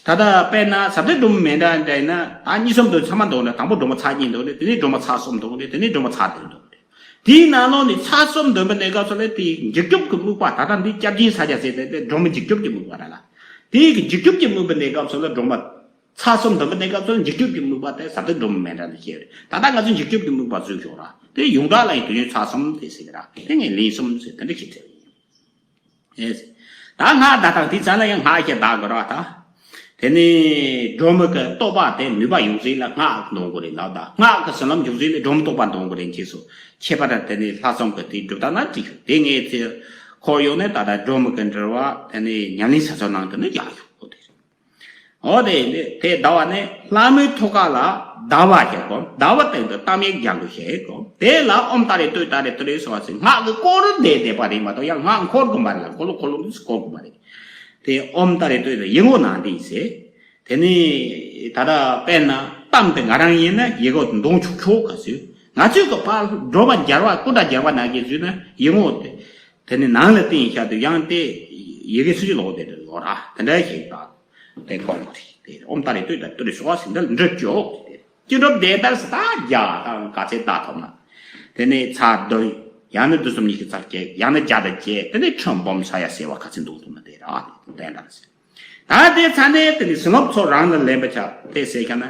ད་ལྟ་དཔེར་ན་ཟབ་གཏེར་སྒྲོལ་མ་མཎྜལ་འདྲ་ཡིན་ན་ད་གཉིས་གསུམ་འདོན། ཚང་མ་འདོན་ན་དང་པོ་སྒྲོལ་མ་ཚར་གཉིས་འདོན་རེད། དེ་ནས་སྒྲོལ་མ་ཚར་གསུམ་འདོན་རེད། དེ་ནས་སྒྲོལ་མ་ཚར་བདུན་འདོན་རེད། དེའི་ནང་ལོགས་ནས་ཚར་གསུམ་འདོན་པའི་གནས་སྐབས་སུ་ལ་དེའི་འཇིགས་སྐྱོབ་ཀྱི་དམིགས་པ། ད་ལྟ་འདི་སྐྱབས་སྦྱིན་ས་ཆ་ཟེར་ཏེ་དེ་སྒྲོལ་མ་འཇིགས་སྐྱོབ་ཀྱི་དམིགས་པ་རེད་ལ། དེའི་གི་འཇིགས་སྐྱོབ་ཀྱི་དམིགས་པའི་གནས་སྐབས་སུ་ལ་སྒྲོལ་མ་ཚར་གསུམ་འདོན་པའི་གནས་སྐབས་སུ་ལ་འཇིགས་སྐྱོབ་ཀྱི་དམིགས་པ་དེ་ཟབ་གཏེར་སྒྲོལ་མ་མཎྜལ་དུ་བཤད་རེད། ད་ལྟ་ང་ཚོས་འཇིགས་སྐྱོབ་ཀྱི་དམིགས་པ་བཟོས་ཤོག་ར། དེ་ཡོངས་གྲགས་ལ་ཡིན་དུས་ཡོན་ཚར་གསུམ་དེ་ཟེར་གི་ར། དེ་ངས་ལན་གསུམ་ཟེར་དེ་འདྲ་ཞིག་བྲིས་ཡིན། ད་སྔགས་བཟླ་སྟངས་དེ་ཙམ་ལ་ཡང་སྔགས་ཤིག་བཟླ་དགོས་ར་ད། དེ་ནས་སྒྲོལ་མ་གི་རྟོགས་པ་དེ་ནུས་པ་ཡོང་ཟིན་ལ་སྔགས་འདོན་དགོས་རེད་ལབ། ད་སྔགས་ཀྱི་ཟིན་ལམ་འཇུག་ཟིན་ལ་སྒྲོལ་མ་རྟོགས་པ་འདོན་དགོས་རེད། ཅེས་སོ། ཁྱད་པར་དེ་ནས་ལྷག་བསམ་གྱི་དེ་སྒྲུབ་སྟངས་ན་བྲིས་ཤོག་དེ་ངས་ཚེ་འཁོར་ཡོང་ནས་ད་ལྟ་སྒྲོལ་མ་གི་འགྲེལ་བ་དེ་ནས་ཉམས་ལེན་ས་ཚོགས་ནང་དུ་ནི་བཞག་ཤོག་འོ་དེ་རེད། འོ་དེ་དེ་ཟླ་བ་ནི་ལྷ་མོའི་ཐུགས་ཀ་ལ་ཟླ་བ་ཞེས་གོ། ཟླ་བ་སྟེང་དུ་གཏམ་ཡིག་རྒྱག་དགོས་ཞེས་གོ། དེ་ལ་ཨོཾ་ཏཱ་རེ་ཏུཏྟཱ་རེ་ཏུ་རེ་སོགས་ཟེར། སྔགས་ཀྱི་སྐོར་དེ་བསྡད་པ་རེད་མ་གཏོགས་ཡང་སྔགས་འཁོར་དགོས་མ་རེད་ལ། འཁོར་ལོ་འཁོར་ལོ་འདི་སྐོར་དགོས་མ་རེད། དེ་ཨོཾ་ཏཱ་རེ་ཏུཏྟཱ་རེ་ཡིག་ངོ་ནང་དེ་ཡིན་ཟེར། དེ་ནས་ད་ལྟ་དཔེར་ན་གཏམ་དེ་ང་རང་ཡིན་ན་ཡི་གེ་འདོན་ཆོག་ཆོག་ག་ཟེར། ང་ཚོས་གི་ཕར་སྒྲོལ་མ་སྦྱར་བ་སྐུ་འདྲ་སྦྱར་བ་ནང་གི་ཟེར་ན་ཡིག་ངོ་དེ་དེ་ནས་ནང་ལ་བསྟན་བཞག་དུས་ཡང་དེ་ཡི་གེ་སུ་ཅི་ལོག་དེ་འདྲ་ཡོད་ར། དེ་འདྲ་ཞིག་དང་དེ་གོང་དེ་ཨོཾ་ཏཱ་རེ་ཏུཏྟཱ་རེ་ཏུ་རེ་སོགས་ཟེར་འདི་ལ་འགྲིག་ཆོག་དེ། སྐྱེ་གྲོབ་དེ་ལྟར་སུ་ད་བརྒྱ་དང་ག་ཚད་ད་ཐོབ་ན། དེ་ནས་ཚར་བདུན། ཡང་ན་བདུན་གསུམ་ཉི་ཤུ་རྩ་བརྒྱད། ཡང་ན་བརྒྱ་དང་བརྒྱད། དེ་ནས་ཁྲི་འབུམ་ས་ཡ་ཟེར་བ་ག་ཚད་འདུག་ཐུབ་ན་དེ་ར་དེ་ལྟར་ཟེར། ད་དེ་ཚར་ནས་དེ་ནས་བྱིན་རླབས་ཚོགས་རང་ལ་ལེན་པ་ཆགས་དེ་ཟེར་ཀྱང་ན།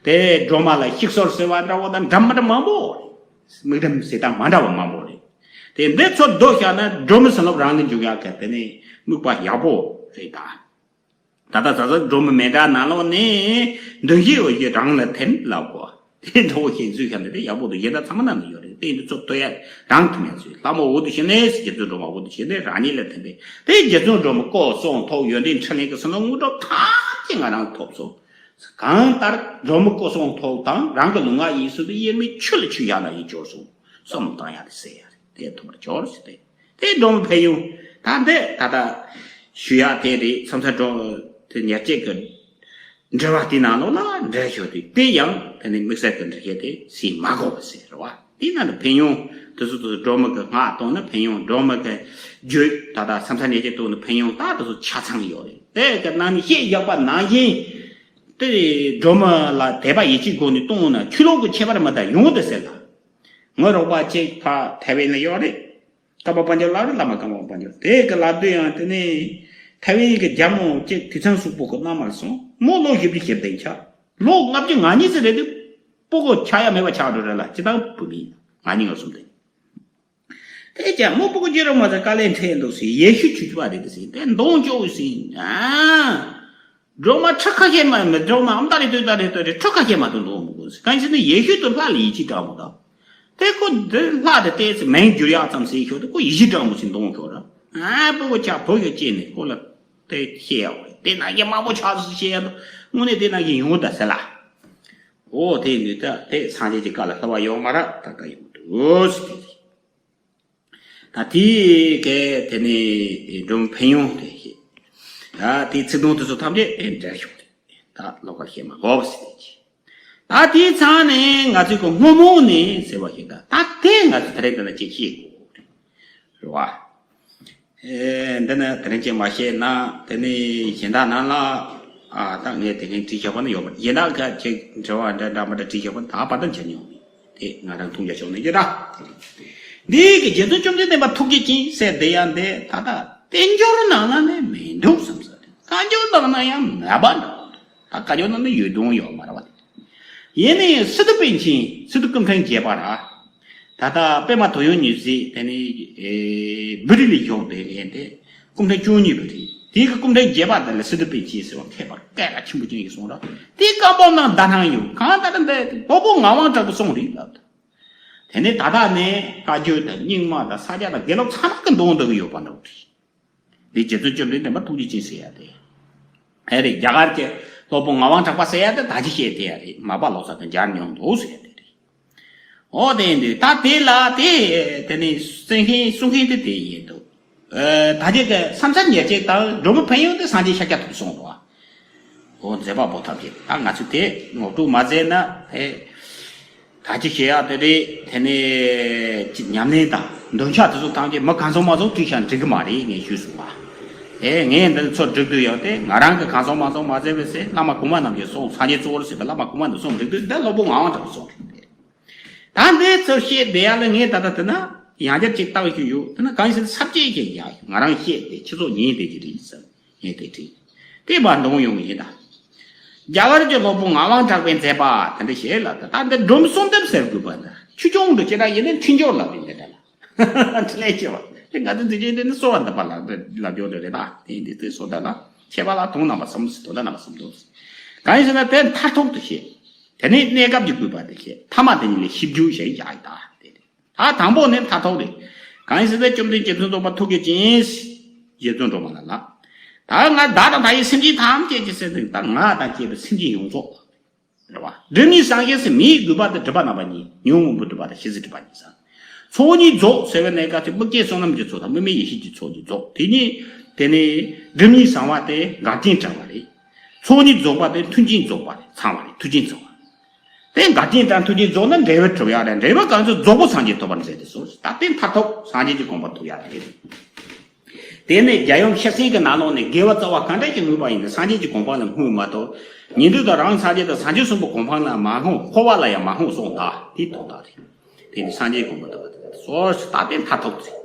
དེ་སྒྲོལ་མ་ལ་ཞིག་གསོར་ཟེར་བ་འདྲ་བོ་དང་འདྲ་མི་འདྲ་མང་པོ་རེད། དམིགས་རིམ་ཟེར་སྟངས་མ་འདྲ་བ་མང་པོ་རེད། དེ་འདི་ཚོ་བསྡུས་བཞག་ན་སྒྲོལ་མའི་བྱིན་རླབས་རང་ལ་འཇུག་ཡག་གི་དེ་ནས་དམིགས་པ་ཡག་པོ་རེད་ད། ད་ལྟ་ཟབ་གཏེར་སྒྲོལ་མའི་མཎྜལ་ནང་ལོགས་ནས་མདུན་བསྐྱེད་འོ་བརྒྱལ་རང་ལ་ཐིམ་ལབ་གོ། དེ་འདྲ་བོ་ཞིག་འཛུལ་ཤག་ནས་དེ་ཡག་པོ་འདུག་གཞན་དག་ཚང་མ་ནང་ལ་ཡོད་རེད། དེ་འདི་ཚོ་ལྟོས་ཡ་རང་ཐིམ་ཡ་ཚུལ། ལྷ་མོ་འོ་དུ་ཞིག་ནས་རྗེ་བཙུན་སྒྲོལ་མ་འོ་དུ་ཞིག་ནས་རང་ཉིད་ལ་ཐིམ་པས། དེ་རྗེ་བཙུན་སྒྲོལ་མ་སྐུ་གསུང་ཐུགས་ཡོན་ཏན་ཕྲིན་ལས་ཀྱི་བྱིན་རླབས་དངོས་གྲུབ་ཐམས་ཅད་ང་རང་ཐོབ་སོང་། གང་ལྟར་སྒྲོལ་མ་སྐུ་གསུང་ཐུགས་དང་རང་གི་ལུས་ངག་ཡིད་གསུམ་དུ་དབྱེར་མེད་ཆུ་ལ་ཆུ་བཞག་ནང་བཞིན་གྱུར་སོང་། བསམ་བློ་བཏང་ཡ་དེ་ཟེར་ཡ་རེད། དེ་ཐོག་མར་འབྱོར་ཟེར་ཏེ། དེ་སྒྲོལ་མ་ཕན་ཡོན་ད་འདི་ད་ལྟ་ཞུ་ཡ་དེ་རེད། བསམ་འཆར་སྒྲོལ་དེ་ཉེར་གཅིག་གི་འགྲེལ་བ་དེ་ནང་ལོགས་ལ་འགྲེལ་ཞུ་དུས་དེ་ཡང་དེ་ནི་དམིགས་བསལ་གྱི་འགྲེལ་བཤད་དེ་ཟིན་མ་དགོས་པ་ཟེར་བ། དེ་ནང་ལ་ཕན་ཡོན་དེ་ཚོ་དེ་ཚོ་སྒྲོལ་མ་གི་སྔགས་བཏང་ན་ཕན་ཡོན། སྒྲོལ་མ་གི་བརྗོད་ད་ལྟ་བསམ་འཆར་ཉེར་གཅིག་བཏང་ན་ཕན་ཡོན་ད་དེ་ཚོ་ཆ་ཚང་ཡོད་རེད། དེ་གི་ནང་ནས་བཤད་བཞག་པ་ནང་བཞིན་དེ་སྒྲོལ་མ་ལ་དད་པ་ཡིད་ཆེས་སྒོ་ནས་བཏང་ན་ཆོས་ལུགས་ཀྱི་ཁྱད་པར་མི་འདྲ་ཡོང་དེ་ཟེར་ལ། ངའི་རོགས་པ་གཅིག་ཕ་ཐའེ་ཝན་ལ་ཡོད་རེད། ཀརྨ་པ་ཉིད་ལགས་རེད། བླ་མ་ཀརྨ་པ་ཉིད་དེ་གི་ལབ་དུས་ཡང་དེ་ནས་ཐའེ་ཝན་གྱི་རྒྱ་མོ་གཅིག་དུས་མཚམས་གཟུགས་པོ་གི་མནའ་མར་སོང་། མོ་ལོ་བཞི་བཅུ་ཞེ་བདུན་ཆགས། ལོ་ལྔ་བཅུ་ང་གཉིས་ཙམ་རེད་དུས། སྤུ་གུ་ཆགས་ཡ་མེད་པ་ཆགས་འགྲོ་རེད་ལ། ཅི་ལྟར་བུད་མེད་ང་གཉིས་ང་གསུམ་དེ། དེ་ཀྱང་མོ་སྤུ་གུ་སྐྱེ་རོགས་མ་ཟེར། དཀའ་ལས་འཕྲད་འདུག་ཟེར། ཡེ་ཤུ་ཆོས་པ་རེད་ཟེར། དེ་འདོང་ཅོག་ཟེར། ཨ། སྒྲོལ་མ་ཁྲི་ཁ་ཤས་མ་མི་སྒྲོལ་མ་ཨམ་ད་རེ་ཏོ་ད་རེ་ཏོ་རེ་ཁྲི་ཁ་ཤས་མ་གཏོགས་འདོང་མི་དགོས་ཟེར། གང་ཞིག་ནི་ཡེ་ཤུ་དུ་ལྷ་ལ་ཡིད་ཆེས་དྲག་མོ་དང་། དེ་ཁོ་འདི་ལྷ་དེ་བལྟས་ཚེ་མིང་བསྒྱུར་ཡག་ཙམ་ཟེར་ཤོག་དེ་ཁོ་ཡིད་ཆེས་དྲག་མོ་ཞིག་འདོང་ཤོག་ར། ཨ་སྤུ་གུ་ཆགས་བུ་ཡོད་ཅེས་ནས་ཁོ་ལ་དེ་བཤད་ཡག་རེད། དེ་ན་གི་མང་པོ་ཆགས་སུ་བཤད་ཡག་དང་དངོས་གནས་དེ་ན་གི་ཡོང་ད་ཟེར་ལ། འོ་དེ་ནི་ད་དེ་སངས་རྒྱས་ཀྱི་བཀའ་ལ་ལྷ་བ་ཡོང་མ་ར་ད་ཀ་ཡོང་འདུག་ཟེར་དེ་རེད། ད་དེའི་གལ་དེ་ནས་འབྲོམ་ཕན་ཡོན་དེ་ཞེས། ད་དེའི་ཚིག་དོན་དེ་ཚོ་ཐམས་ཅད་ཨེ་འགྲེལ་ཤོག་དེ། ད་ལོགས་ཀར་བཤད་མ་དགོས་པ་ཟེར་གྱི། ད་དེའི་ཚང་ནས་ང་ཚོས་ཀྱི་སྔོན་མོ་ནས་ཟེར་བ་ཞིག་ད་ད་དེ་ང་ཚོས་དེ་རིང་འདི་ན་ཅིག་བཤད་དགོས་རེད་བ། ཨེ་འདི་ནི་དེ་རིང་ཅིག་མ་བཤད་ན་དེ་ནས་གཞན་དག་ནང་ལ་ཨ་ད་ངས་དེ་རིང་བྲིས་བཞག་པ་ནི་ཡོད་པ་གཞན་དག་ག་ཅིག་དྲི་བ་འདྲ་འདྲ་མ་འདྲ་བྲིས་བཞག་པ་ད་བར་དུ་འཇལ་མྱོང་མེད། དེ་ང་རང་མཐོང་རྒྱ་ཕྱོགས་ནས་ཀྱི་ར། འདི་གི་རྗེ་བཙུན་བཅོམ་ལྡན་འདས་མ་ཐུགས་རྗེ་ཅན་ཟེར་བསྡད་ཡ་འདི་ད་ལྟ་དཔལ་འབྱོར་ནང་ན་ནི་མི་འདུག་བསམ་ས་རེད། བཀའ་འགྱུར་ནང་ན་ཡང་མེད་པ་འདུག་ད་བཀའ་འགྱུར་ནང་ན་ཡོད་དོན་ཡོད་མ་རེད་བ། ཡིན་ནའི་སི་ཏུ་པཎ་ཆེན་སི་ཏུ་སྐུ་ཕྲེང་བརྒྱད་པ་ར། ད་ལྟ་པདྨ་དོན་ཡོད་ཉི་ཟེར་དེ་ནི་བྷི་རི་ལི་ཡོང་བསྡད་མཁན་དེ། སྐུ་ཕྲེང་བཅུ་གཉིས་པ་རེད། དེའི་གི་སྐུ་ཕྲེང་བརྒྱད་པ་དེ་ལ་སི་ཏུ་པཎ་ཆེན་ཟེར་བ་མཁས་པ་སྐད་གྲགས་ཆེན་པོ་ཅན་ཞིག་སོང་ར། དེའི་བཀའ་འབུམ་ནང་ད་ནང་ཡོད། གང་ལྟར་འདི་སློབ་དཔོན་ངག་དབང་གྲགས་པ་གསུངས་རེད་ལབ། དེ་ནས་ད་ལྟ་ནས་བཀའ་བརྒྱུད་དང་རྙིང་མ་དང་ས་སྐྱ་དང་དགེ་ལུགས་ཚང་མ་གི་འདོན་འདོན་གི་ཡོད་པ་འདྲ་བོ་རེད། འདི་རྗེ་བཙུན་བཅོམ་ལྡན་འདས་མ་ཐུགས་རྗེ་ཅན་ཟེར་ཡ་དེ། ཨེ་རེད། རྒྱ་གར་གྱི་སློབ་དཔོན་ངག་དབང་གྲགས་པ་ཟེར་ཡ་དེ་ད་ཅི་བཤད་དེ་ཡ་རེད། མ་པ་ལོ་ཙཱ་དང་མཇལ་མྱོང་འདུག་ཟེར་ཡ་དེ་རེད། འོ་དེ་འདི་ད་དེ་ལ་དེ་དེ་ནི་གསུང་མཁན་གསུང་མཁན་དེ་དེ་ཡིན་འདུག་ཨ་ད་ཅི་གི་བསམ་འཆར་ཉེར་གཅིག་དང་འབྲོམ་ཕན་ཡོན་དེ་སངས་རྒྱས་ཤཱཀྱ་ཐུབ་གསུངས་འདུག་ཨ། འོ་མཛད་པ་པོ་ཐམས་ཅད་ད་ང་ཚོས་དེ་ངོ་སྤྲོད་མ་མཛད་ན་ཨེ། ད་ཅི་བཤད་ཡག་དེ་རེད། དེ་ནས་ཅི་ཉམས་ལེན་དང་འདོན་ཆ་དེ་ཚོ་ཐམས་ཅད་མི་གང་ཚང་མ་ཚང་བྲིས་ཤག་འགྲིག་གི་མ་རེད་ངས་ཞུས་སོང་བ། ཨེ་ངས་འདི་ཚོ་སྒྲིག་དུས་ཡང་དེ་ང་རང་གི་གང་ཚང་མ་ཚང་མ་མཛད་པའི་ཚེ་བླ་མ་གོང་མ་རྣམས་ཀྱིས་གསུངས། སངས་རྒྱས་གཙོ་བོར་བྱས་པའི་བླ་མ་གོང་མ་རྣམས་གསུངས་འགྲིག་དུས་འདི་སློབ་དཔོན་ངག་དབང་གྲགས་པས་གསུངས་རེད། ད་འདི་ཚོ་བཤད་བསྡད་ཡག་ལ་ངས་ད་ལྟ་དེ་ན་ཡང་བསྐྱར་ཅིག་བཏང་ཞུས་ཡོད། དེ་ན་གང་ཡིན་ཟེར་ན་ས་བཅད་ཅིག་ཡ་ང་རང་བཤད་དེ་ཁྱེད་ཚོ་ཉན་བསྡད་ཀྱི་རེད་བསམ། ངས་དེ་བྲིས། དེ་བར་འདོན་ཡོང་ཡིན་ད། རྒྱ་གར་གྱི་སློབ་དཔོན་ངག་དབང་གྲགས་པས་མཛད་པ་དེ་འདྲ་ཞིག་ལ་ད་ལྟ་འདི་སྒྲོམ་གསུམ་ལྡེབ་ཟེར་དགོས་པ་འདི་ཆོས་སྐྱོང་དུ་ཅི་འདྲ་ཡིན་ནའི་འཕྲིན་སྦྱོར་ལབ་ཡིན་འདི་འདྲ་ལ། འཕྲིན་ལས་ཆེ་བ་དེ་ང་ཚོ་འཛིན་སྐྱོང་དེ་ནི་གསོལ་བ་འདེབས་པ་ལ་ལབ་སྦྱོར་དེ་རེད་ད། དེ་འདི་དེ་སོ་ད་ལ་མཁས་པ་ལ་དོན་རྣམ་པ་གསུམ་དོན་དག་རྣམ་པ་གསུམ་དུ། གང་ཡིན་ཟེར་ན་དེ་མཐར་ཐུག་ཏུ་བཤད། དེ་ནས་གནས་སྐབས་ཀྱི་དགོས་པ་དེ་བཤད། ཐ་མ་དེ་ཉིད་ལས་ཤིབ་འཇུག་བྱས་ཡག་ད་དེ་རེད། ད་དང་པོ་ནི་མཐར་ཐུག་རེད། གང་ཡིན་ཟེར་ན་བཅོམ་ལྡན་རྗེ་བཙུན་སྟོན་པ་ཐུགས་རྗེ་ཅན། རྗེ་བཙུན་སྒྲོལ་མ་ལ་ལ། ད་ང་བདག་དང་མཐའ་ཡས་སེམས་ཅན་ཐམས་ཅད་ཀྱི་ཟེར་དུས་ད་ང་དང་བཅས་པའི་སེམས་ཅན་ཡོངས་རྫོགས། རེད་བ། སྒྲིབ་གཉིས་སངས་རྒྱས་ཟེར་མིའི་དགོས་པ་དེ་སྒྲིབ་པ་རྣམ་པ་གཉིས་ཉོན་མོངས་པའི་སྒྲིབ་པ་དང་ཤེས་བྱའི་སྒྲིབ་པ་གཉིས་སངས། ཚོགས་གཉིས་རྫོགས་ཟེར་བའི་གནས་སྐབས་ཀྱི་དམིགས་བཅས་བསོད་ནམས་ཀྱི་ཚོགས་དང་དམིགས་མེད་ཡེ་ཤེས་ཀྱི་ཚོགས་གཉིས་རྫོགས། དེ་གཉིས་དེ་ནས་སྒྲིབ་གཉིས་སངས་པ་དེ་འགལ་རྐྱེན་བྲལ་བ་རེད། ཚོགས་གཉིས་རྫོགས་པ་དེ་མཐུན་རྐྱེན་རྫོགས་པ་རེད། ཚང་བ་རེད། མཐུན་རྐྱེན་ཚང་བ་རེད། དེ་འགལ་རྐྱེན་དང་མཐུན་རྐྱེན་རྫོགས་ན་འབྲས་བུ་གྲུབ་ཡག་རེད། འབྲས་བུ་གང་ཚོད་རྫོགས་པ་སངས་རྒྱས་ཐོབ་པར་མཛད་དེ་སོ། ད་དེ་མཐར་ཐུག་སངས་རྒྱས་ཀྱི་གོ་འཕང་ཐོབ་ཡག་རེད། དེ་ནས་རྒྱལ་ཡུམ་ཤེར་ཕྱིན་གྱི་ནང་ལོགས་ནས་དགེ་བ་རྩ་བ་གང་འདྲ་ཞིག་བསྔོས་པ་ཡིན་ན་སངས་རྒྱས་ཀྱི་གོ་འཕང་ལ་བསྔོས་མ་གཏོགས། ཉན་ཐོས་དང་རང་སངས་རྒྱས་དང་སངས་རྒྱས་གསུམ་པོ་གོ་འཕང་ལ་མ་བསྔོས། འཁོར་བ་ལ་ཡང་མ་བསྔོས་གསུངས་ད། དེ་དོན་དག་རེད། དེ་ནི་སངས་རྒྱས་གོ་འཕང་ཐོབ་པ་དེ་སོ་སོ་ད་དེ་མཐར་ཐུག་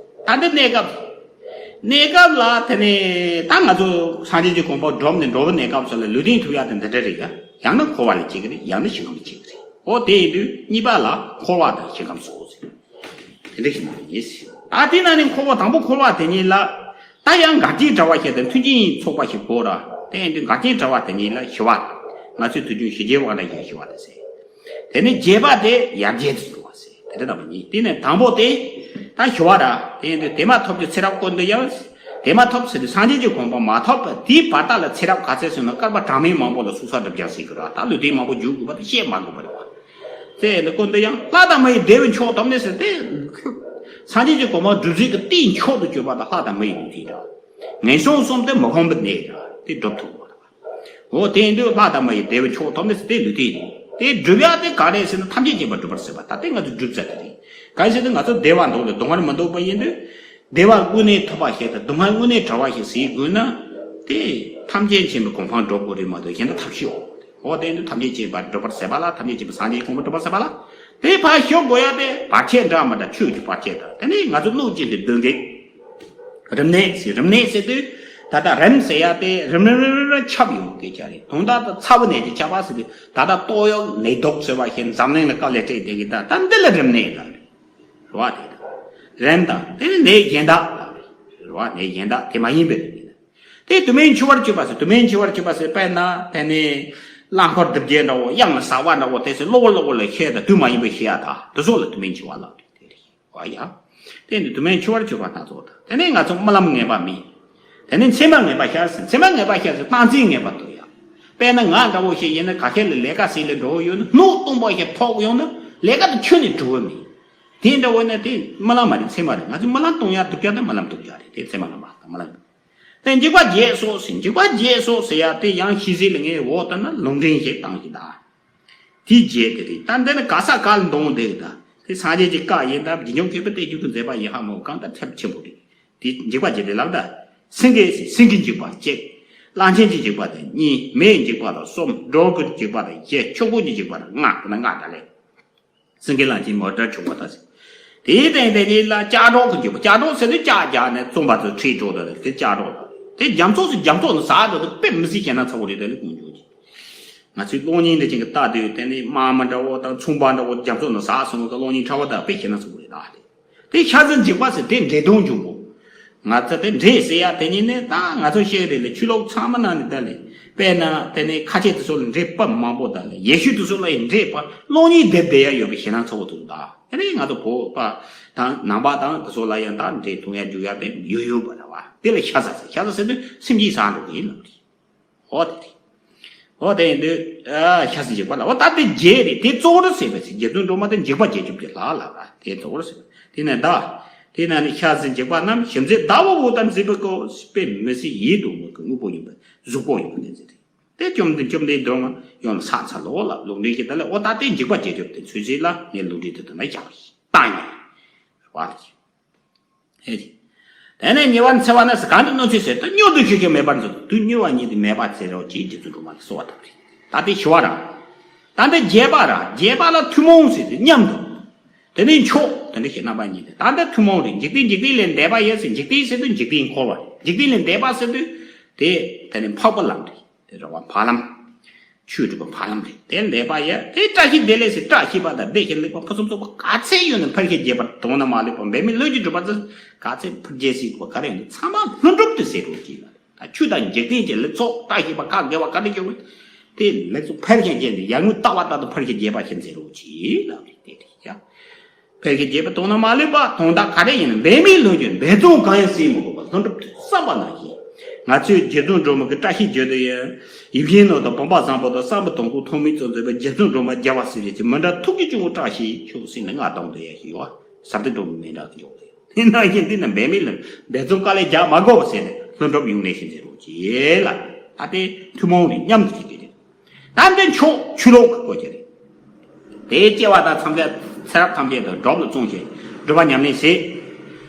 རེད། ད་འདི་གནས་སྐབས། གནས་སྐབས་ལ་དེ་ནས་ད་ང་ཚོ་སངས་རྒྱས་ཀྱི་གོ་འཕང་སྒྲུབ་ནས་འགྲོ་བའི་གནས་སྐབས་སུ་ལ་ལུས་རྟེན་ཐོབ་ཡག་དེ་འདི་འདྲ་རེད་ཡ། ཡང་ན་འཁོར་བ་ལ་སྐྱེ་གི་རེད། ཡང་ན་ཞིང་ཁམས་ལ་སྐྱེ་གི་རེད། འོ་དེ་ཡིན་དུས་གཉིས་པ་ལ་འཁོར་བ་དང་ཞིང་ཁམས་སོ་སོ་རེད། དེ་འདྲ་ཞིག་མ་ཡིན། ད་དེ་ན་ནི་འཁོར་བ་དང་པོ་འཁོར་བ་དེ་ཉིད་ལ། ད་ཡང་འགལ་རྐྱེན་བྲལ་བ་ཞིག་དང་མཐུན་རྐྱེན་ཚོགས་པ་ཞིག་དགོས་ར། དེ་ཡིན་དུས་འགལ་རྐྱེན་བྲལ་བ་དེ་ཉིད་ལ་ཞི་བ། ང་ཚོས་དུས་རྒྱུན་ཞི་བྱེད་བ་ལ་ཡང་ཞི་བ་དེ་ཟེར། དེ་ནས་རྒྱས་པ་དེ་ཡར་རྒྱས་སུ་འགྲོ་བ་ཟེར། དེ་འདྲ་ལྟ་བུ་གཉིས། དེ་ནས་དང་པོ་དེ་ད་ཞི་བ་ར། དེ་ཡིན་དུས་དེ་མ་ཐོབ་ཀྱི་ཚེ་རབས་ཀུན་ཏུ་ཡང་། དེ་མ་ཐོབ་ཟེར་དུས་སངས་རྒྱས་ཀྱི་གོ་འཕང་མ་ཐོབ་པ་དེའི་བར་ཐག་ལ་ཚེ་རབས་ག་ཚད་སོང་ན་བསྐལ་པ་གྲངས་མེད་མང་པོ་ལ་ཚུགས་ས་སྒྲུབ་ཀྱང་ཟེར་གི་ར། ད་ལུས་རྟེན་མང་པོ་འཇུག་དགོས་པ་དེ་བཤད་མ་དགོས་པ་རེད་བ། ཚེ་འདི་ཀུན་ཏུ་ཡང་ལྷ་དང་མི་ཡི་བདེ་བའི་མཆོག་ཐོབ་ནས་ཟེར་ཏེ། སངས་རྒྱས་ཀྱི་གོ་འཕང་སྒྲུབ་བྱེད་ཀྱི་རྟེན་མཆོག་ཏུ་གྱུར་པ་དང་ལྷ་དང་མི་ཡི་ལུས་རྟེན་ར། ངན་སོང་གསུམ་དེ་མི་ཁོམ་པའི་གནས་ར་དེ་སྒྲུབ་ཐུབ་པ་ར། འོ་དེ་ཡིན་དུས་ལྷ་དང་མི་ཡི་བདེ་བའི་མཆོག་ཐོབ་ནས་ཟེར་ཏེ་ལུས་རྟེན་རེད། དེ་སྒྲུབ་ཡག་དེ་ག་རེ་ཟེར་ན་ཐམས་ཅད་མཁྱེན་པ་སྒྲུབ་པར་ཟེར་བ་ད་ལྟའི་ང་ཚོ་སྒྲུབ་ཚར་དེ་རེད། གང་ཟེར་ན་ང་ཚོ་བདེ་བ་འདོད་ལ་སྡུག་བསྔལ་མི་འདོད་པ་ཡིན་དུས། བདེ་བ་དངོས་གནས་ཐོབ་པ་ཞིག་དང་སྡུག་བསྔལ་དངོས་གནས་བྲལ་བ་ཞིག་ཟེར་དགོས་ན། དེ་ཐམས་ཅད་མཁྱེན་པའི་གོ་འཕང་སྒྲུབ་དགོས་རེད་མ་གཏོགས་གཞན་དག་ཐབས་ཤེས་འོང་། འོ་དེ་ཡིན་དུས་ཐམས་ཅད་མཁྱེན་པ་སྒྲུབ་པར་ཟད་པ་ལ་ཐམས་ཅད་མཁྱེན་པའི་སངས་རྒྱས་གོ་འཕང་སྒྲུབ་པར་ཟད་པ་ལ། དེ་ཕར་ཞུ་དགོས་ཡ་དེ་བར་ཆད་འདྲ་མི་འདྲ་ཆོས་ཀྱི་བར་ཆད་དང་དེ་ནས་ང་ཚོ་གནོད་སྦྱིན་གྱི་སྡུག་བསྔལ། རིམས་ནད་ཟེར་རིམས་ནད་ཟེར་དུས། ད་ ད་ལྟ་རིམས་ཟེར་ཡ་དེ་རིམས་རིམས་རིམས་རིམས་ཁྱབ་ཡོང་སྐད་ཆ་རེད། དོན་དག་ཏུ་ཚ་བོ་ནད་ཀྱི་ཁྱབ་པ་ཟེར་དུས་ད་ལྟ་ཏོག་དབྱིབས་ནད་དུག་ཟེར་བ་ཞིག་འཛམ་གླིང་ལ་དཀའ་ལས་སྤྲད་བསྡད་ཀྱི། ད་ད་འདི་ལ་རིམས་ནད་ལབ་རེད། རེད་བ། དེ་དང་རིམས་དང་དེ་ནི་ནད་གཞན་དག་ལབ་རེད། རེད་བ། ནད་གཞན་དག་དེ་མ་ཡིན་པའི་རིམས་ནད། དེ་དུ་མས་འཆི་བར་གྱུར་པ་ཟེར། དུ་མས་འཆི་བར་གྱུར་པ་ཟེར། དཔེར་ན་དེ་ནི་རླངས་འཁོར་རྡིབ་རྒྱས་འདྲ་བོ། གཡང་ལ་ཟགས་པ་འདྲ་བོ། དེ་ཚོ་གློ་བུར་གློ་བུར་ལ་ཤེས་དང་དུས་མ་ཡིན་པའི་ཤེས་ཡ་དང་དེ་ཚོ་ལ་དུ་མས་འཆི་བ་ལབ་རེད། དེ་རེད། བ་ཡ། དེ་ནི་དུ་མས་འཆི་བར་གྱུར་པ་སྣ་ཚོགས་དང་། དེ་ནས་ང་ཚོ་རྨི་ལམ་ངན་པ་རྨི། དེ་ནས་མཚན་མ་ངན་པ་ཤར་ཟེར། མཚན་མ་ངན་པ་ཤར་ཟེར། རྟག་འཛིན་ངན་པ་འདུག་ཡ། དཔེར་ན་ང་འདྲ་བོ་ཞིག་ཡིན་ན་ག་ཤེད་ལ་ལས་ཀ་ཟིག་ལ་འགྲོ་བ་ཡོད་ན། སྣུམ་སྟོང་པ་ཞིག་ཕོག་ཡོང་ན་ལས་ཀ་དེ་ཁྱོན་ནས་འགྲུབ་བ་མེད། དེ་འདྲ་བོ་ན་དེ་རྨི་ལམ་མ་རེད། མཚན་མ་རེད། ང་ཚོ་རྨི་ལམ་སྟོང་ཡ་སྡུག་ཡ་དང་རྨི་ལམ་སྡུག་ཡ་རེད། དེ་མཚན་མ་ངན་པ་དང་རྨི་ལམ། དེ་འཇིགས་པ་བརྒྱད་སོགས་ཟེར། འཇིགས་པ་བརྒྱད་སོགས་ཟེར་ཡ་དེ་ཡང་ཤེས་ཟིན་ལ་ངས་འོག་ལྟ་ན་ལུང་འདྲེན་ཞིག་བཏང་ཞིག་ད། དེའི་རྗེས་དེ་རེད། ད་འདི་ནི་ག་ས་ག་ལ་འདོང་འདེགས་ད། དེ་སངས་རྒྱས་ཀྱི་བཀའ་ཡིན་ད། རྗེ་འཇམ་མགོན་པོས་བསྟན་བཅོས་ཀྱི་མཛད་པ་ཡིན་ཧ་མོ། གང་ལྟར་ཁྱབ་ཆེན་པོ་རེད། དེ་འཇིགས་པ་བརྒྱད་དེ་ལབ་ད། སེང་གེ་སེང་གེའི་འཇིགས་པ་གཅིག། གླང་ཆེན་གྱི་འཇིགས་པ་དང་གཉིས། མེའི་འཇིགས་པ་དང་གསུམ། སྒྲོལ་གྱི་འཇིགས་པ་དང་བཞི། ཆོམ་རྐུན་གྱི་འཇིགས་པ་དང་ལྔ། དེ་ན་ལྔ་ད་ལས། སེང་གེ་གླང་ཆེན་མོ་དགྲ་ཆོམ་པ་དང་། དེའི་སྟེང་དེ་ཉིད་ལ་ལྕགས་སྒྲོག་གི་འཇིགས་པ། ལྕགས་སྒྲོག་ཟེར་དུས་ལྕགས་རྒྱག་ནས་བཙོང་པ་ཚོ་ཁྲིད་འགྲོ་དེ་རེད། དེ་ལྕགས་སྒྲོག་ལ། དེ་རྒྱ་མཚོ་ཟེར། རྒྱ་མཚོ་ནི་ཟག་འགྲོ་དེ་དཔེ་མི་སྲིད་ཞེད་སྣང་ཚ་བོ་རེད། དེ་ལས་ཀུན་སྤྱོད་ཀྱི། ང་ཚོའི་གློག་བརྙན་འདི་ཅན་གྱི་ལྟ་དུས་དེ་ནི་དམག་མི་འདྲ་བོ་དང་ཚོང་པ་འདྲ་བོ་རྒྱ་མཚོ་ནང་ཟགས་སོང་བ་གི་གློག་བརྙན་འཁྲབ་པ་དང་དཔེ་ཞེད་སྣང་ཚ་བོ་རེད་ད། དེ་ཤ་ཟའི་འཇིགས་པ་ཟེར། དེ་འདྲེ་གདོན་འཇོམས་པོ། ང་ཚོ་དེ་འདྲེ་ཟེར་ཡ་དེ་ཉིད་ནི་ད་ང་ཚོ་ཤེས་རེད་ལ། ཆོས་ལུགས་ཚང་མ་ནང་ནས་ད་ལས། དཔེར་ན་དེ་ནི་ཁ་ཆེ་དེ་ཚོ་ལ་འདྲེ་དཔེ་མང་པོ་ད་ལས། ཡེ་ཤུ་དེ་ཚོ་ལ་ཡང་འདྲེ་དཔེ་གློག་བརྙན་དེབ་བསྡད་ཡ་ཡོད་པའི་ཞེད་སྣང་ཚ་བོ་འདུག་ད། དེ་ནི་ང་ཚོ་བོད་པ་དང་ནང་པ་དང་དེ་ཚོ་ལ་ཡང་ད་འདྲེ་གདོན་ཡ་འཇུག་ཡ་དེ་ཡོད་ཡོད་པ་རེད་བ། དེ་ལ་ཤ་ཟ་ཟེར། ཤ་ཟ་ཟེར་དུས་སེམས་ཅན་ཟ་འགྲོ་གི་ཡིན་ལབ་རེད། འོ་དེ་རེད། འོ་དེ་ཡིན་དུས་ཨ་ཤ་ཟའི་འཇིགས་པ་ལ། འོ་ད་དེ་བརྒྱད་རེད། དེ་གཙོ་བོར་ཟེར་བ་ཟེར། རྗེ་བཙུན་སྒྲོལ་མ་དེ་འཇིགས་པ་བརྒྱད་ཅུ་གི་ལྷ་ལ་ར། དེ་གཙོ་བོར་ཟེར་བ། དེ་ནས་ད། དེ་ན་ནི་ཤ་ཟའི་འཇིགས་པ་རྣམས། ཞིམ་ཟས་ཟླ་བའི་འོད་ལྟར་མཛེས་པའི་སྐུ། དཔེ་མི་སྲིད་ཡིད་དུ་འོང་བའི་དངོས་པོ་ཡིན་པས་གཟུགས་པོ་ཡིན་པ་ནི་ཟེར་རེད། དེ་བཅོམ་ལྡན་བཅོམ་ལྡན་འདས་མ་ཡོང་ས་ཚ་ལོ་ལ་ལུང་འདྲེན་ཞིག་ད་ལས། འོ་ད་དེ་འཇིགས་པ་བརྒྱད་ཅུ་དེ་ཚུལ་ཟིན་ལ་ངས་ལུང་འདྲེན་དེ་དུ་ན་བཞག་པ་ཞིག་བཏང་ཡིན། བ་དེ། ཨེ། དེ་ནས་ཉེ་བར་འཚེ་བ་ན་ཟེར། གང་དུ་གནོད་འཚེ་ཟེར་དུས་མྱུར་དུ་ཞི་ཞིང་མེད་པར་མཛོད། དུས་མྱུར་བ་ཉིད་དུ་མེད་པར་མཛད་རོགས་གྱིས། རྗེ་བཙུན་སྒྲོལ་མ་ལ་གསོལ་བ་བཏབ་རེད། ད་དེ་ཞི་བ་རང་། ད་འདི་རྒྱས་པ་རང་། རྒྱས་པ་ལ་ཐུན་མོང་ཟེར་དུས་མཉམ་དུ། དེ་ནས་མཆོག་དེ་འདྲ་ཞིག་རྣམ་པ་གཉིས་ཏེ། ད་འདི་ཐུན་མོང་རེད། འཇིག་རྟེན་འཇིག་རྟེན་ལས་འདས་པ་ཡི་ཟེར། འཇིག་རྟེན་ཟེར་དུས་འཇིག་རྟེན་འཁོར་བ། འཇིག་རྟེན་ལས་འདས་པ་ཟེར་དུས་དེ་དེ་ནས་འཕགས་པ་ལམ་རེད། དེ་རེད་བ། འཕགས་ལམ། ཆོས་སྒྲུབ་པ་འཕགས་ལམ་རེད། དེ་འདས་པ་ཡ་དེ་བཀྲ་ཤིས་བདེ་ལེགས་ཟེར། བཀྲ་ཤིས་པ་དང་བདེ་ཞིང་ལེགས་པ་ཕུན་སུམ་ཚོགས་པ་ག་ཚད་ཡོད་ན་ཕལ་ཆེར་རྒྱས་པར་དོན་དུ་མ་ལུས་པ། འབད་མེད་ལྷུན་གྱིས་གྲུབ་པ་ཚོ་ག་ཚད་ཕུལ་རྒྱས་སྲིད་པ་ག་རེ་ཡོད་ན་ཚང་མ་ལྷུན་གྲུབ་ཏུ་ཟད་རོགས་གྱིས་ལ། ད་ཆོས་དང་འཇིག་རྟེན་གྱི་ལེགས་ཚོགས་བཀྲ་ཤིས་པ་ག་དགེ་བ་ག་འདྲ་ཡོད་པ་དེ་ལེགས་ཚོགས་ཕལ་ཆེར་རྒྱས་ནས་ཡར་ངོའི་ལྟ་བ་ལྟར་དུ་ཕལ་ཆེར་རྒྱས་པ་ཞིག་མཛད་རོགས་གྱིས་ལ་རེད། དེ་རེད་ཡ། ཕལ་ཆེར་རྒྱས་པ་དོན་དུ་མ་ལུས་པ། དོན་དག་ག་རེ་ཡིན་ན་འབད་མེད་ལྷུན་གྱིས། འབད་བརྩོན་གང་ཡང་སེལ་མི་དགོས་པ་ལྷུན་གྲུབ་ཏུ་བསམ་པ་ནང་བཞིན། ང་ཚོས་རྗེ་བཙུན་སྒྲོལ་མ་གི་བཀྲ་ཤིས་བརྗོད་དུ་ཡང་ཡིད་བཞིན་ནོར་དང་བུམ་པ་བཟང་པོ་དང་བསམ་པའི་དོན་ཀུན་ཐོགས་མེད་གཙོ་མཛད་པའི་རྗེ་བཙུན་སྒྲོལ་མ་རྒྱལ་བ་སྲས་བཅས་ཀྱི་མི་འབྲལ་ཐུགས་ཀྱི་སྤྱི་བོར་བཀྲ་ཤིས་ཤོག་ཟེར་ནས་ང་གདངས་དུ་ཡང་ཞུ་བ། ཟབ་གཏེར་སྒྲོལ་མའི་མཎྜལ་དུ་འཇོག་ལེ། དེ་ནང་བཞིན་འདི་ན་འབད་མེད་ལ་འབད་བརྩོན་དཀའ་ལས་རྒྱག་མ་དགོས་པ་ཟེར་ནས་ལྷུན་གྲུབ་ཡུན་གནས་ཤིང་མཛད་རོགས་གྱིས་ལ། ད་དེ་ཐུན་མོང་རེད། མཉམ་དུ་བྱེད་ཀྱི་རེད། ད་འདི་མཆོག་ཆོས་ལུགས་ཀྱི་སྐོར་གྱི་རེད། དེའི་སྐྱེ་བ་དང་ཐམས་ཅད་ཚེ་རབས་ཐམས་ཅད་དུ་སྒྲུབ་ལ་བརྩོན་ཞིང་སྒྲུབ་པ་ཉམས་ལེན་བྱེད།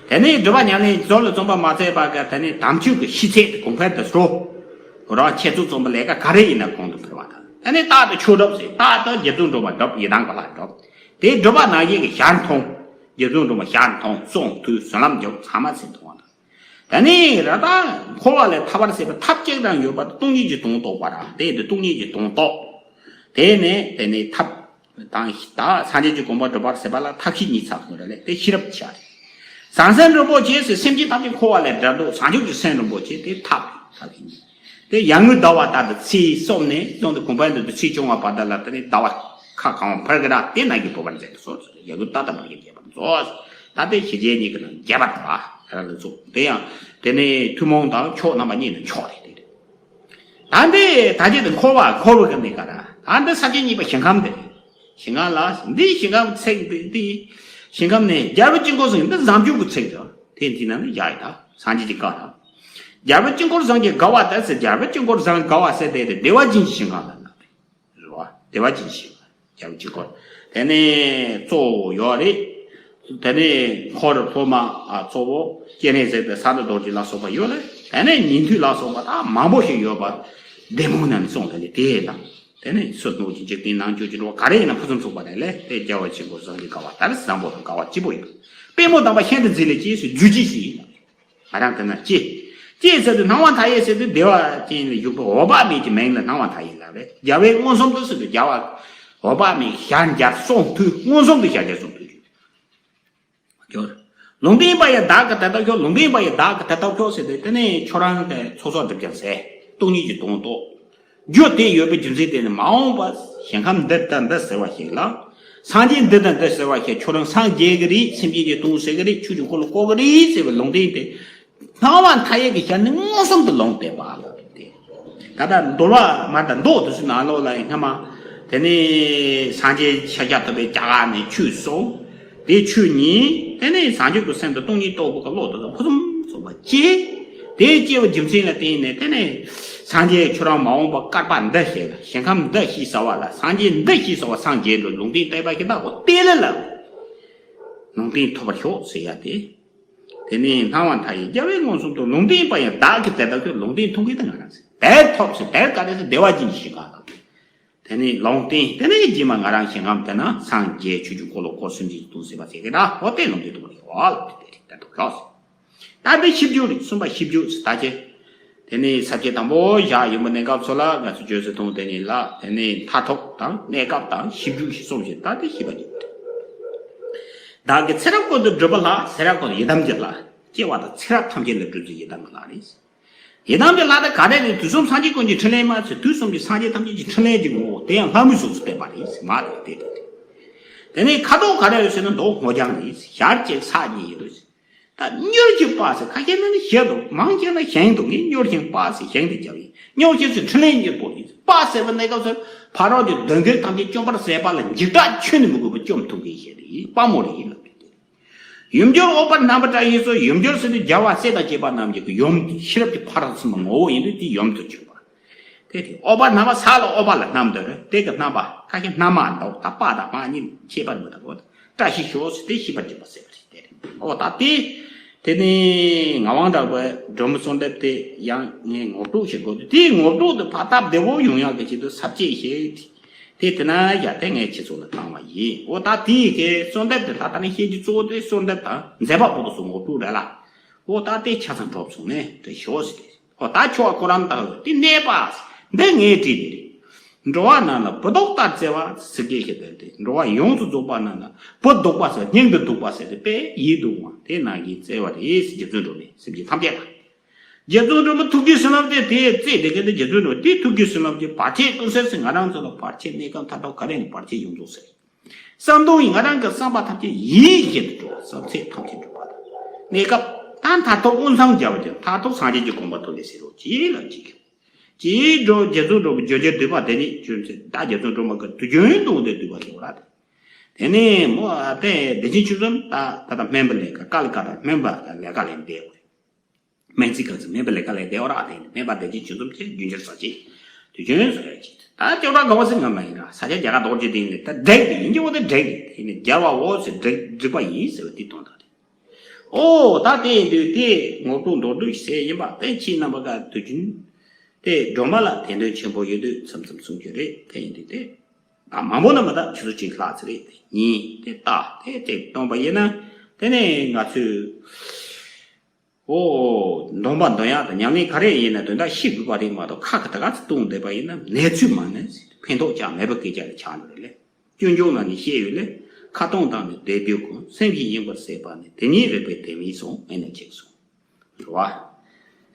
དེ་ནས་སྒྲུབ་པ་ཉམས་ལེན་རྫོགས་ལ་བརྩོན་པ་མ་ཚད་པ་ག་དེ་ནས་དམ་ཆོས་ཀྱི་ཤེས་ཚད་དེ་གོང་འཕེལ་དུ་འགྲོ། རང་འཆད་རྩོད་རྩོམ་པ་ལས་ཀ་ག་རེ་ཡིན་ན་གོང་དུ་འཕེལ་བ་དང་། དེ་ནས་རྟག་ཏུ་ཆོས་སྒྲུབ་ཟེར། རྟག་ཏུ་རྗེ་བཙུན་སྒྲོལ་མ་སྒྲུབ། ཡི་དམ་ག་ལ་སྒྲུབ། དེ་སྒྲུབ་པ་ནང་བཞིན་གྱི་ཞལ་མཐོང་། རྗེ་བཙུན་སྒྲོལ་མ་ཞལ་མཐོང་། གསུང་ཐོས། བྱིན་རླབས་འཇུག་ཚང་མ་ཚེ་མཐོང་བ་དང་། ད་ནི་ར་ད་འཁོར་བ་ལས་ཐར་བར་བྱེད་པའི་ཐབས་གཅིག་རང་ཡོད་པ་སྟོང་ཉིད་ཀྱི་དོན་རྟོགས་པ་ར། དེ་དེ་སྟོང་ཉིད་ཀྱི་དོན་རྟོགས། དེ་ནས་དེ་ནས་ཐབས་དང་ད་སངས་རྒྱས་ཀྱི་གོ་འཕང་སྒྲུབ་པར་བྱེད་པ་ལ་ཐབས་ཤེས་གཉིས་ཚང་དགོས་ར་ལས། དེ་ཤེས་རབ་ཆེ་རེད། བྱང་སེམས་རིན་པོ་ཆེ་ཟེར། སེམས་ཅན་ཐམས་ཅད་འཁོར་བ་ལས་བསྒྲལ་དུ་བྱང་ཆུབ་ཀྱི་སེམས་རིན་པོ་ཆེ་དེ་ཐབས་ཐབས་ཤེས་གཉིས། དེ་ཡར་ངོའི་ཟླ་བ་ལྟར་དུ་ཚེས་གསུམ་ནས་བཟུང་སྟེ་གོང་འཕེལ་དུ་ཚེས་བཅོ་ལྔ་བར་དུ་ལ་དེ་ནས་ཟླ་བ་ཁ་གང་བ་འཕེལ་གི་ར། དེ་ནང་གི་བོད་པར་མཛད་དུ་སོང་ཟེར། ཡར་ངོའི་ཟླ་དང་བར་གྱི་རྒྱས་པར་མཛོད། ད་ལྟའི་ཞི་རྒྱས་གཉིས་ཀྱི་ནང་རྒྱས་པར་བ་ར་ལ་ཚུགས། དེ་ཡང་དེ་ནས་ཐུན་མོང་དང་མཆོག་རྣམ་པ་གཉིས་ནི་མཆོག་རེད། དེ་རེད། ད་འདི་ད་ཅི་དེ་འཁོར་བ་འཁོར་བའི་གནས་ག་ར། ད་འདི་ས་བཅད་གཉིས་པ་ཞིང་ཁམས་དེ་རེད། ཞིང་ཁམས་ལ་འདི་ཞིང་ཁམས་ཚིག་འདི་འདི་ཞིང་ཁམས་ནས་རྒྱལ་བ་དཀྱིལ་འཁོར་ཟེར་འདི་བཟང་སྤྱོད་ཀྱི་ཚིག་རེད། དེ་འདི་ན་ནི་ཡ་ཡི་ད་སངས་རྒྱས་ཀྱི་བཀའ་དང་། རྒྱལ་བ་དཀྱིལ་འཁོར་བཟང་གི་དགའ་བ་དེ་ཟེར། རྒྱལ་བ་དཀྱིལ་འཁོར་བཟང་དགའ་བ་ཟེར་དེ་དེ་བདེ་བ་ཅན་གྱི་ཞིང་ཁམས་ལ་ན་རེད། རེད་བ། བདེ་བ་ཅན་ཞིག་རྒྱལ་བ་དཀྱིལ་འཁོར། དེ་ནས་གཙོ་བོ་ཡོད་རེད། དེ་ནས་འཁོར་ལྷོ་མ་ཨ་གཙོ་བོ་སྤྱན་རས་གཟིགས་དང་ས་ཏྭ་རྡོ་རྗེ་ལ་སོགས་པ་ཡོད་རེད། དེ་ནས་ཉན་ཐོས་ལ་སོགས་པ་དང་མང་པོ་ཞིག་ཡོད་པ། བདེ་སྨོན་རྣམས་གསུངས་ཏེ་ནི་དེ་དང་། དེ་ནས་ཚུལ་སྣང་གི་འཇིག་རྟེན་ནང་བཅུད་ཀྱི་འགྲོ་བ་ག་རེ་ཡིན་ན་ཕུན་སུམ་ཚོགས་པ་རེད་ལས། དེ་རྒྱལ་བ་དཀྱིལ་འཁོར་བཟང་གི་དགའ་བ་ལྟར་བཟང་པོ་དང་དགའ་བ་སྐྱིད་པོ་ཡོད། པད་མོ་དམ་པ་ཤིན་ཏུ་མཛེས་ལས་སྐྱེས་སུ་རྒྱུ་ཅི་ཞིག་ཡིན་ན། ང་རང་དེ་ན་ཅི། ཅེས་ཟེར་དུས་སྣང་བ་མཐའ་ཡས་ཟེར་དུས་བདེ་བ་ཅན་ལ་བཞུགས་པའི་འོད་དཔག་མེད་ཀྱི་མིང་ལ་སྣང་བ་མཐའ་ཡས་ལབ་རེད། རྒྱལ་བའི་མངོན་སུམ་དུ་ཟེར་དུས་རྒྱལ་བ་འོད་དཔག་མེད་ཞལ་མཇལ་གསུང་ཐོས། མངོན་སུམ་དུ་ཞལ་མཇལ་གསུང་ཐོས་ཀྱི། ལུང་བསྟན་པ་ཡི་བདག་གིས་དེ་ལྟར་ཤོག་ལུང་བསྟན་པ་ཡི་བདག་གིས་དེ་ལྟར་ཤོག་ཟེར་ཏེ་དེ་ནས་ཁྱོད་རང་གི་ཚོགས་གསོག་སྒྲིབ་སྦྱང་ཟེར། སྟོང་ཉིད་ཀྱི་དོན་རྟོགས། རྒྱུ་དེ་ཡོད་པའི་རྒྱུ་མཚན་དེ་ནི་མ་འོངས་པ་ཞིང་ཁམས་འདི་དང་འདི་ཟེར་བ་ཞིག་ལ། སངས་རྒྱས་འདི་དང་འདི་ཟེར་བ་ཞིག་ཁྱོད་རང་སངས་རྒྱས་ཀྱི་རེད། སེམས་ཅན་གྱི་དོན་ཟེར་གྱི་རེད། ཆོས་ཀྱི་འཁོར་ལོ་བསྐོར་གྱི་རེད་ཟེར་བའི་ལུང་བསྟན་དེ། སྣང་བ་མཐའ་ཡས་ཀྱི་ཞལ་ནས་མངོན་སུམ་དུ་ལུང་བསྟན་པ་ལ་བརྟེན། ད་ལྟ་འདུལ་བ་མ་དང་མདོ་དེ་ཚོའི་ནང་ལོགས་ལ་ཡང་སྔ་མ། དེ་ནས་སངས་རྒྱས་ཤཱཀྱ་ཐུབ་པའི་རྒྱ་གར་ནས་ཆོས་གསུངས། དེ་ཆོས་ཉན། དེ་ནས་བྱང་ཆུབ་ཀྱི་སེམས་དང་སྟོང་ཉིད་རྟོགས་པའི་བློ་དེ་དག་ཕུན་སུམ་ཚོགས་པ་སྐྱེས། དེ་སྐྱེ་བའི་རྒྱུ་མཚན་ལ་བརྟེན་ནས་དེ་ནས་སངས་རྒྱས་ཁྱོད་རང་མ་འོངས་པ་བསྐལ་པ་འདི་ཞིག་ལ་ཞིང་ཁམས་འདི་ཞེས་བྱ་བ་ལ་སངས་རྒྱས་འདི་ཞེས་བྱ་བ་སངས་རྒྱས་འགྲོ་ལུང་བསྟན་བསྟན་པ་ཞིག་དག་གོ་དེ་ལ་ལ་ལུང་བསྟན་ཐོབ་པར་ཤོག་ཟེར་ཡ་དེ། དེ་ནས་སྣང་བ་མཐའ་ཡས་རྒྱལ་བའི་མངོན་སུམ་དུ་ལུང་བསྟན་པ་ཡང་བདག་གིས་དེ་ལྟར་ཁྱོད་ལུང་བསྟན་ཐུང་གིས་དང་ང་རང་ཟེར་དེར་ཐོབ་ཟེར་དེར་ག་རེ་ཟེར་བདེ་བ་ཅན་གྱི་ཞིང་ཁམས་དང་། དེ་ནས་ལུང་བསྟན་དེ་ནས་རྗེས་མ་ང་རང་ཞིང་ཁམས་དེ་ན་སངས་རྒྱས་ཆོས་ཀྱི་འཁོར་ལོ་བསྐོར་སེམས་ཅན་གྱི་དོན་ཟེར་བ་ཟེར་གི་ད་འོ་དེ་ལུང་བསྟན་ཐུང་གིས་ཡོད་ལ་དེ་དེ་དེ་ཐོབ་ཤོག་ཟེར། ད་འདི་བཞི་བརྗོད་རེད། གསུམ་པ་བཞི་བརྗོད་ཟེར་ད་ཅེ། དེ་ནས་ས་བཅད་དང་པོ་བཞག་ཡོད་པ་གནས་སྐབས་སུ་ལ་ང་ཚོ་བརྗོད་ཟེར་ཐུང་དེ་ནས་ལ་དེ་ནས་མཐར་ཐུག་དང་གནས་སྐབས་དང་བཞི་བརྗོད་ཞེས་གསུམ་བཞིན་ད་དེ་བཞི་པ་བརྗོད་དེ། བདག་གིས་ཚེ་རབས་ཀུན་ཏུ་བསྒྲུབས་པ་ལྷ། ཚེ་རབས་ཀུན་ཏུ་ཡི་དམ་གྱི་ལྷ། སྐྱེ་བ་དང་ཚེ་རབས་ཐམས་ཅད་ལ་བསྒྲུབས་ཚུལ་ཡི་དམ་གྱི་ལྷ་རེད། ཡི་དམ་གྱི་ལྷ་དེ་ག་རེ་རེད། དུས་གསུམ་སངས་རྒྱས་ཀུན་གྱི་འཕྲིན་ལས་མ་ཚད་དུས་གསུམ་གྱི་སངས་རྒྱས་ཐམས་ཅད་ཀྱི་འཕྲིན་ལས་ཀྱི་ངོ་བོ་དེ་ཡང་ལྷ་མོའི་གཟུགས་སུ་བསྟན་པ་རེད་ཟེར་མ་རེད་དེ་དེ་དེ། དེ་ནས་ཁ་དོག་ག་རེ་རེད་ཟེར་ན་མདོག་སྔོ་ལྗང་རེད། ཞལ་གཅིག་ཕྱག་གཉིས་ཡིན་འདུག་ད་མྱུར་གྱི་དཔལ་ཟེར་ཁ་ཤས་ནི་ནི་ཞེ་འདུག་མང་ཆེ་ན་ཞིང་འདུག་ངས་མྱུར་ཞིང་དཔལ་ཟེར་ཞིང་དེ་རྒྱབ་ཡིན། མྱུར་ཞིང་ཟེར་འཕྲིན་ལས་མྱུར་པོ་ཡིན། དཔལ་ཟེར་བ་གནས་སྐབས་སུ་ཕ་རོལ་གྱི་གདོན་བགེགས་ཐམས་ཅད་བཅོམ་པར་ཟད་པ་ལ་འཇིགས་སྐྲག་ཁྱོན་ནས་མི་དགོས་པར་བཅོམ་ཐུབ་མཁན་ཞིག་རེད། དཔའ་མོ་རེད་ཡིན་ལབ་རེད། ཡུམ་གྱུར་འོད་དཔག་རྣམ་པར་བཀྲ་ཤིས་སོགས། ཡུམ་གྱུར་ཟེར་དུས་རྒྱལ་བ་སྲས་དང་བཅས་པ་རྣམས་ཀྱི་ཡུམ་ཤེས་རབ་ཀྱི་ཕ་རོལ་ཏུ་ཕྱིན་པ་ངོ་བོ་ཡིན་དུས་དེ་ཡུམ་དུ་གྱུར་པ། དེ་དེ་འོད་དཔག་རྣམ་པར་ས་ལ་འོད་དཔག་ལ་རྣམ་འདོད་རེད། དེ་གི་རྣམ་པ་ཁ་ཤས་སྣ་མ་འདོགས་ད་པ་དང་མ་གཉིས་ཁྱད་པར་མི་འདུག་གོ། བཀྲ་ཤིས་ཤོག་ཟེར་དེ་ཤེས་པར་གྱུར་པ་ཟེར་བ་རེད་དེ་རེད། འོ་ད་དེ། དེ་ནས་ངག་དབང་གྲགས་པའི་སྒྲོལ་མ་གསོལ་འདེབས་དེ་ཡང་ངས་ངོ་སྤྲོད་བྱེད་དགོས་དུས་དེའི་ངོ་སྤྲོད་དེ་ཕར་སྟབས་བདེ་བོ་ཡོང་ཡག་གི་ཆེད་དུ་ས་བཅད་ཞིག་དེ་དེ་ན་ཡ་དེ་ངས་ཁྱེད་ཚོ་ལ་བཏང་བ་ཡིན། འོ་ད་དེའི་གི་གསོལ་འདེབས་དེ་ད་ལྟ་ནས་བཤད་རྒྱུ་གཙོ་བོ་དེ་གསོལ་འདེབས་དང་མཛད་པ་པོ་དེ་ཚོ་ངོ་སྤྲོད་རེད་ལ། འོ་ད་དེ་ཆ་ཚང་གྲུབ་སོང་ནས་དེ་ཞོག་ཟེར་ཏེ། འོ་ད་ཁྱོད་ཁོ་རང་དང་དེ་གནས་པ་འདི་ངས་བྲིས་ནི་རེད། འགྲོ་བ་རྣམས་ལ་བུ་ལྡོག་ལྟར་བརྩེ་བ་ཟེར་སྐད་ཞིག་དེ་རེད། འགྲོ་བ་ཡོངས་སུ་རྫོགས་པ་རྣམས་ལ་བུ་ལྡོག་པ་ཟེར་སྙིང་དུ་སྡུག་པ་ཟེར་ཏེ་དཔེ་ཡིད་དུ་འོང་བ་དེ་ནང་བཞིན་བརྩེ་བ་རེད་ཟེར། རྗེ་བཙུན་སྒྲོལ་མས་སེམས་ཅན་ཐམས་ཅད་ལ། རྗེ་བཙུན་སྒྲོལ་མ་ཐུགས་ཀྱི་བྱིན་རླབས་དེ་དེ་བརྩེ་དེ་ག་དེ་རྗེ་བཙུན་སྒྲོལ་མ་དེ་ཐུགས་ཀྱི་བྱིན་རླབས་ཀྱི་བར་ཆད་ཀུན་སེལ་ཟེར་ང་རང་ཚོ་ལ་བར་ཆད་གནས་སྐབས་མཐར་ཐུག་ག་རེ་ནས་བར་ཆད་ཡོངས་རྫོགས་སེལ། བསམ་དོན་ཡིན་ང་རང་གི་བསམ་པ་ཐམས་ཅད་ཡིད་བཞིན་དུ་འགྲོ་བ་བསམ་ཚད་ཐམས་ཅད་འགྲུབ་པ་དང་། གནས་སྐབས་ད་མཐར་ཐུག་མངོན་སངས་རྒྱས་པ་ཅན་མཐར་ཐུག་སངས་རྒྱས་ཀྱི་གོ་འཕང་ཐོབ་ནས་ཟེར་རོ་ཅི་ལ་ཅི་གི། ཅིའི་འགྲོ་རྗེ་བཙུན་འགྲོ་བའི་བརྗོད་བྱའི་བསྡུས་པ་དེ་ནི་ཆོས་ཚེ་ད་རྗེ་བཙུན་སྒྲོལ་མ་གི་དུས་རྒྱུན་གཏོང་དེ་བསྡུས་པ་ཞིག་ར། དེ་ནས་མོ་ཨ་ཏེ་བདེ་ཆེན་ཆོས་འཛོམས་ད་ད་ལྟ་སྨན་པ་ལས་ཀ་ཀ་ལི་ཀ་ད་སྨན་པ་ལས་ཀ་ལས་འདས་པ་རེད། སྨན་རྩིས་ཁང་ཚོ་སྨན་པ་ལས་ཀ་ལས་བདེ་བ་རག་དེ་ནི་སྨན་པ་བདེ་ཆེན་ཆོས་འཛོམས་ཀྱིས་རྒྱུན་འཁྱོངས་ས་ཆེ། དུས་རྒྱུན་བཟོ་ཡ་ཆེ། ད་ཅོག་ར་ག་བ་ཟེར་ང་མ་ཡིན་ར་ས་ཆ་རྒྱ་གར་རྡོ་རྗེ་གདན་ནས་ད་འགྲིག་གི་ཡིན་གྱི་འོ་དེ་འགྲིག་གི་དེ་ནི་རྒྱལ་བ་འོ་ཟེར་འགྲིག་འགྲིག་པ་ཡིན་ཟེར་བ་དེ་དོན་དག་རེད། ཨོ་ད་དེ་ཡིན་དུས་དེ་ངོ་སྤྲོད་མདོར་བསྡུས་ཟེར་ཡིན་པ་དེ་ཁྱེད་རྣམ་པ་ག་དུས་རྒྱུན་དེ་སྒྲོལ་མ་ལ་དད་འདུན་ཆེན་པོ་ཡོད་དུས་མཚམས་མཚམས་གསུང་རྒྱུ་རེད། དེ་ཡིན་དུས་དེ་ད་མང་པོ་ན་མ་ད་ཆུ་ཚོད་གཅིག་ལྷག་ཙམ་རེད། དེ་ཉིན་དེ་ལྟ་དེ་དེ་གཏོང་པ་ཡིན་ན་དེ་ནས་ང་ཚོས། ཨོ། འདོན་པ་འདོན་ཡག་དང་ཉམས་ལེན་ག་རེ་ཡིན་ན་དོན་དག་ཤེས་དགོས་པ་རེད་མ་གཏོགས་ཁ་གི་ད་ག་ཚོད་གཏོང་བསྡད་པ་ཡིན་ན་གནས་ཚུལ་མ་ནས་ཕན་ཐོགས་ཀྱང་མེད་པ་སྐད་ཆ་ལ་ཆགས་འགྲོ་རེད་ལེ། སྤྱོད་འཇུག་ནང་ནས་བཤད་ཡོད་ལེ། ཁ་གཏོང་དང་ནི་བཟླས་བརྗོད་ཀུན། སེམས་ཀྱི་དབྱིངས་པར་ཟད་པ་ནི། དེ་ཉིད་རིག་པའི་ལྡེ་མིག་གསུམ། ཨེ་ནས་ཅིག་གསུངས། རེད་བ།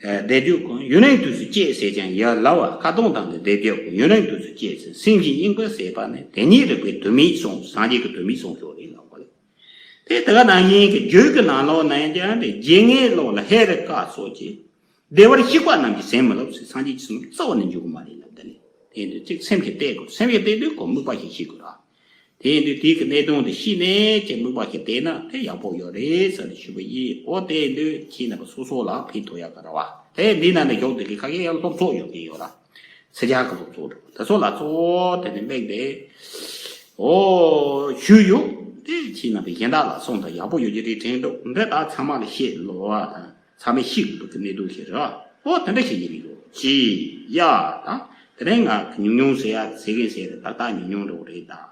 ཨེ་བཟླས་བརྗོད་ཀུན་ཡུན་རིང་དུས་སུ་སྤྱད་ཟེར་ཀྱང་ཡ་ལ་བ། ཁ་གཏོང་དང་ནི་བཟླས་བརྗོད་ཀུན་ཡུན་རིང་དུས་སུ་སྤྱད་ཟེར། སེམས་ཀྱི་དབྱིངས་པར་ཟད་པ་ནི། དེ་ཉིད་རིག་པའི་ལྡེ་མིག་གསུམ། སངས་རྒྱས་ཀྱི་ལྡེ་མིག་གསུམ་ཞོག་རེད་ལབ་པ་ལེ། དེ་དེ་ག་ནང་བཞིན་གྱི་རྒྱུད་ཀྱི་ནང་ལོགས་ན་ཡང་ཀྱང་དེ་རྗེ་ངའི་ཀློང་ལ་ཧེ་རུ་ཀ་སོགས་ཀྱིས་བདེ་བར་གཤེགས་པ་རྣམས་ཀྱིས་ཟིན་མི་ལོབ་ཟེར། སངས་རྒྱས་ཀྱི་ཟིན་རྩ་བ་ནས་འཇུག་གི་མ་རེད་ལབ། དེ་ནི་དེ་ཡིན་དུས་ཚིག་སེམས་ཀྱིས་གཏད་དགོས། སེམས་ཀྱིས་གཏད་དུས་ཁོ་དམིགས་པ་ཞིག་ཤེས་དགོས་ར། དེ་ཡིན་དུས་དེའི་གི་གནད་དོན་དེ་ཤེས་ནས་ཀྱི་དམིགས་པ་ཞིག་གཏད་ན་དེ་ཡག་པོ་ཡོད་རེད་ཟེར་ནས་ཞུས་པ་ཡིན། འོ་དེ་ཡིན་དུས་ཁྱེད་རྣམ་པ་སོ་སོ་ལ་ཕན་ཐོགས་ཡག་གི་རེད་བ། དེ་འདི་ནང་ནས་ཞོག་དེ་གི་ཁ་ཤས་ཡང་སློབ་ཚོགས་ཡོད་ཀྱི་ཡོད་ར། ཚེ་རྒྱལ་གྱི་སློབ་ཚོགས་རེད། དེ་ཚོ་ལ་གཙོ་བོ་དེ་ནི་དམིགས་ཏེ། ཨོ། ཞུས་ཡོད། དེ་ཕྱིན་ན་དེ་གཞན་དག་ལ་གསུངས་དང་ཡག་པོ་ཡོད་ཀྱི་རེད་དྲན་འདུག་འདི་ད་ཚང་མ་ལ་བཤད་ལོ་བ་དང་ཚང་མས་ཤེས་དགོས་ཀྱི་གནད་དོན་ཞིག་རེད། ཨོ་དེ་འདྲ་ཞིག་ཡིན་ཡོད་ཅི་ཡ་དང་དེ་རིང་ང་ཉུང་ཉུང་ཟེར་ཡ་ཟེར་གིན་ཟེར་རེད། ཏག་ཏག་ཉུང་ཉུང་འགྲོ་གི་རེད་ད།